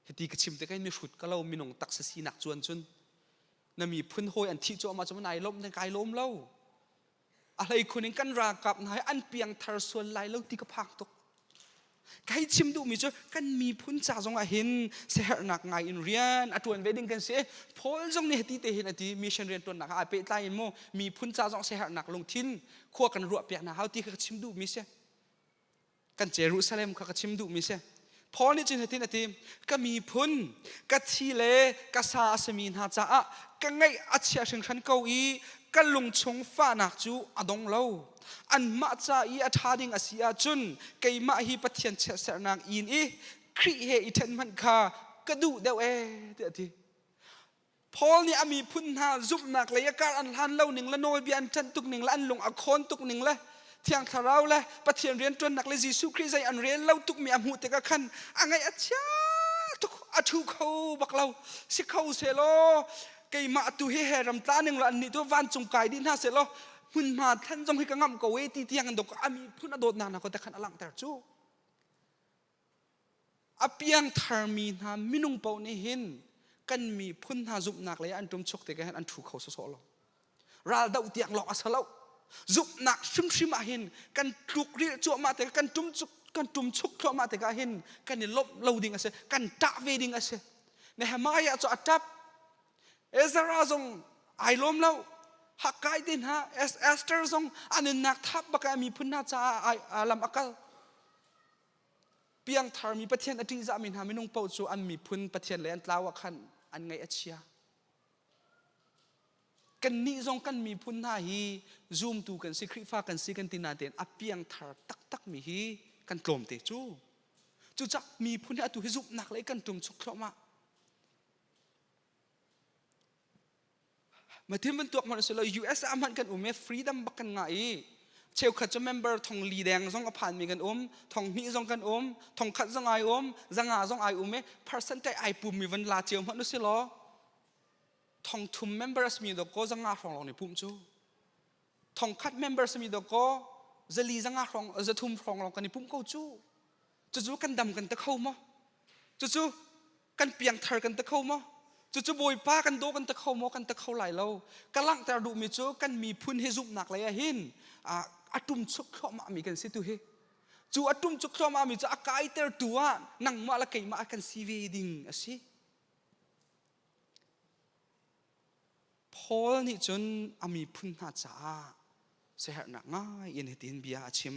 hiti ka chim te kai mihrut ka lo minung taksa sinak cuan cun na miphun hawi an thih cuahmah cu nai lawm then kai lawm lo a hlei khun in kan ralkap hna hi an piangthar sual lai lo ti ka phang tuk kai chim duhmi cu kan miphun ca zong ah hin siaherhnak ngai in rian a ṭuan ve ding kan si Paul zong nih hiti te hin a ti mission rian ṭuannak ah aa pehtlai in mu miphun ca zong siaherhnak lungthin khua kan ruah piak hna hau ti kha ka chim duhmi si kan Jerusalem kha ka chim duhmi si Paul nih cun hitin a ti ka miphun ka thi le ka sa a simi hna caah ka ngaih a chia hringhran ko i ka lungchung fahnak cu a dong lo anmah ca i a ṭha ding a si ahcun keimah hi Pathian chiatserhnak in i Khrih he i ṭhen hmanh kha ka duh deuh ee tiah a ti Paul nih a miphun hna zumhnak lei a kar an hlan lo ning le nawlbia an ṭanh tuk ning le an lung a khawn tuk ning le Thiang Thlarau le Pathian rianṭuannak le Jesuh Khrih zei an rel lo tukmi a hmuh tikah khan a ngaih a chia tuk a ṭhu kho bak lo si kho sehlaw keimah tu hi he ram tla ning law annih tu vancung kai dih hna sehlaw hmunhma thlan zong hi ka ngamh ko e ti tiang in dok a miphun a dawtnak hna ko te khan a langhter cu A piangtharmi hna minung paoh nih hin kan miphun hna zumhnak lei ah an ṭumchuk tikah hin an ṭhu kho sawsawh lo. Raldoh tiang lawng a si lo. Zumhnak hrimhrim ah hin kan tlukrilh cuahmah tikah kan ṭumchuk kan ṭumchuk thluahmah tikah hin kan i lawmh lo ding a si, kan ṭah ve ding a si. Nehemiah cu a ṭap. Ezra zong ai lawm lo. Hakkai te hna Esther zong a nunnak thap bak ah miphun hna caah ai lam a kal. Piangtharmi Pathian a ṭihzahmi hna minung paoh cu an miphun Pathian lei an tlau ah khan an ngaih a chia. Kannih zong kan miphun hna hi zumtu kan si, Khrihfa kan si kan ti nain a piangthar taktakmi hi kan tlawmte cu. Cucaah miphun hi atu hi zumhnak lei kan ṭumchuk thluahmah. Mathim bantuk hmanh si lo US ah hmanh kan um i freedom bak kan ngah i cheukhat cu member thong li deng zong a phanmi kan um thong hnih zong kan um thong khat zong ai um zanga zong ai um i percentage ai pummi van la cio hmanh usi law thong thum member asmi do ko zanga hrawng lawng nih pum cu thong khat member asmi do ko zali zanga hrawng zathum hrawng lawng kan i pum ko cu cucu kan dam kan te kho maw cucu kan piangthar kan te kho maw cucu bawipa kan daw kan te kho maw kan te kho lai lo ka langhter duhmi cu kan miphun hi zumhnak lei ah hin a ṭumchuk thluahmah mi kan si tu hi cu a ṭumchuk thluahmah mi cu a kaitertu ah nangmah le keimah kan si ve ding a si Paul nih cun a miphun hna caah siaherhnak ngai in hitin bia a chim.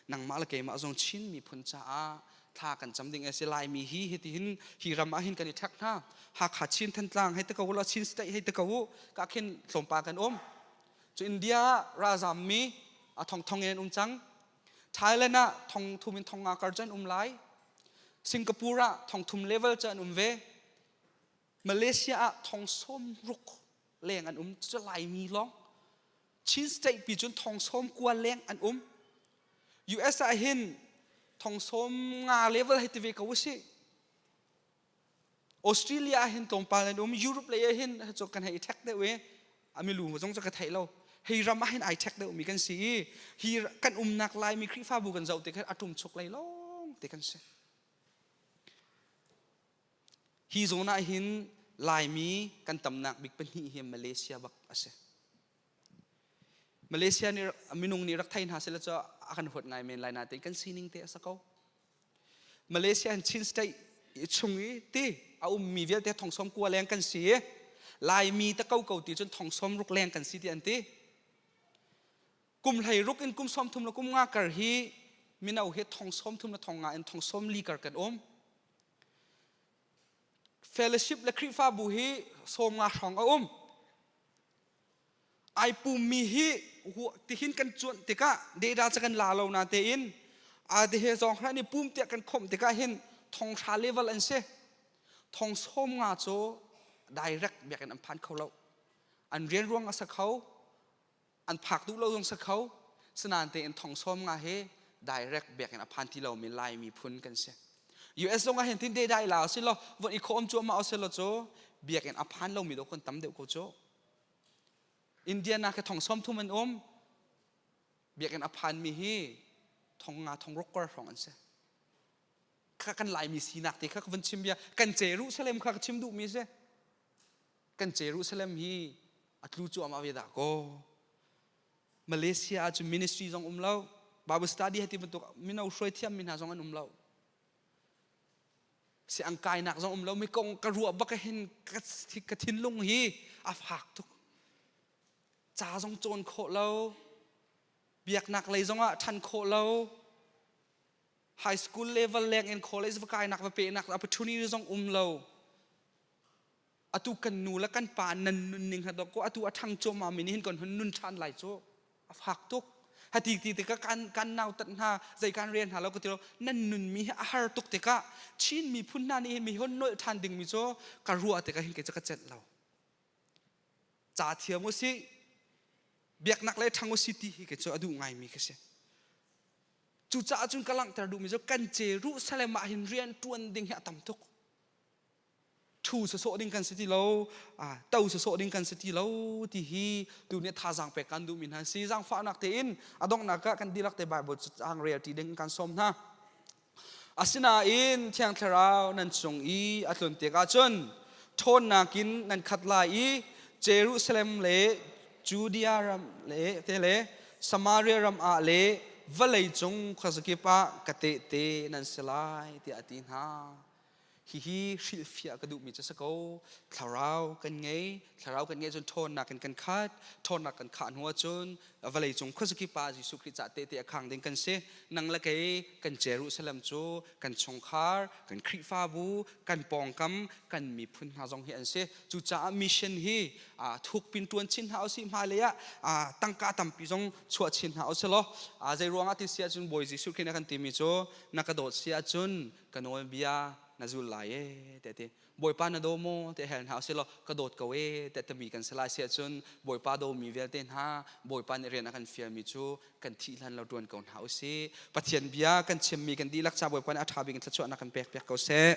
Nangmah le keimah zong Chin miphun caah thla kan cam ding a si. Laimi hi hitihin hi ram ah hin kan i ṭhek hna. Hakha Chin Thantlang hei ti ko u law Chin State hei ti ko u. Ka khin tlawmpal kan um. Cu India ah ralzammi a thongthong in an um cang. Thailand ah thong thum in thong nga kar cu an um lai. Singapore ah thong thum level cu an um ve. Malaysia ah thong sawm ruk leng an um cu Laimi lawng Chin state pi cun thong sawm kua leng an um US ah hin thong sawm nga level hei ti ve ko usih Australia ah hin tlawmpal an um Europe lei ah hin cu kan hei i ṭhek deuh i a milu zong cu ka theih lo hi ram ah hin ai ṭhek deuh mi kan si i hi kan umnak Laimi Khrihfabu kan zoh tik hin a ṭum chuk lei lawng te kan si. Hi zawn ah hin Laimi kan tamnak bik pahnih hi Malaysia bak a si. Malaysia nih minung nih rak thei hna sila cu a kan huat ngai men lai natein kan sining te a si ko. Malaysia in Chin State chung i ti a ummi vialte thong som kua leng kan si i Laimi ta ko ko ti cun thong som ruk leng kan si ti an ti. Kum hlei ruk in kum som thum le kum nga kar hi mino hi thong som thum le thong nga in thong som li kar kan um. Fellowship le Khrihfabu hi sawm nga hrawng a um. Ai pummi hi tihin kan cuanh tikah data ca kan la lo na tein a te he zong hna nih pum tiah kan khomh tikah hin thong hra level an si. Thong sawm nga cu direct biakinn an phan kho lo. An rian ruang a sa kho, an phak duh lo zong sa kho sinain tein thong sawm nga he direct biakinn a phan ti lomi Lai miphun kan si US zong ah hin tin de dai la si lo von i khawm cuahmah si lo cu biakinn a phan lomi do kan tam deuh ko cu Indiana ke thong sawm thum an um biakinn a phan mi hi thong nga thong ruk kor hrawng an si kha kan Laimi sinak te kha ka van chim bia kan Jerusalem kha ka chim duh mi si kan Jerusalem hi a tlu cuahmah ve dah kaw Malaysia ah cun ministry zong um lo Bible study hati bantuk mino hruai thiam mi hna zong an um lo si ang kainak zong um lo mi kong ka ruah bak hin ka thinlung hi a fak tuk ca zong cawn khawh lo biaknak lei zong ah ṭhan khawh lo high school level leng in college va kainak va pehnak opportunity zong um lo atu kan nu le kan pa nan nunning ha dok ko atu a ṭhang cuahmah mi nih hin kan hun nun ṭhan lai cu a fak tuk hati ti tikah kan kan nau tat hna zei kan rian hna lo ka ti lo nan nun mi hi a har tuk tikah Chin miphun hna nih hin mi hon nolh ṭhan ding mi cu ka ruah tikah hin kei cu ka celh lo ca thiam usih biaknak le ṭhang usih ti hi kei cu a duh ngai mi ka si cucaah cun ka langhter duhmi cu kan Jerusalem ah hin rian ṭuan ding hi a tam tuk ṭhu sawsawh ding kan si ti lo to sawsawh ding kan si ti lo ti hi tu nih thazaang pek kan duhmi hna si zaangfahnak tein a donghnak ah kan dihlak te Bible caang rel ṭi ding kan sawm hna asinain Thiang Thlarau nan cung i a tlun tikah cun ṭhawnnak in nan khat lai i Jerusalem le Judea ram le te le Samaria ram ah le vawlei cung khuazakip ah ka tehte nan si lai tiah a ti hna. Hihi hrilhfiah ka duhmi cu si ko. Thlarau kan ngei. Thlarau kan ngeih cun ṭhawnnak in kan khat. Ṭhawnnak kan khah hnu ahcun vawleicung khuazakip ah Jesuh Khrih cah tehte a khang ding kan si. Nang le kei kan Jerusalem cu kan chungkhar, kan Khrihfabu, kan pawngkam, kan miphun hna zong hi an si. Cucaah mission hi thukpin ṭuan chin hna usih hmailei ah tangka tampi zong chuah chin hna usih law zei ruangah ti si ahcun Bawi Jesuh Khrih nih a kan timi cu na ka dawt si ahcun ka nawlbia na zul lai e te ti bawipa na daw maw te hel hna usih law ka dawt ko e te timi kan si lai si ahcun bawipa dawmi vialte hna bawipa nih rian a kan fialmi cu kan thih hlan lo tuan ko hna usih pathian bia kan chimmi kan dihlak ca bawipa nih a ṭha bik in thluachuahnak kan pek piak ko seh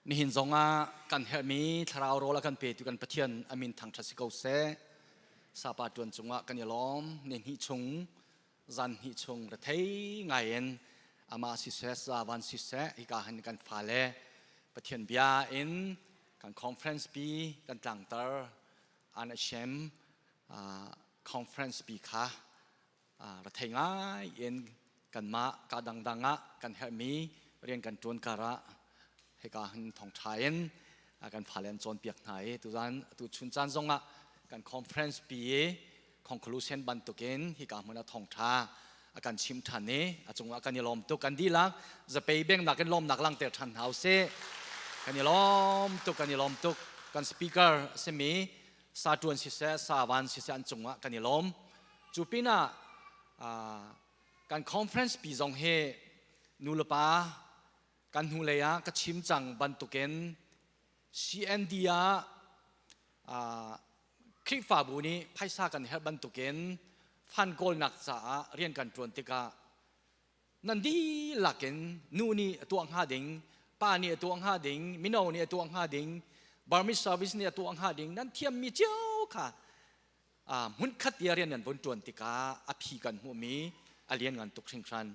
Nihin zongah kan herhmi thlarau rawl a kan petu kan Pathian a min thangṭhat si ko seh. Sapa ṭuan cungah kan i lawm. Ni hnih chung, zan hnih chung rethei ngai in amah siseh, zavan siseh, hika hin kan fale Pathian bia in kan conference pi kan tlangter an a shem conference pi kha rethei ngai in kanmah ka dangdang ah kan herhmi rian kan ṭuan karah hika hin thawngṭha in kan fale an cawnpiak hna i tuzan tu chun caan zongah kan conference pi i conclusion bantukin hika hmun ah thawngṭha a kan chim ṭhan i a cungah kan i lawm tuk kan dihlak zapei bengnak in lawmnak langhter ṭhan hna usih kan i lawm tuk kan i lawm tuk kan speaker a simi sa ṭuan siseh sa van siseh an cungah kan i lawm cu pinah kan conference pi zong hi nu le pa kan hnulei ah ka chim cang bantukin CND ah Khrihfabu nih phaisa kan herh bantukin Fund kawlnak caah rian kan ṭuan tikah nan dihlak in nu nih a tuah hnga ding, pa nih a tuah hnga ding, mino nih a tuah hnga ding, Burmese service nih a tuah hnga ding nan thiammi cio kha hmunkhat i rian nan vun ṭuan tikah a phi kan hmuhmi a lianngan tuk hringhran.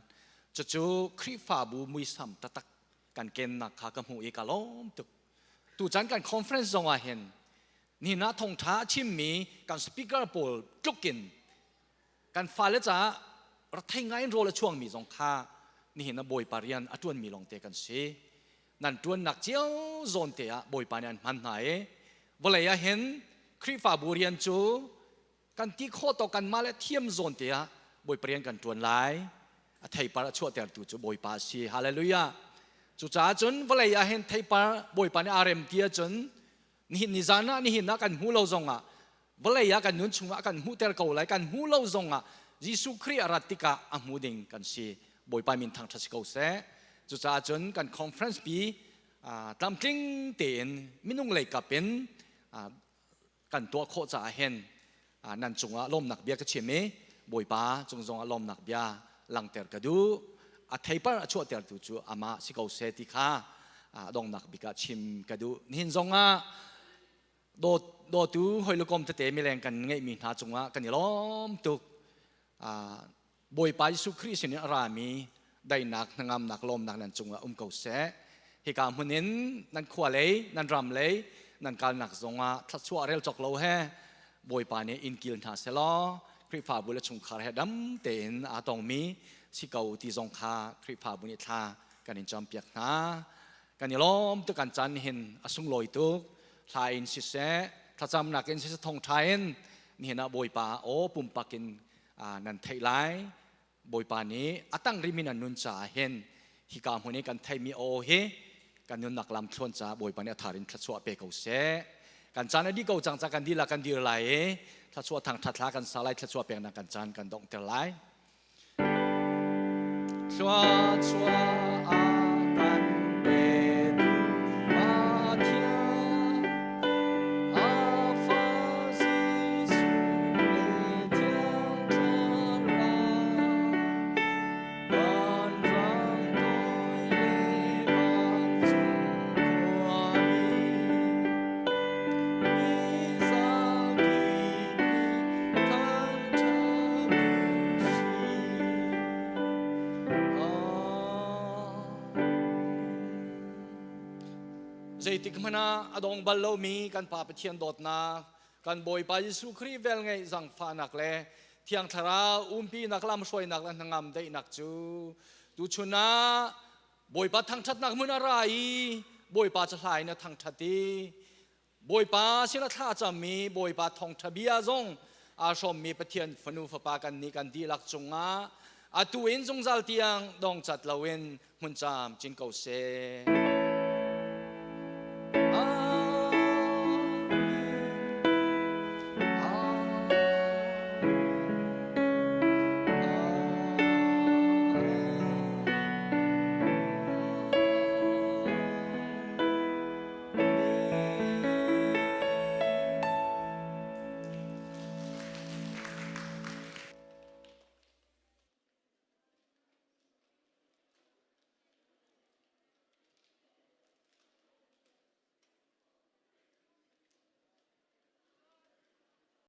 Cucu Khrihfabu muisam taktak kan kennak kha ka hmuh i ka lawm tuk. Tuchan kan conference zong ah hin nihin ah thawngṭha a chimmi kan speaker pawl tluk in kan fale caah rethei ngai in rawl a chuangmi zong kha nihin ah Bawipa rian a ṭuanmi lawngte kan si. Nan ṭuannak cio zawn te ah Bawipa nih an hman hna i vawlei ah hin Khrihfabu rian cu kan ti khawh tawk kanmah le thiam zawn te ah Bawipa rian kan ṭuan lai. A theipar a chuahtertu cu Bawipa a si. Hallelujah. Cucaah cun vawlei ah hin theipar Bawipa nih aa rem ti ahcun nihin ni zan ah nihin ah kan hmu lo zongah vawlei ah kan nun chungah kan hmuhter ko lai kan hmu lo zongah Jesuh Khrih a rat tikah a hmu ding kan si Bawipa min thangṭhat si ko seh cucaah cun kan conference pi tlamtling tein minung lei kap in kan tuah khawh caah hin nan cungah lawmnak bia ka chim i Bawipa cung zongah lawmnak bia langter ka duh a theipar a chuahtertu cu amah si ko seh ti kha donghnak bik ah chim ka duh nihin zongah dawtu hawilukom tete mileng kan ngeihmi hna cungah kan i lawm tuk Bawipa Jesuh Khrih sin in a rami daihnak hnangamnak lawmnak nan cungah um ko seh hika hmun in nan khua lei nan ram lei nan kalnak zongah thluachuah rel cawk lo he Bawipa nih in kil hna selaw Khrihfabu le chungkhar he dam tein aa tongmi si ko ti zong kha Khrihfabu nih thla kan in campiak hna kan i lawm tuk kan caan hin a sunglawi tuk thla in siseh thlacamnak in siseh thawngṭha in nihin ah Bawipa aw pumpak in nan theih lai Bawipa nih a tang rimi nan nun caah hin hika hmun i kan theihmi aw hi kan nunnak lam thluan caah Bawipa nih a thar in thluachuah pe ko seh kan caan a dih ko cang ca kan dihlak kan dir lai i thluachuah thangṭhat hla kan sa lai thluachuah peknak kan caan kan donghter lai Thluachuah a kan petu Pathian, a fa Jesuh le Thiang Thlarau, vanrang toi le vancung khuami, mi zapi nih thangṭhat Zeitik hmanh ah a dong bal lomi kan Pa Pathian dawtnak, kan Bawipa Jesuh Khrih velngeih zangfahnak le Thiang Thlarau umpinak lamhruainak le hnangam daihnak cu tuchun ah Bawipa thangṭhatnak hmun a ra i Bawipa cu hla in a thangṭhat i Bawipa sin a thlacammi Bawipa thawngṭha bia zong aa hrawmmi Pathian fanu fapa kan nih kan dihlak cungah atu in zungzal tiang dongcat loin hmun caam cin ko seh.